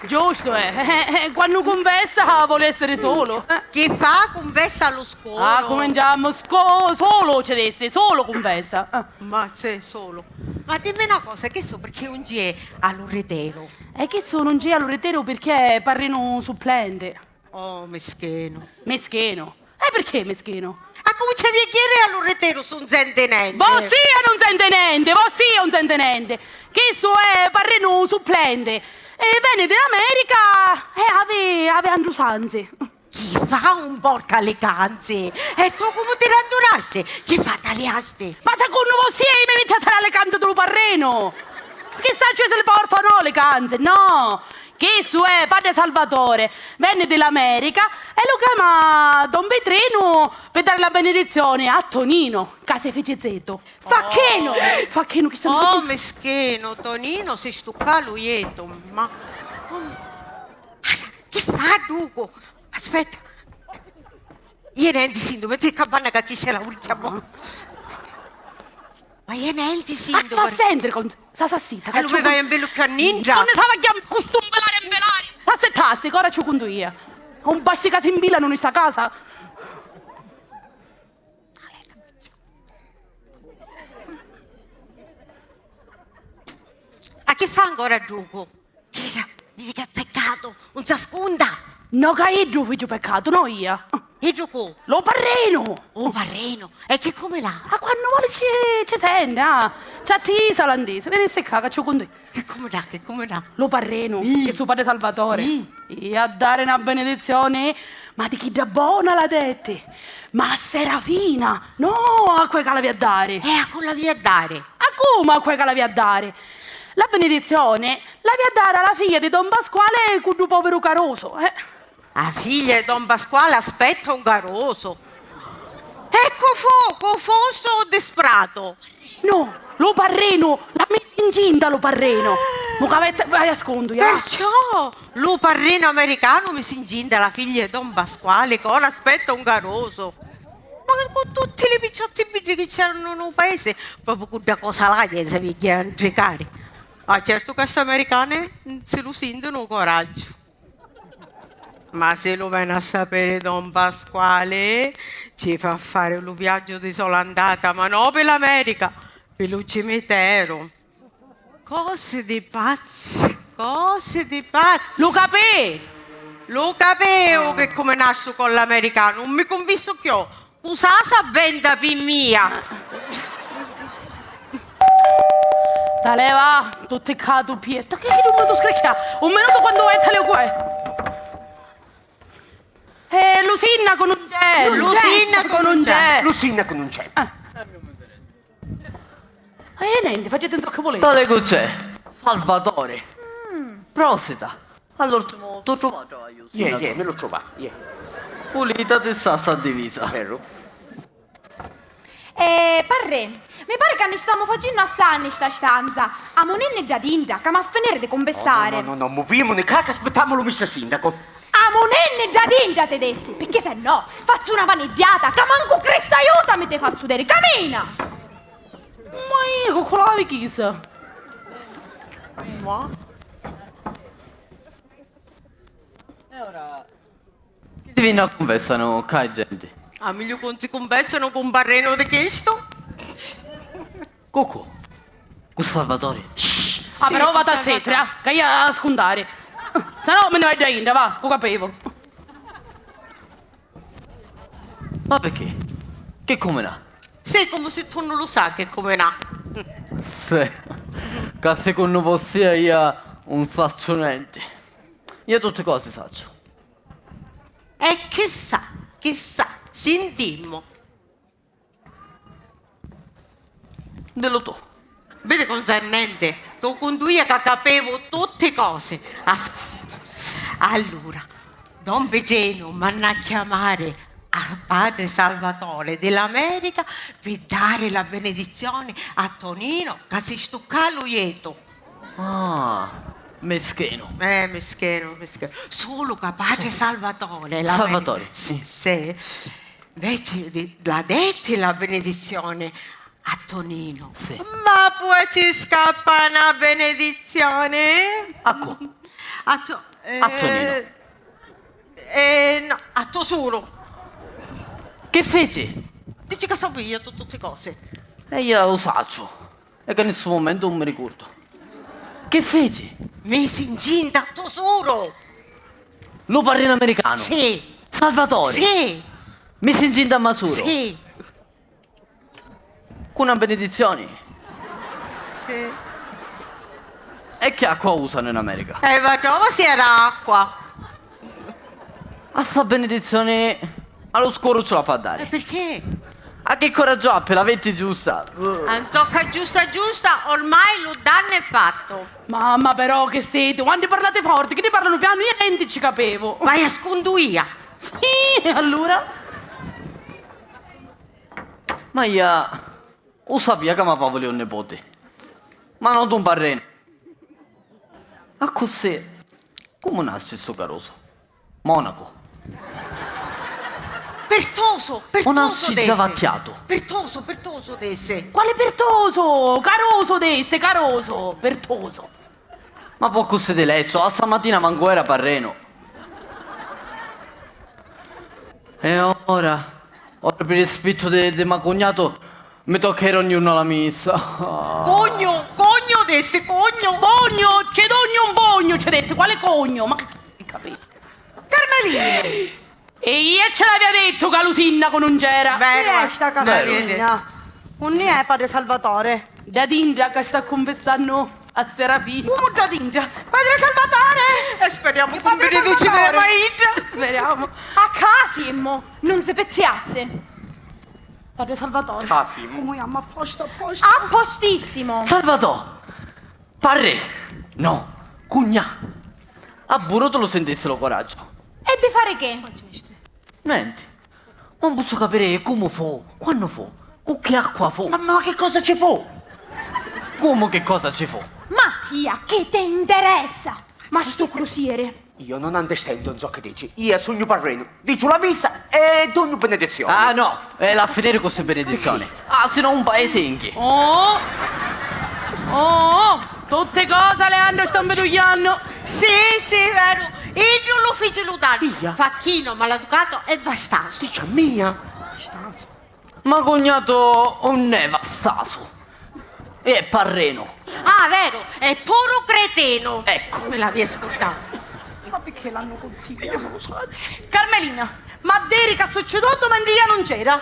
Giusto, eh. Eh, eh, quannu cunfessa voli essiri sulu. Eh. Chi fa cunfessa a lu scuru? Ah, cuminciamu scu-, sulu, ci dissi, sulu cunfessa. Ah. Ma sì, sulu. Ma dimmi na cosa, chistu pirchì nun ci è a lu riteru? E chistu nun ci è a lu riteru pirchì è parrinu supplenti. Oh, mischinu. Mischinu? E pirchì mischinu? Accuminciavi a chiediri a lu riteru s'un senti nenti. Vossia nun senti nenti, vossia nun senti nenti. Chistu è parrinu supplenti. E veni di l'America e havi, havi andru sanzi. Chi fa un porta le canze? E tu comu ti randurasti? Chi fa taliasti? Ma secunnu vossia io mi mitti a taliari le canze di lu parrinu? Chi sacciu se li porta o no li canze? No! Chissu è padre Salvatore, veni di l'America e lu chiama don Pitrinu pi dari la benedizioni a Tonino, ca si fici zetu. Facchinu! Facchinu, chi Oh, santu mischinu, Tonino si stuccà lu jetu, ma... Chi fa, Ducu? Aspetta. Iè nenti, sintu, mentri ca vanna ca chi se la urchia mo. Ma iè nenti, sintu. A sentri, con... sa sassita, E lu mi vai a mbillucca nintra. Non ne stava chiam cu stu mbilari mbilari. S'assettassi, ca ora ci u cuntu io. Un basti ca si mbilanu in sta casa. A chi fa ancora Ducu? Chidda, vidi che peccatu, un s'ascunda! No ca iddu fici peccatu, no ia. Iddu cu? Lu parrinu! U parrinu? E chi cuminà? A quannu voli ci, ci senti, ah! Ci attisa l'antisa, veni ccà ca ci u cuntu. Chi cuminà, chi cuminà? Lu parrinu, Ih. Chi su padre Salvatore. Ih. Ia a dari na benedizioni, ma di chidda bona la detti. Ma a Serafina, no a quei ca l'avia a dari. E a cu l'avia a dari? A comu a quei ca l'avia a dari? La benedizioni l'avia a dari a la figlia di don Pasquale cu ddu poviru carusu, eh. A figlia di don Pasquale aspetta un carusu. E cu fu, cu fu stu dispratu? No, lu parrinu, la misi incinta lu parrinu. Mu ca vai, vai a scuntu, ia. Perciò lu parrinu americanu misi incinta la figlia di don Pasquale, ca ora aspetta un carusu. Ma cu tutti li picciotti biddi chi c'eranu nô paesi, propriu cu dda cosa là, gli si vidi a ntricari. Ah, certu ca sti americani si lu sintinu u coraggiu. Ma si lu veni a sapiri don Pasquali, ci fa fari lu viaggiu di sola andata, ma no pi l'America, pi lu cimiteru. Cosi di pazzi, cosi di pazzi! Lu capì! Lu capìu chi cuminasciu con l'americanu, nun mi cunvissu cchiù! Cu sa sa venta pi mia! Talè va, tutti ccà tu pietta, chi chi nun mi tu scricchia? Un minutu quantu vai talè cu è? Eh, lu sinnacu nun c'è! Lu sinnacu nun c'è! Lu sinnacu nun c'è! Ah. Eh, nenti, faciti zoccu vuliti. Tale cu c'è, Salvatore. Prosita. All'urtimu tu truvà travagghiu, Iè, sinnacu? Iè, mi lu truvà, iè. Pulita ti sta sta divisa. Veru. Eh, parrè, mi pari ca ni stamu facennu assai nni sta stanza. Amuninni dda dintra, ca m'ha finiri di cumpissari. No, no, no, no, muvimuni ccà ca aspittamu lu mister sindacu. Amuninni dda dintra ti dissi, picchì se no fazzu na vaniddata ca mancu Cristu aiutami ti fazzu diri. Camina! Ma iu cu l'avi chisa? Ma? E ora chi si vinni a cunfessanu ccà i genti? A migliu cu 'un si cunfessanu cu un parrinu di chistu. Cucù? Cu Salvatore? Shh! Ah, sì, però cu vata Salvatore. Zitria, ca ia a scuntari. Se no mi nni vai dda inda, va, cu capivu. Ma picchì? Chi cuminà? Sì, comu si tu nun lu sa chi cuminà. Sì, ca secunnu vossia ia un sacciu nenti. Ia tutti cosi sacciu. E chissà, chissà, sintimmu. Dillu tu. Vidi cu 'un sai nenti, tu cuntu ia ca capivu tutti cosi. Ascolta. Allura, don Picinu m'hannu a chiamari a padri Salvatore di l'America pi dari la benedizioni a Tonino ca si stuccà lu jetu. Ah, mischinu. Eh, mischinu, mischinu. Sulu ca patri Salvatore la Salvatore, sì. Sì. Inveci di, la detti la benedizioni a Toninu. Sì. Ma poi ci scappa na benedizioni. A cu? A to, eh, A Toninu. Eh, no, a to suru. Chi fici? Dici ca sapiu tu tutti cosi. E io lu sacciu. E ca ni stu mumentu nun mi ricordu. Chi fici? Misi incinta a to suru! Lu parrinu americanu? Sì. Salvatore? Sì. Misi incinta a ma suru? Sì. Cu na benedizioni? Sì. E chi acqua usanu in America? E va trova si era acqua. A sta benedizioni a lu scuru ci la fa dari. E perché? A chi coraggiu appi, la vitti giusta? A 'nzocca giusta giusta, ormai lu dannu è fattu. Mamma, però, che siti? Quannu parlati forti, chi ni parlanu pianu, io nenti ci capevu. Vai a scundu ia. Ih, e allura? Ma ia u sapia ca ma pavuli un nipoti, ma no d'un parrinu. Accussì, comu nasci stu carusu? Monacu. Pirtusu, pirtusu. O nasci già vattiatu? Pirtusu, pirtusu, dissi. Quali pirtusu? Carusu, dissi, carusu, pirtusu. Ma po' accussì di lestu, a stamatina mancu era parrinu. E ora, ora pi rispittu di, di ma cugnatu, mi tocca iri ogni jornu a la missa. Cugnu, cugnu, dissi, cugnu. Cugnu, ci dugnu un pugnu, ci dissi, quali cugnu? Ma chi capiti? Carmelina! E io ce l'avia dittu ca lu sinnacu nun c'era. Veru. Chi è sta Carmelina? Unni è padre Salvatore? Da dintra ca sta cunfissannu a Serafina. Comu da dintra? Padre Salvatore! E speriamo ca un benedicci vera idda. Speriamo. A ca simmu? Nun si pizziassi. Padre Salvatore. Ca simmu? Comu jammu, a posto, a posto? A postissimo. Salvatò! Parrè! No, cugnà! A puru tu lu sintissi lu coraggio. E di fari che? Nenti. Non pozzu capiri comu fu, quannu fu, cu chi acqua fu. Ma, ma che cosa ci fu? Comu che cosa ci fu? Mattia, chi ti interessa? Ma stu crusieri? Io non understand ciò che dici. Io sugnu parrinu, diciu la missa e dugnu benedizioni. Ah, no, e l'ha a finiri cu sti benedizioni. Ah, si no un paese inchi. Oh! Oh! Tutti cosa, Leandro, sta 'mpidugghiannu. Sì, sì, veru. Iddu lu fici lu dannu. Ia? Facchino, maleducato e vastasu. Dici a mia? Vastasu. Ma cugnatu unn'è vastasu? È parrinu. Ah, veru, è puru cretinu. Eccu. Mi l'avia scurdatu. Ma picchì l'hannu cuntinuatu? Io non lo so. Carmelina, ma diri ca succidutu mentri io non c'era?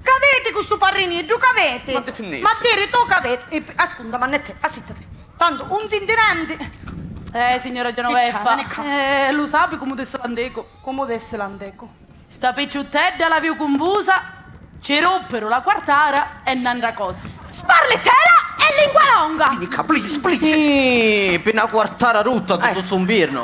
C'aviti cu stu parriniddu, c'aviti? Ma definnissi. Ma diri tu c'aviti? E, ascunta, ma nette, assittati. Tantu un sinti nenti. Eh, signora Genoveffa, eh, lu sapi comu dissi l'anticu? Comu dissi l'anticu? Sta picciuttedda l'aviu cunfusa, ci ruppiru la quartara e n'antra cosa. Sparlittera e lingua longa! Vini ccà, please, please! Ih, pi na quartara rutta tuttu stu 'mpirnu!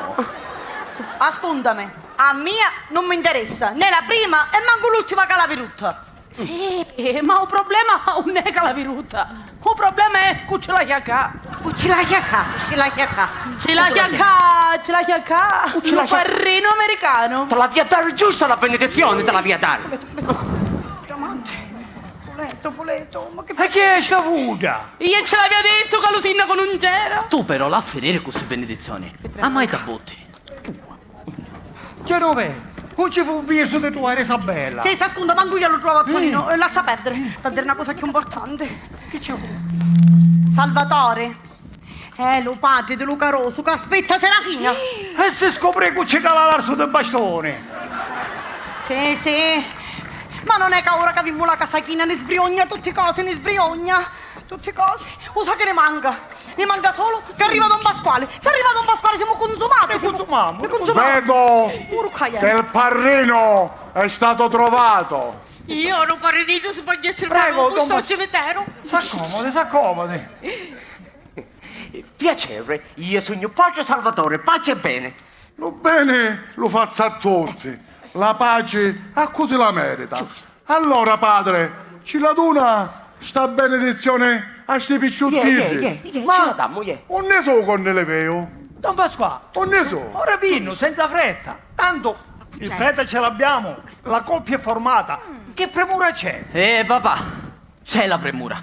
Ascuntami, a mia nun m'interessa né la prima e mancu l'ultima ca l'avi rutta! Sì, ma u problema unn'è ca l'avi rutta? U problema è cu ci l'haiu a cà. Cu ci l'haiu a cà, cu ci l'haiu a cà. Ci l'haiu a cà, ci l'haiu a cà. Cu ci l'haiu a cà? Lu parrinu americanu. Ti l'avia a dari giusta la benedizioni, ti l'avia a dari. Puletu, puletu, ma chi... E chi è sta futa? Io ci l'avia dittu ca lu sinnacu nun c'era. Tu però l'ha a finiri cu sti benedizioni. A mai t'abbutti. Genovè, non ci fu un virsu di truvari Isabella? Sì, s'ascunta, mancu io lu trovu a Tonino. Eh, lassa perdiri, t'ha diri na cosa chiù importanti. Chi c'è? Salvatore è lu patri di lu carusu ca aspitta Serafina. E si scoprì cu ci cala l'arsu di bastoni. Sì, sì. Ma non è ca ora ca avimmu la casa china ni sbriogna tutti cosi, ni sbriogna tutti cosi. U sa chi ni manca? Ni manca sulu ca arriva don Pasquali. S'arriva don Pasquali simu cunzumati, simu cunzumati. Vedo che il parrino è stato trovato. Io ora u parriniddu si pò cercari cu sto cimiteru. S'accomodi, s'accomodi. Piacere, io sugnu padre Salvatore, pace e bene. Lu beni lu fazzu a tutti, la paci a cu si la merita. Giustu. Allora, padre, ci la duna sta benedizioni a sti picciuttiddi? Iè, iè, iè, iè, ci la damu, iè. Ma unni su' quannu li veiu? Don Pasquà, unni su'? Ora vinnu, senza fretta. Tantu il prete ce l'abbiamo, la coppia è formata. Che premura c'è? Eh, papà, c'è la premura.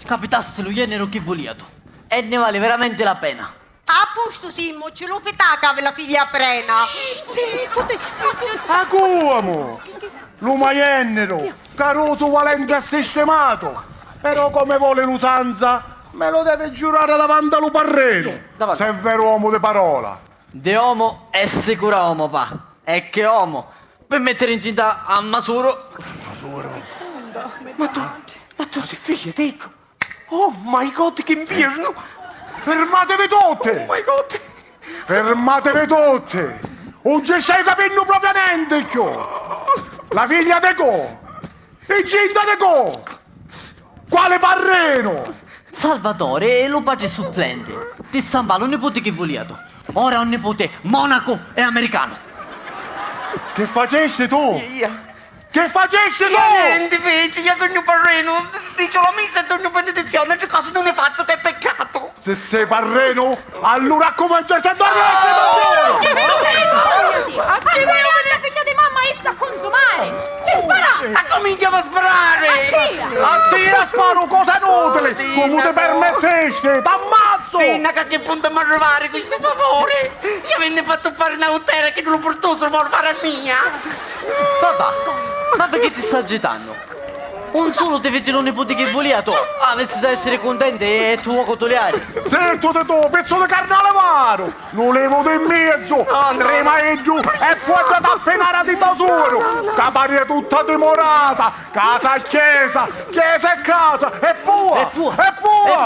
Capitassi lu genniru chi vuliatu. E ne vali veramenti la pena. A pustu simmu, ci lu fità ca havi la figlia prena. Zittu, ti... A cuomu? Lu ma jenniru, carusu, valenti e sistimatu. Però, comu voli l'usanza, mi lu devi giurari davanti a lu parrinu, se è veru omu di parola. Di omu è sicura omu, pa. E che omu? Pi mittiri incinta a masuru. Masuru? Ma tu, ma tu si fici, Teggio? Oh my God, chi 'mpiernu! Fermatevi tutti! Oh my God! Fermatevi tutti! Non ci stai capendo proprio niente più! La figlia di co? Incinta di cu? Quali parrinu? Salvatore è lu patri supplenti. Ti stampà lu niputi chi vuliatu. Ora è un niputi monacu e americanu. Chi facesti tu? Ia. Chi facesti tu? Io nenti fici, io sugnu parrinu, dicio la missa e dugnu benedizioni, altri cosi nun ne fazzu, che peccatu! Se sei parrinu, allura accumincia a dormire! Attivi, la figlia di mamma, io sta a consumare! Ci spara! Accuminciamo a sparare! A tia! A tia sparu, cosa inutile! Sindaco! Comu ti permettesti? T'ammazzu! Sindaco, a che punto mi arrivare cu stu favore? Io v'haiu fattu fare na uttera che lu purtusu vuol fare a mia! Papà, ma perché ti sta agitannu? Un sulu ti fici lu niputi chi vuliatu, avissitu a essiri cuntenti e tu vuoi cutuliari. Zittu di tu, pizzu di carnalivaru! Lu livu di miezu, prima iddu e poi a tappinara di to suoru, ca pari tutta dimorata, casa e chiesa, chiesa e casa, e pua, e pua, e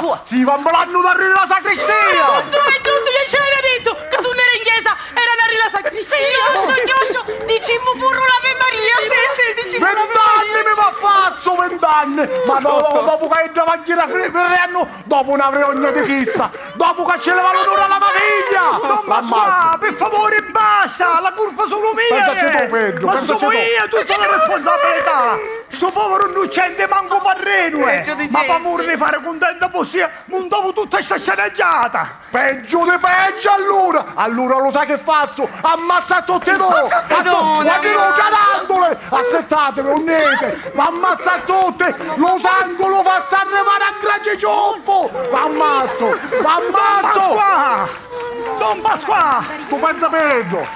pua, si va mbalannu d'arriri la sacristia! Giustu, è giustu, chi ci l'avia dittu, ca s'un era in chiesa, era n'arriri la sacristia! Sì, giustu, giustu, dicimu puru l'Ave Maria, sì, sì, dicimu l'Ave Maria! Vint'anni mi va fazzu, vint'anni! Ma no, dopu ca idda va gira fri-, firriannu, dopu n'avri ogna di chissa! Dopu ca ci leva l'onuri a la me figlia! Don Pasquà, pi favuri, basta! La curpa sulu mia! Pensaci tu, Peddu, ma pensaci tu! Sugnu io tutta la responsabilità! Stu poviru nnuccenti mancu parrinu è! Ma p'amuri di fari cuntenta vossia, muntavu tutta sta sceneggiata! Peggiu di peggiu, allura! Allura lu sai chi fazzu? Ammazzu a tutti e dui! A tutti! Guardi lu tarantuli! Assittativi, unniti! V'ammazzu a tutti! Lu sangu lu fazzu arrivari a graciciuppu! V'ammazzu! V'ammazzu! Don Pasquà! Don Pasquà! Tu pensa peggio!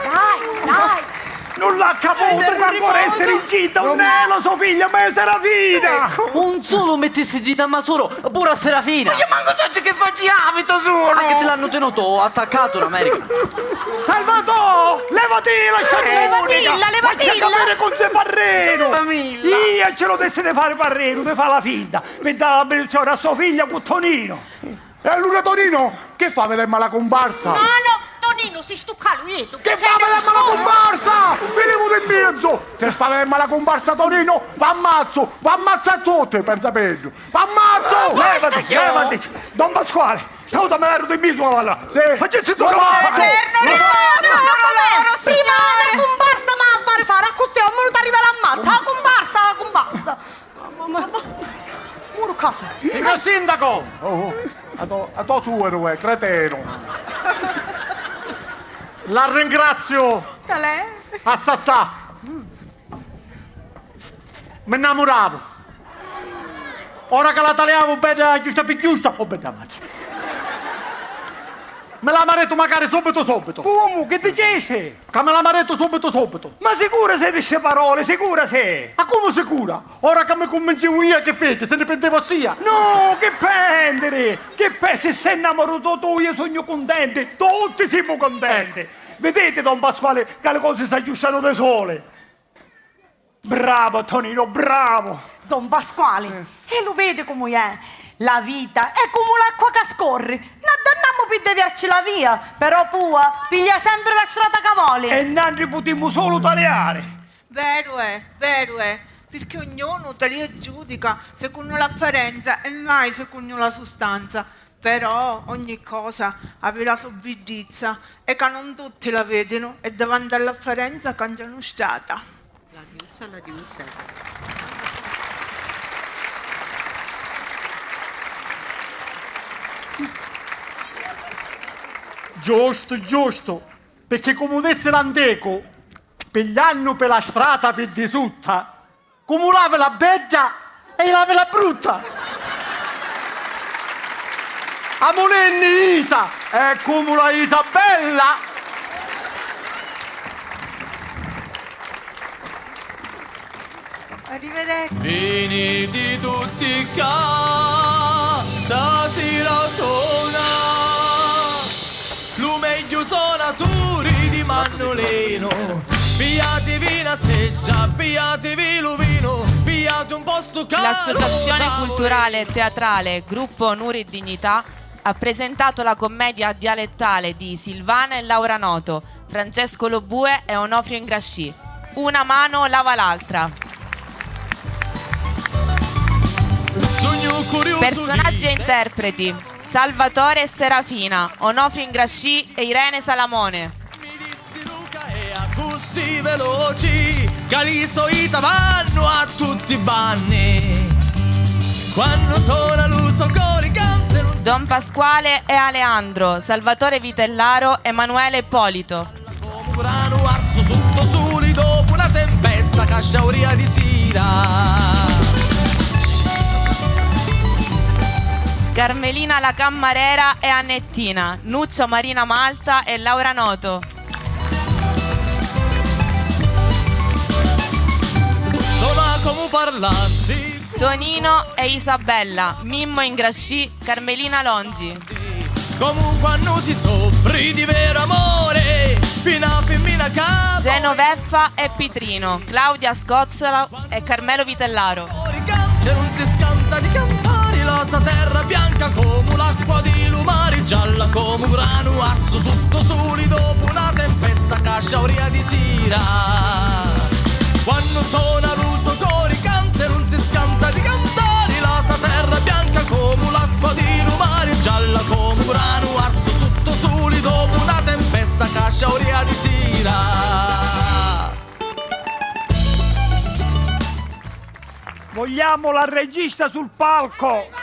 Dai, dai! Non l'ha caputu, eh, ca ancora essiri incinta, non è la so figlia, ma è Serafina! Ecco. Un sulu mittissi incinta a me suoru, puru a Serafina! Ma io mancu sacciu chi facìa a vita suoru! Anche ti l'hannu tenuto attaccato in America! Salvatò! Levatilla, sciarrunica! Levatilla, levatilla! Facci capire con se parrinu! Levatilla! Io ce lo dessi di fare parrinu, di fare la finta, per dare la benedizione a sua figlia con Tonino! E allura Tonino che fa, vedemma la cumparsa? No, no, Tonino si stucca lu jetu. Che fa, vedemma la cumparsa? Mi levu di miezu! Se fa, vedemma la cumparsa Tonino, v'ammazzu, v'ammazzu a tutti, pensa peggio. V'ammazzu! Levati, levati! Don Pasquale, salutami veru di miezu, allora. Sì. Facessi tu. Eterno riposo, povero signore! Sì, ma la cumparsa m'ha a fari fari, accussì un minutu arriva l'ammazza, la cumparsa, la cumparsa! Mamma mia. Puru casu. Signor sindaco! Oh, oh. A to, a to suoru, eh, cretinu. La ringrazio. Talè. A Sassà. Mi nnamuravu. Ora ca la taliavu bedda giusta pi giusta, oh bedda matri. Mi la maretu macari subitu subitu. Comu? Chi dicisti? Ca mi la maretu subitu subitu. Ma sicura si di sti paroli? Sicura si? Ma comu sicura? Ora ca mi cunvincivu ia chi fici, si ni pinti vossia? No, chi pentiri? Chi pe-, si sei nnamurutu tu, io sugnu cuntenti, tutti simu cuntenti. Eh. Viditi, don Pasquali, ca li cosi s'aggiustanu di soli. Bravu, Tonino, bravu! Don Pasquali, sì, e lu vidi comu è? La vita è comu l'acqua ca scorri, n'addannamu pi deviarci la via, però pua piglia sempri la strata ca voli. E nantri putimu sulu taliari. Veru è, veru è, pirchì ognunu talia e giudica secunnu l'apparenza e mai secunnu la sustanza. Però ogni cosa havi la so biddizza e ca non tutti la vedinu e davanti all'apparenza cangianu strata. La diuzza, la diuzza. Giustu, giustu, pirchì comu dissi l'anticu, pigliannu pi la strata pi di sutta, comu l'havi la bedda e l'havi la brutta. Amulinni Isa è comu la Isabella. Arrivederci. Viniti tutti ccà, stasira sona lu megghiu sonaturi di mannulinu. Pigliativi na seggia, pigliativi lu vinu, pigliati un postu caldu. L'Associazione Culturale e Teatrale Gruppo Onore e Dignità ha presentato la commedia dialettale di Silvana e Laura Noto, Francesco Lobue e Onofrio Ingrascì, Una mano lava l'altra. Personaggi e interpreti: Salvatore e Serafina, Onofri Ingrascì e Irene Salamone. Mi dissi Luca è accussì veloci ca li so ita vannu a tutti i banni. Quannu sona lu so cori cantanu. Don Pasquale e Aleandro, Salvatore Vitellaro, Emanuele Ippolito. Comu granu arsu sutta u suli dopu na tempesta ca sciauria di sira. Carmelina la cammarera e Annettina, Nuccio Marina Malta e Laura Noto. Sona comu parlassi. Tonino e Isabella, Mimmo Ingrascì, Carmelina Longi. Comu quannu si soffri di veru amore, pi na fimmina ca Genoveffa e Pitrino, Claudia Scozzola e Carmelo Vitellaro. Cori canta e nun si scanta di cantari la sa terra bianca comu l'acqua di lu mari, gialla comu granu arsu sutta u suli dopu na tempesta ca sciauria di sira. Quannu sona lu so cori canta e nun si scanta di cantari la sa terra bianca comu l'acqua di lu mari, gialla comu granu arsu sutta u suli dopu na tempesta ca sciauria di sira. Vogliamo la regista sul palco!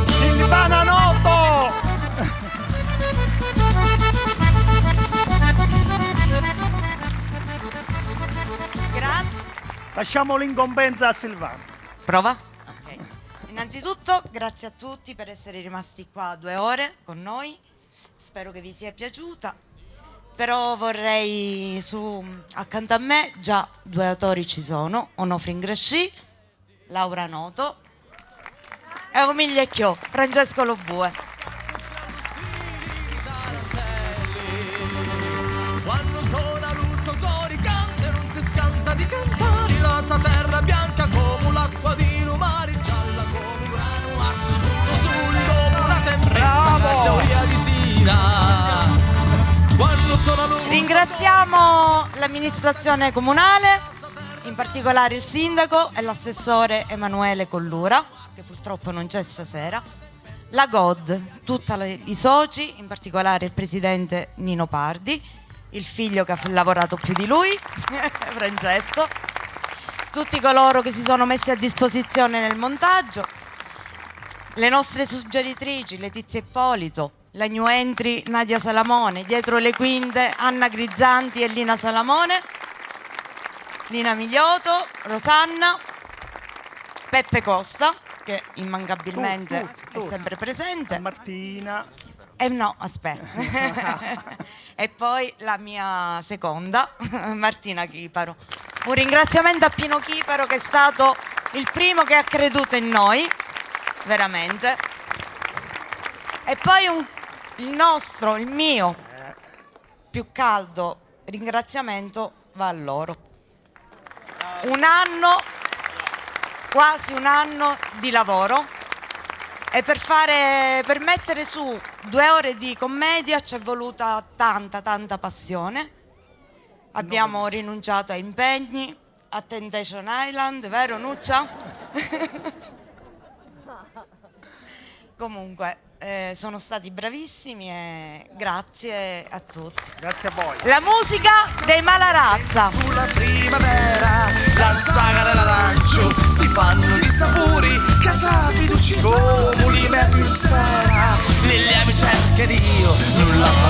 Silvana Noto! Grazie. Lasciamo l'incombenza a Silvana. Prova? Ok. Innanzitutto, grazie a tutti per essere rimasti qua due ore con noi. Spero che vi sia piaciuta. Però vorrei su, accanto a me, già due attori ci sono, Onofre Ingrascì, Laura Noto e u migliecchiò, Francesco Lobue. Quannu sona lu so cori canta e nun si scanta di cantari la sa terra bianca comu l'acqua di lu mari, gialla comu granu arsu sutta u suli dopu na tempesta ca sciauria di sira. Quannu sona lu so cori. Ringraziamo l'amministrazione comunale, in particolare il sindaco e l'assessore Emanuele Collura, che purtroppo non c'è stasera, la GOD, tutta le, i soci, in particolare il presidente Nino Pardi, il figlio che ha f-, lavorato più di lui, Francesco, tutti coloro che si sono messi a disposizione nel montaggio, le nostre suggeritrici Letizia Ippolito, la new entry Nadia Salamone, dietro le quinte Anna Grizzanti e Lina Salamone, Lina Miglioto, Rosanna, Peppe Costa, che immancabilmente Tu, tu, è tu. sempre presente. Martina. Eh no, aspetta. E poi la mia seconda, Martina Chiparo. Un ringraziamento a Pino Chiparo, che è stato il primo che ha creduto in noi, veramente. E poi un, il nostro, il mio più caldo ringraziamento va a loro. Un anno, quasi un anno di lavoro, e per fare, per mettere su due ore di commedia c'è voluta tanta, tanta passione. Abbiamo rinunciato a impegni, a Temptation Island, vero Nuccia? Comunque, eh, sono stati bravissimi e grazie a tutti. Grazie a voi. La musica dei Malarazza. Cu la primavera, la zagara e l'aranciu si fannu di sapuri, ca sapi duci comu li me pinsera. Li liami cerca Dio, nun la fa